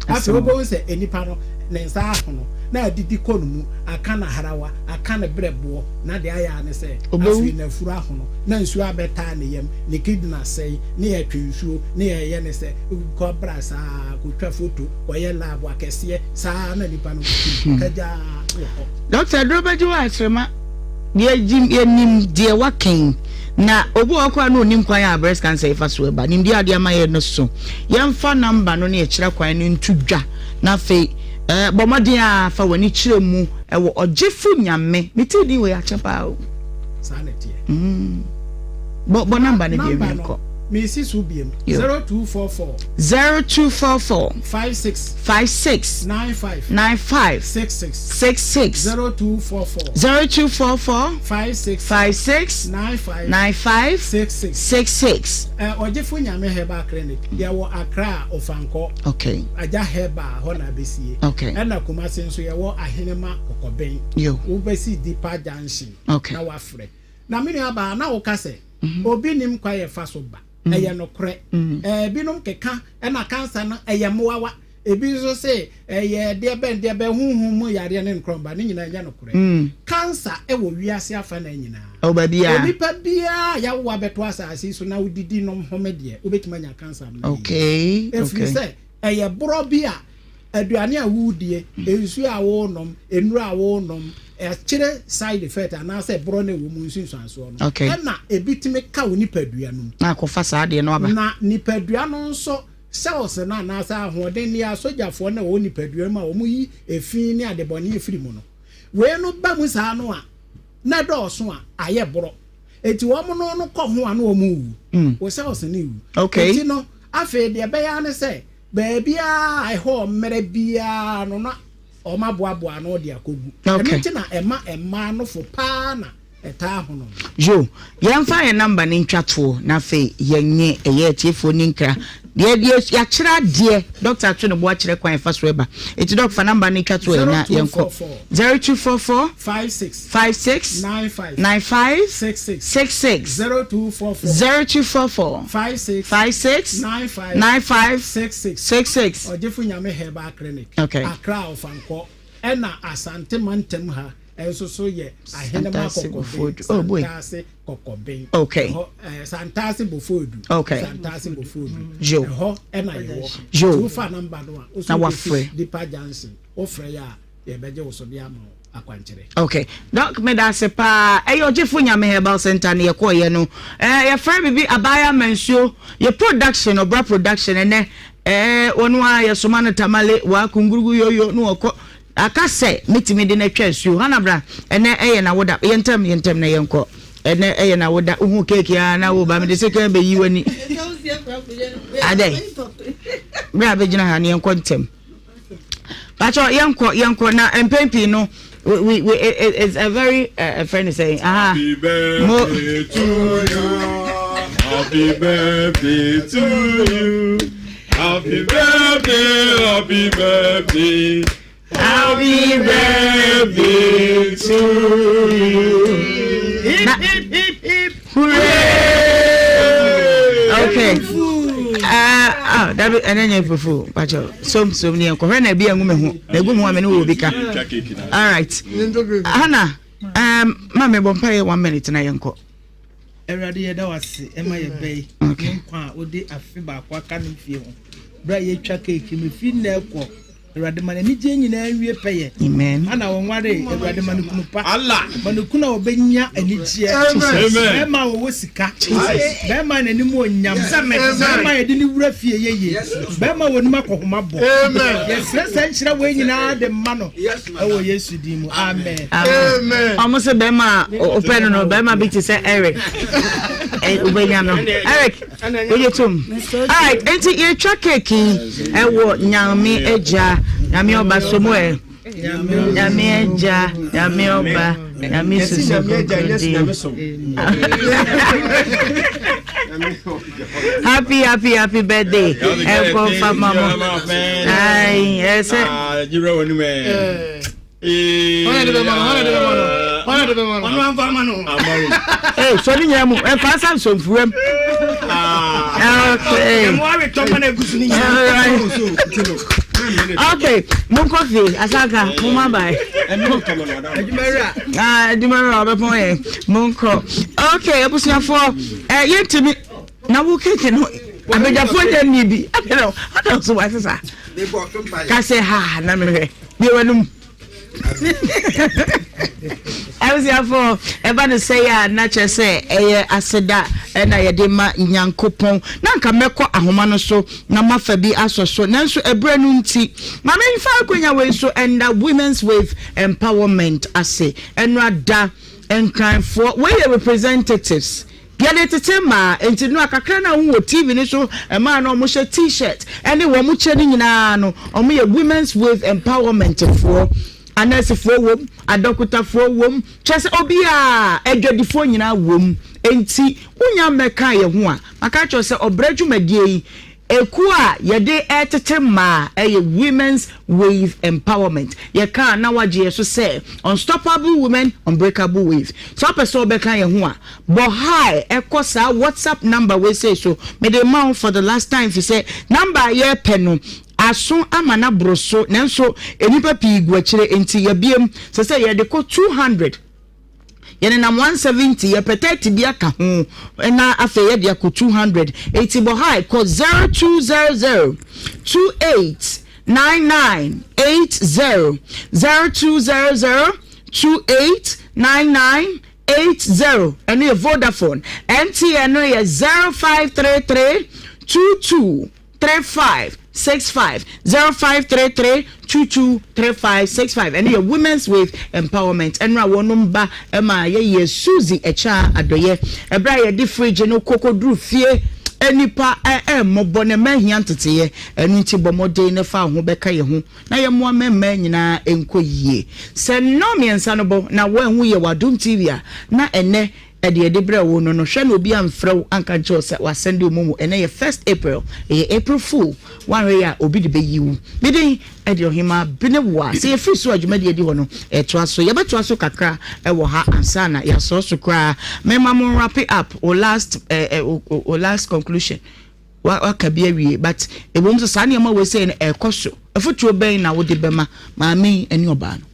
Afei wobɛhu sɛ nipa no, ne nsa ahono, na adidi kɔ ne mu, aka n'ahrawa, aka ne berɛboɔ, na deɛ ayɛ ara ne sɛ, afei n'afuru ahono, na nsuo abɛtaa ne yam, ne kidney asɛe, ne yɛtwe nsuo, ne yɛyɛ ne sɛ, kɔ bra saa, kɔtwa foto, kɔyɛ lab akɛseɛ, saa na nipa no kagyaa wɔ hɔ. Dɔkta, aduro bɛgye wo akyerema. Yɛnim deɛ waka yi. Na obi wɔ hɔ koraa na onim kwan a breast cancer yi fa so ba. Nimdeɛ a ɔde ama yɛn no so. Yɛmfa number no ne ɛkyerɛ kwan no nto dwa. Na afei eh, bɔ mmɔden a fa w'ani kyerɛ mu ɛwɔ Ɔgyefo Nyame. Me tee din wei akyɛ paa o. Saa na ɛteɛ. Mm. Bɔ bɔ number no bio na yɛnkɔ. Mesi so biem. 0244. 0244. 56. 56. 95. 95. 66. 66. 0244. 0244. 56. 56. 95. 95. 66. 66. Eh, Ɔgyefo Nyame Herbal Clinic, yɛwɔ Accra, Ofankɔ. Okay. Agya Herbal hɔ na abesie. Okay. Ɛna Kumasi nso yɛwɔ Ahenema Kɔkɔbɛn. Yo. Wobɛsi Dipa Junction. Okay. Na wafrɛ. Na me nua baa na woka sɛ obi nim kwan yɛfa so ba. Ɛyɛ nokorɛ. Ɛɛ binom keka ɛna cancer no ɛyɛ mmoawa. Ebi nso se ɛyɛ deɛ bɛn deɛ bɛn honhom mu yareɛ ne nkorɔmba. Ne nyinaa ɛnyɛ nokorɛ. Cancer. Cancer wɔ wiase afanaa nyinaa. Ɛwɔ baabiara. Onipa biara a yɛawo wo abɛto asase yi so na wodidi nom home deɛ, wobɛtumi anya cancer mmerɛ yi. Okay, Ɛfiri sɛ ɛyɛ borɔ bi a aduane a woredie, nsuo a worenom, nnuro a worenom, ɛkyerɛ side effect anaasɛ borɔ no a ɛwɔ mu nsunsuansoɔ no. Okay. Ɛna ebi tumi ka wo nipadua no mu. Na akɔfa saa adeɛ no aba. Na nipadua no nso cells no anaasɛ ahoɔden ne asogyafoɔ no a ɛwɔ nipadua no mu a wɔyi efi ne adebɔne firi mu no, Wei no ba mu saa no a, na ɛdɔɔso a, ayɛ borɔ. Enti wɔn no no kɔ ho a na wɔn rewu. Mm. Wo cells no rewu. Okay. Enti no, afei deɛ ɛbɛyɛ ara ne sɛ, baabiara a ɛhɔ mmerɛ biara no na wɔn aboaboa ano de akɔgu. Okay. Ɛno nti na ɛma mmaa no fo paa na ɛtaa hono no. Yo, yɛmfa yɛn number no ntwa toɔ na afei yɛnye ɛyɛ atiefoɔ ni nkra. Deɛ deɛ yɛakyerɛ adeɛ, doctor ato ne bo akyerɛ kwan ɛfa so ɛba. Eti doc fa number no twa toɔ yɛ na yɛnkɔ. 0244 56 56 95 95 66 66 0244 0244 56 56 95 95 66 66. Ɔgyefo Nyame Herbal Clinic, Okay. Accra Ɔfankɔ, ɛna Asante mantam ha nso so yɛ Ahenema Santase Kɔkɔben, Bofodu. Oh boy. Santase Kɔkɔben. Okay. Ɛhɔ ɛɛ Santase Bofodu. Okay. Santase Bofodu. Yo. Ɛhɔ ɛna yɛwɔ. Yo. Nti wofa namba no a, Na woso wafrɛ. bɛsi Deeper Junction. Wofrɛ yɛ a, yɛbɛgye wo so de ama wo akwankyerɛ. Okay. Doc, meda ase paa. Ɛyɛ Ɔgyefo Nyame Herbal Center ne yɛkɔɔyɛ no. Eh, yɛfrɛ biribi Abaya Mansuo. Yɛ production, Ɔbra production ɛnɛ. Eh, wɔn a yɛsoma no tamale, waa kungurugu yoyo ne wɔkɔ. Aka sɛ mɛtumi de no atwa asuo. Hana bra, ɛnɛ ɛyɛ n'awoda. Yɛ ntɛm, yɛ ntɛm na yɛnkɔ. Ɛnɛ ɛyɛ n'awoda. Wohu keeki a na woba mede sekan bɛyi w'ani. Adɛn? Berɛ a bɛgyina ha no yɛnkɔ ntɛm. Pakyɛ yɛnkɔ yɛnkɔ na mpɛn pii no we we it, it's a very uh, friend is saying aha. Happy birthday to you. Happy birthday to you. Happy birthday, happy birthday. Happy birthday to you. Na, hip, hip, hip, hooray! Okay. Ah, dabi ɛnɛ nyɛ fufu pakyɛ som som ni ɛnkɔ hwɛ na ebi ɛngu mi ho na egu mu a mi ne wɔ obi ka. All right. Hannah, um, maame bɔ mpa yɛ one minute na yɛn kɔ. Awurade yɛda wo ase ɛma yɛ bɛ yi ne nkwa a wode afe baako aka ne mfie ho berɛ a yɛtwa keeki no fi nnɛ kɔ Awurade ma n'anigyeɛ nyinaa nwie pɛyɛ. Amen. Ana wɔnware Awurade ma no kunu pa. Ma no kunu a wɔbɛnya anigyeɛ. Bɛrima a wɔwɔ sika. Bɛrima a n'anim wɔ nyam. Bɛrima a yɛde ne wura fie yɛye. Bɛrima a wɔnim akɔhoma bɔ. Yɛsrɛ saa nhyira wei nyinaa de ma no. Ɛwɔ Yesu din mu. Amen. Amen. Ɔmo sɛ bɛrima a ɔpɛ no no bɛrima bi te sɛ Eric. Wobɛnya no. Eric, wogye tom. Alright, enti yɛtwa keeki yi ɛwɔ Nyame Agya, Nyame Ɔba so mu ɛ. Nyame Agya, Nyame Ɔba, Nyame Susu Kronkron din. Happy happy happy birthday. Ɛnkɔ fa ma mo. Ayi ɛsɛ. Ee sɔ ne nyinaa mu ɛfa nsa nsɔmfuram. Okay. Okay, monkɔ fie asanka mo ma bye. Adwumawura ɔbɛpɔn yɛn monkɔ. Okay, abusuafoɔ ɛ yɛntumi na wo keeki no abadwafoɔ nyɛ nni bi adana adana so wasesa kasɛ ha na mehwɛ bie w'anum abusuafoɔ ɛba no sɛ yɛ a na kyerɛ sɛ ɛyɛ aseda ɛna yɛde ma nyankopɔn na nka mɛkɔ ahoma no so na mafa bi asɔ so nanso ɛberɛ no nti ma memfa akwanya wei so ɛnda women's wave empowerment ase ɛno ada nkranfoɔ wei yɛ representatives Yɛde tete mmaa, enti nnora kakra no a wohu wɔ TV no so mmaa no a wɔhyɛ T-shirt ne wɔn kyɛ no nyinaa no, wɔyɛ Women's Wave Empowerment foɔ. Anɛɛsefoɔ wom, adɔkotafoɔ wom, kyerɛ sɛ obiara, adwadifoɔ nyinaa wom. Enti wonya mmɛkaa yɛn ho a, maka akyerɛ wo sɛ ɔbrɛ dwumadie yi, Ekuo a yɛde retete mmaa yɛ Women's Wave Empowerment. Yɛka a na woagye yɛn so sɛ Unstoppable Women, Unbreakable Wave. Sɛ wopɛ sɛ wobɛka yɛn ho a, bɔ hi kɔ saa WhatsApp number wei sei so. Mede rema wo for the last time fisɛ number a yɛrepɛ no aso ama no aboro so nanso nnipa pii gu akyire nti yɛabiem sɛ sɛ yɛde kɔ 200. Yɛnenam 170, yɛpɛ 30 bi aka ho na afei yɛde akɔ 200. Enti bɔ hae kɔ 0200 28 99 80, 0200 28 99 80. Ɛno yɛ Vodafone. MTN no yɛ 0533 22 35 65 0533 22 35 65. Ɛno yɛ Women's Wave Empowerment. Ɛno a wɔnom ba ma yɛyɛ Suzy Ɛkyaa Adɔyɛ. Ɛberɛ a yɛde fridge no kɔkɔduru fie, nnipa ɛmmɔbɔ na mmaa hia nteteeɛ. Ɛno nti bɔ mmɔden na fa wo ho bɛka yɛn ho na yɛmmoa ma mmaa nyinaa nkɔ yie. Sɛ nnɔn mmiɛnsa no bɔ na woanhu yɛ wɔ Adom TV a, na ɛnnɛ Ɛde yɛde brɛ wo no no hwɛ na obi amfrɛ wo anka nkyerɛ wo sɛ wasɛnde wo momo ɛnɛ yɛ first April ɛyɛ April fool woanhwɛ yɛ a obi de bɛyi wo me din ɛde Ɔhemaa Benewa sɛ yɛfiri so a dwumadie adi hɔ no ɛtoa so yɛbɛtoa so kakra ɛwɔ ha ansa na yɛasɔɔ so koraa mema mo wrap up wo last eh, eh, wo, wo last conclusion waka bi awie but ɛwom sɛ saa nneɛma wei sɛ no ɛkɔ so afotuo bɛn na wode bɛma maame yi ɛne ɔbaa no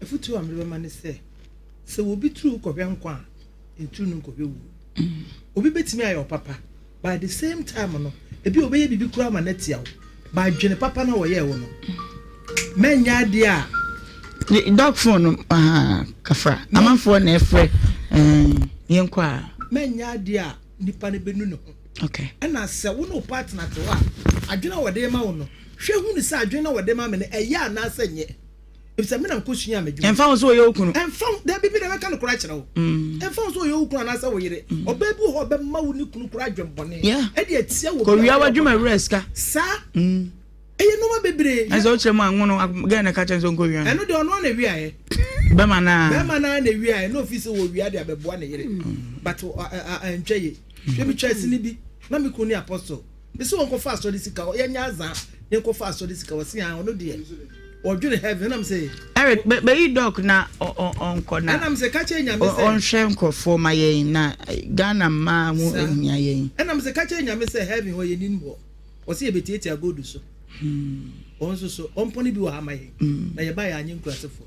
afotuo a mede bɛma ne sɛ Sɛ obi turu kɔhwɛ nkwa a, nturu no nkɔhwɛ wuo. Obi bɛtumi ayɛ ɔpapa, but at the same time no, ebi ɔbɛyɛ biribi koraa ma no atia wo, but dwene papa no a ɔyɛɛ wo no. Mɛnyɛ adeɛ a. Dog phone no, aha, kafra. Amanfoɔ na ɛfrɛ, yɛnkɔ a. Mɛnyɛ adeɛ a nipa no bɛnu ne ho. Okay. Ɛna sɛ wo ne wo partner te hɔ a, adwene a wɔde ma wo no, hwɛ hu no sɛ adwene no a wɔde ma me no, ɛyɛ anaasɛ nyɛ. Efisɛ me na mekɔsuaa m'adwuma. Ɛmfa ho sɛ ɔyɛ wo kunu. Ɛmfa ho, dabi, me na mɛka nokorɛ akyerɛ wo. Ɛmfa ho sɛ ɔyɛ wo kunu anaasɛ wo yere. Ɔbaa bi wɔ hɔ a ɔbɛma wo ne kunu koraa adwemmɔne de atia wɔ bi a Kɔwia ɔyɛ wo w'adwuma papa. wura sika. Saa. Ɛyɛ nneɛma bebree. Ɛsɛ wokyerɛ mu a nwono, gɛɛ na ɛka kyerɛ no sɛ ɔnkɔwia no. Ɛno deɛ ɔno ara na ɛwiaeɛ. Bɛrima no ara. Bɛrima no ara na ɛwiaeɛ na ɔfiri sɛ wɔwia de abɛboa ne yere. But antwa yie. Hwɛ metwaa sini bi, na me kunu ne apostle. Mese wɔnkɔfa asɔre sika, yɛnyɛ azaa na yɛnkɔfa asɔre sika. Ɔse aa ɔno deɛ ɔdwene heaven. Ɛna mese. Eric, bɛyi Doc na ɔnkɔ na. Ɛna mese ka kyerɛ Nyame sɛ. Ɔnhwɛ nkurɔfoɔ ma yɛn na Ghana mmaa ho hia yɛn. Ɛna mese ka kyerɛ Nyame sɛ heaven hɔ yɛnnim hɔ. Ɔse yɛbɛtiatia gold so. Ɔno nso so ɔmpɔne bi wɔ ha ma yɛn. Na yɛba yɛ anyɛ nkurasefoɔ.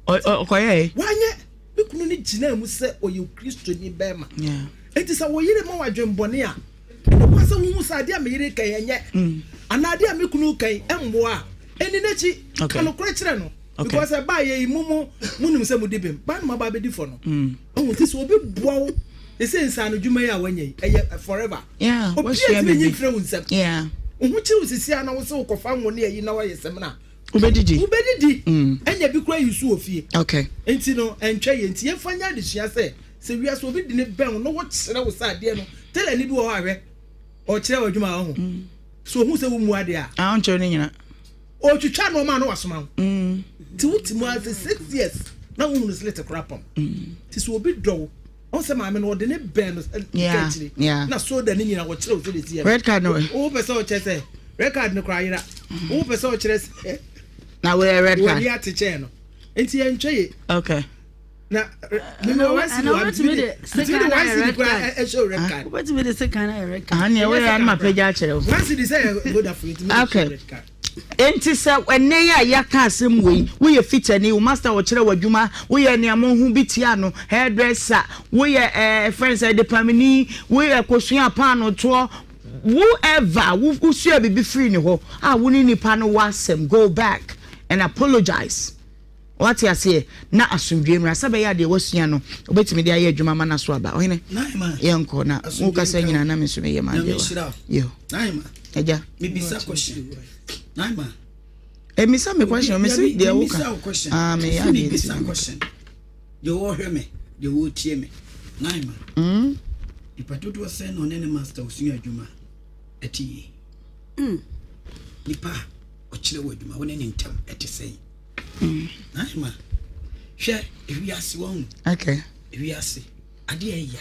Ɔkɔyɛɛ? Wanyɛ. Me kunu no gyinaa mu sɛ ɔyɛ Kristoni bɛrima. Enti sɛ wo yere ma wo adwembɔne a, ɛne kwan sɛ wohu sɛ adeɛ a me yere reka yi ɛnyɛ mm. anaa adeɛ a me kunu reka yi ɛmmoa a, ɛni n'akyi. Ka nokorɛ kyerɛ no. Because ɛbaa yɛ yi mo mo mo nim sɛ mo di bem. Baa no mo aba abɛdi fɔ no. Mm. Ɔhu ti sɛ obi boa wo ɛsɛ nsaano dwuma yi a wanya yi ɛyɛ forever. Obi a tumi nyi mfiri wo nsam. Wo ho kyerɛ wo sisi a na wo sɛ wokɔfa ngo ne ayi na woayɛ sɛmina. Wobɛdidi. Wobɛdidi. Mm. Ɛnya bi koraa yi so wɔ fie. Okay. Nti no, ɛntwa yɛ. Nti yɛmfa nyɛ adesua sɛ, sɛ wiase obi de ne bɛn wo na wɔkyerɛ wo sɛ adeɛ no, tailor ni bi wɔ hɔ a hwɛ, ɔkyerɛ wo adwuma a ɔho. Mm. So ohun sɛ wommu adeɛ a. Ah, ɔnkyerɛ ne nyina. Ɔtwitwa nneɛma a na wasoma wo. Mm. Nti wote mu ase 6 years na wohunu slit koraa pam. Mm. Nti sɛ obi dɔ wo, ɔn sɛ maame no ɔde ne bɛn no sika akyire na soda ne nyina wɔkyerɛ wo sɛ de si yɛ. Red card no. Wo pɛ sɛ ɔkyerɛ sɛ red card no koraa yera. Wo pɛ sɛ ɔkyerɛ sɛ. Na wɔyɛ red card. Wɔde ate kyɛn no. Nti yɛntwɛ ye. Okay. Na mímu one cedi wa ntumi de ntumi de one cedi kura ɛhyɛ red card. Wobɛtumi de sekan ayɛ red card. Aha nea wɔyɛ anma pagya akyerɛ wo. One cedi sɛ yɛ Vodafone ntumi de hyɛ red card. Enti sɛ ɛnnɛ yi a yɛaka asɛm wei, woyɛ fitani, wo master ɔkyerɛ wo adwuma, woyɛ nea mo ho bi tia no, hairdresser, woyɛ ɛɛ eh, friends adepamni, woyɛ kosua paanotoɔ, whoever wosua biribi firi ne hɔ a wo ne nipa no wɔ asɛm, go back and apologize. Wate aseɛ? Na asomdwoeɛ mmra sɛ ɛbɛyɛ a deɛ wasua no wobɛtumi de ayɛ adwuma ama no aso aba. Ɔhene, yɛnkɔ na wokasa nyinaa na me nso meyɛ m'adeɛ wa. Yo. Agya. Mebisa question. Naima. Emisa me question, me se deɛ woka. Ah, meyɛ adeɛ nti. Question. Deɛ wɔhwɛ me, deɛ wɔtie me. Naima. Mm. Nipa dodoɔ sɛn na ɔne ne master osua adwuma ɛte yie. Mm. Nipa ɔkyerɛ wɔ adwuma, wo ne ne ntam ɛte sɛn. Naima, hwɛ ewiase wɔn. Okay. Ewiase adeɛ ɛya.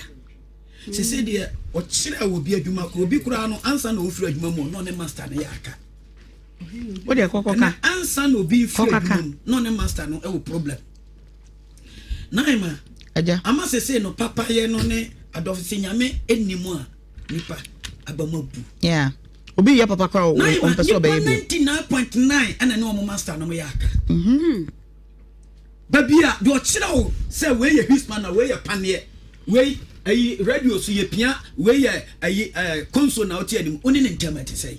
Sese deɛ ɔkyerɛ wɔ bi adwuma koro obi koraa no ansa na ofiri adwuma mu ɔno ne master no yɛ aka. O deɛ kɔkɔ ka. Ansa na obi firi adwuma mu na ɔne master no ɛwɔ problem. Naima. Agya. Ama sese no papayɛ no ne adɔfo sɛ nyame ɛni mu a nipa abamu abu. Yeah. Obi yɛ papa koraa o ɔmpɛ sɛ ɔbɛyɛ bio. Nipa 99.9 ɛna ne wɔn master no yɛ aka. Mhm. Baabi a deɛ ɔkyerɛ wo sɛ wei yɛ Hispana, wei yɛ paneɛ, wei ayi radio so yɛ pia, wei yɛ ayi ɛɛ console na wote anim, wo ne ne ntam ɛte sɛn?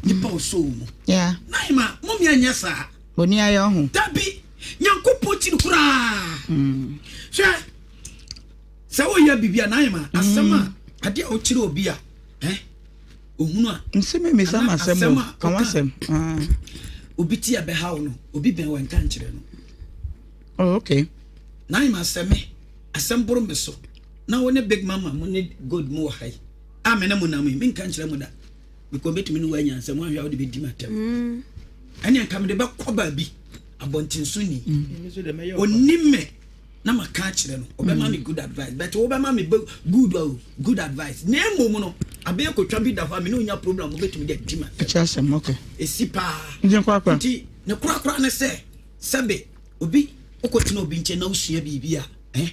Nipa ɔsɔ wo mu. Yeah. Naima, mo mmea nyɛ saa. Boni ayɛ ɔho. Dabi, Nyankopɔn kyiri koraa. Hwɛ, sɛ woyɛ biribi a Naima, asɛm a, adeɛ a wokyerɛ obi a, eh, ohunu a. Nse me misa Anaa m'asɛm asɛm o, a ka woka w'asɛm. Ah. obi ti a ɛbɛhaw no, obi bɛn wɔ nka nkyerɛ no. Oh, okay. Naima, sɛ me, asɛm boro me so, na wo ne Big Mama mo ne Gold mo wɔ ha yi, a me ne mo nam yi, menka nkyerɛ mo da. Because mɛtumi ne wo anya nsɛm, woanhwɛ a wode bɛdi m'atɛm. Ɛne nka mede bɛkɔ baabi, abɔntensoni. Onim me na maka akyerɛ no, ɔbɛma me good advice. But wobɛma me good o, good advice. Na mmom no, abɛyɛ kotwa bi da hɔ a me ne onya problem, wobɛtumi de adi m'atɛm. Ɛkyɛ asɛm, okay. Ɛsi paa. Nti korakora. Nti ne korakora ne sɛ, sɛbe obi wokɔtena obi nkyɛn na wosua biribi a, eh,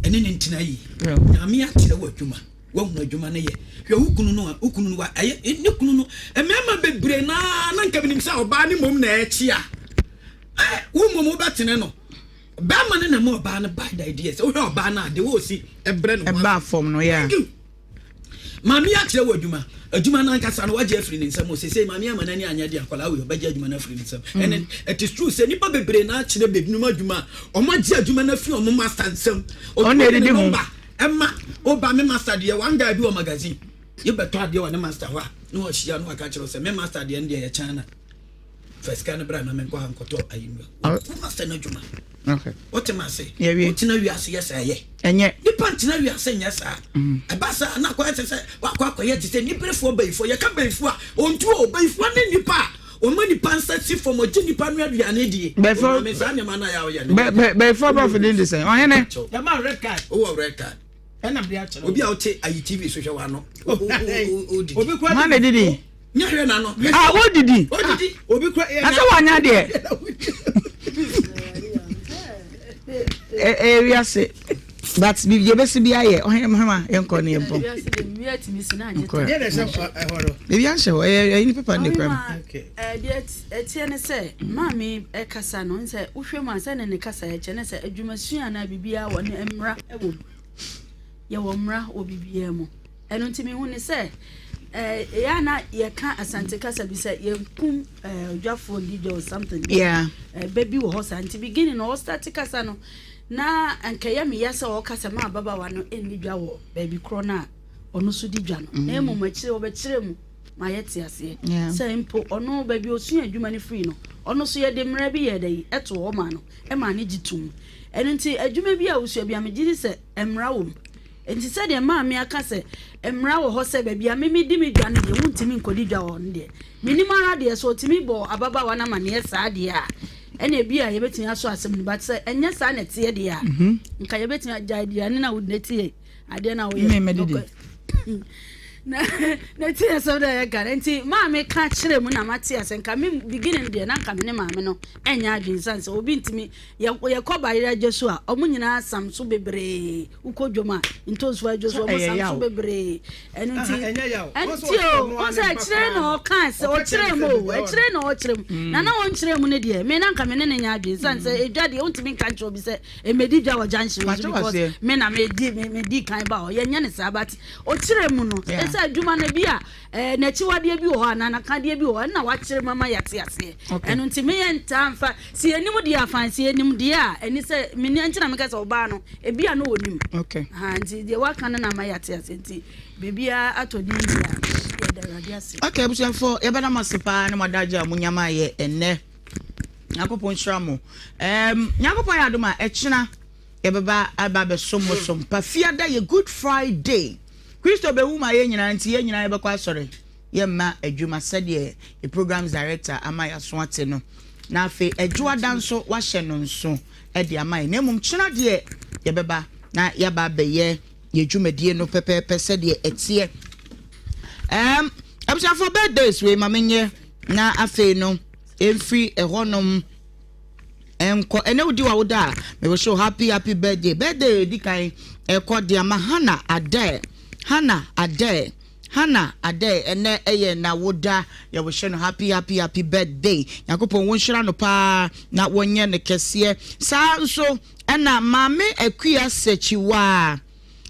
ɛne ne ntena yie. Nyame akyerɛ wo adwuma. Wahu adwuma no yɛ. Hwɛ wo kunu no a, wo kunu no wa ɛyɛ ne kunu no. Mmarima bebree naa na nka menim sɛ ɔbaa ne mmom na ɛkyi a. Ɛ wo mmom wobɛtene no. Bɛrima no na ɛma ɔbaa no bad ideas. Wohwɛ ɔbaa no a de wɔsi ɛbrɛ no ho. Ɛbaa fam no yeah. Thank you. Maame akyerɛ wɔ adwuma. Adwuma no ankasa no wagye afiri ne nsam. Sesei maame ama n'ani anyɛ de akwadaa wei ɔbɛgye adwuma no afiri ne nsam. And it, it is true sɛ nipa bebree na akyerɛ bebinom adwuma a wɔn agye adwuma no afiri wɔn master nsam. Ɔno na ɛdidi ho. Ɛma woba me master deɛ one guy bi wɔ magazine yɛbɛtɔ adeɛ wɔ ne master hɔ a na wahyia na waka kyerɛ wo sɛ me master deɛ no deɛ yɛ China fa sika no bra na menkɔ ha nkɔtɔ ayinua wo master no adwuma wote ma ase wotena wiase yɛ saa yɛ ɛnyɛ nipa ntena wiase nyɛ saa mm. ɛba saa na akɔyɛ sɛ sɛ wakɔ akɔyɛ te sɛ niberefoɔ bayifoɔ yɛka bayifoɔ a ɔntu o bayifoɔ ne nipa a ɔma nipa nsa si fam ɔgye nipa no aduane die bɛfo saa nneɛma no a yɛ a ɔyɛ no bɛfo aborɔfo din de sɛn ɔhene yɛma red card wowɔ red card ɛna mede akyerɛ obi a wote ayi tv so hwɛ w'ano wodidi obi kura hwan na didi nyɛ hwɛ n'ano ah wodidi odidi obi kura na sɛ wanya deɛ ɛyɛ wiase but biribi yɛbɛsi bi ayɛ ɔhene mahama yɛnkɔ ne yɛmpɔn biribi anhyɛ hɔ ɛyɛ ɛyɛ ne pepa ne kura mu. Deɛ ɛteɛ ne sɛ maame ɛkasa no sɛ wohwɛ mu a sɛ ne ne kasa ɛkyɛ ne sɛ adwumasua anaa biribiara wɔ ne mmara wɔ mu yɛwɔ mmara wɔ biribiara mu ɛno nti mehu ne sɛ ɛyɛ a na yɛka asante kasa bi sɛ yɛnkum odwafoɔ ndi dwa or something yeah. bɛ bi wɔ hɔ saa nti beginning no ɔstarte kasa no na nkɛyɛ meya sɛ ɔka sɛ ma ababawa no ɛnni dwa wɔ baabi korɔ no a ɔno so di dwa no na mmom akyire wɔbɛkyerɛ mu ma yɛte aseɛ sɛ mpo ɔno baabi ɔsua adwuma no firi no ɔno so yɛde mmerɛ bi yɛ dɛ ɛto hɔ ma no ɛma ne gye tom ɛno nti adwuma bi a wosua bi a megye di sɛ mmara wɔ mu nti sɛdeɛ maame aka sɛ mmara wɔ hɔ sɛ baabi a meme di me dwa no deɛ wontumi nkɔdi dwa wɔ hɔ no deɛ menim ara deɛ sɛ ɔtumi bɔ ababaawa no amanneɛ saa deɛ a ɛna ebi a yɛbɛtumi asɔ asɛm no but sɛ ɛnyɛ saa na ɛteɛ deɛ a mhm. nka yɛbɛtumi agya aduane no a wode tie adeɛ no a woyɛ na na ti asɛm dɛ yɛka no nti maame ka kyerɛ mu na mate asɛ nka me beginning deɛ na nka me ne maame no ɛnyɛ adwene sane sɛ obi ntumi yɛkɔ bayerɛ adwa so a ɔmo nyinaa sam so bebree wokɔ dwom a ntonsifo adwa so ɔmo sam so bebree ɛno nti ɛnti o wɔn sɛ ɛkyerɛ na ɔka sɛ ɔkyerɛ mu o ɛkyerɛ na ɔkyerɛ mu mm. na na wɔnkyerɛ mu no deɛ me na nka me ne ne nyɛ adwene sane sɛ edwa deɛ wontumi nka nkyerɛ obi sɛ emedi dwa wɔ junction so because me na medi medi kan ba hɔ yɛnyɛ ne saa but ɔkyerɛ mu no ɛsɛ adwuma no bi a ɛɛ n'akyiwadeɛ bi wɔ hɔ anaa n'akadeɛ bi wɔ hɔ ɛna wakyerɛ mu ama yɛate aseɛ ɛno nti me yɛ ntaa nfa si yɛnim deɛ afan si yɛnim deɛ a ɛni sɛ me ni ntina meka sɛ ɔbaa no ebi a no wɔ nim ha nti deɛ waka no na ama yɛate aseɛ nti biribiara atɔ din deɛ a yɛda Awurade ase. Okay abusuafoɔ yɛbɛda mo ase paa ne mo adagye a mo nya maa yɛ ɛnnɛ Nyankopɔn nhyira mo um, Nyankopɔn yɛ adom a ɛkyena yɛbɛba aba abɛsom mo som pa fiada yɛ Good Friday Kristo bɛwu ma yɛn nyinaa nti yɛn nyinaa yɛbɛkɔ asɔre yɛmma adwuma sɛdeɛ yɛ programs director ama yɛaso ate no na afei adwoada nso wahyɛ no nso de ama yɛn na mmom kyena deɛ yɛbɛba na yɛaba abɛyɛ yɛ dwumadie no pɛpɛɛpɛ sɛdeɛ ɛteɛ um, abusuafoɔ birthdays wei ma menyɛ na afei no ɛmfiri ɛhɔnom nkɔ ɛnɛ wodi w'awoda a mewɔ so happy happy birthday birthday edi kan ɛkɔ de ama Hannah Adair Hannah Adair. Hannah Adei ɛnɛ ɛyɛ n'awoda yɛwohyɛ no happy happy happy birthday Nyankopɔn wɔnhyira no paa na wɔnyɛ no kɛseɛ saa nso ɛna Maame Akua Sekyiwaa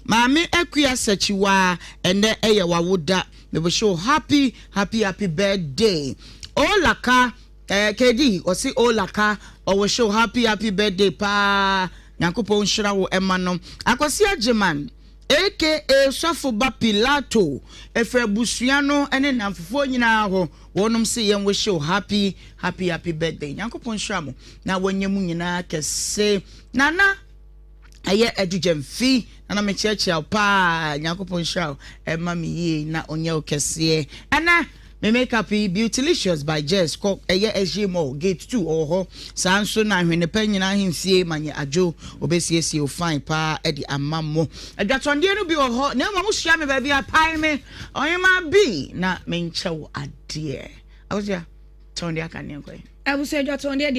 Maame Akua Sekyiwaa ɛnɛ ɛyɛ w'awoda mewohyɛ wo happy happy happy birthday Olaka Eh KD ɔse Olaka ɔwɔ show happy happy birthday paa Nyankopɔn nhyira wo ɛma no Akwasi Agyeman aka Sɔfo ba Pilato ɛfiri abusua no ne nnamfofoɔ nyinaa hɔ wɔnom se yɛn wish wo happy happy happy birthday Nyankopɔn nhyira mo na wɔnyɛ mo nyinaa kɛse Nana ɛyɛ Adu Gyamfi Nana mekyerɛkyerɛ wo paa Nyankopɔn nhyira wo ɛma me yie na ɔnyɛ wo kɛseɛ ɛnɛ me makeup yi Beautylicious by Jess kɔ ɛyɛ SG Mall gate 2 ɔwɔ hɔ saa nso na ahwene pa nyinaa ahemfie manyɛ adwo ɔbɛsiesie wo fine paa ɛde ama mo adwatɔndeɛ no bi wɔ hɔ na mmom wohyia me baabi a pae me ɔhema bi na menkyɛ wo adeɛ Akosua tɔn deɛ aka ne nkɔɛ Abusua adwatɔndeɛ deɛ.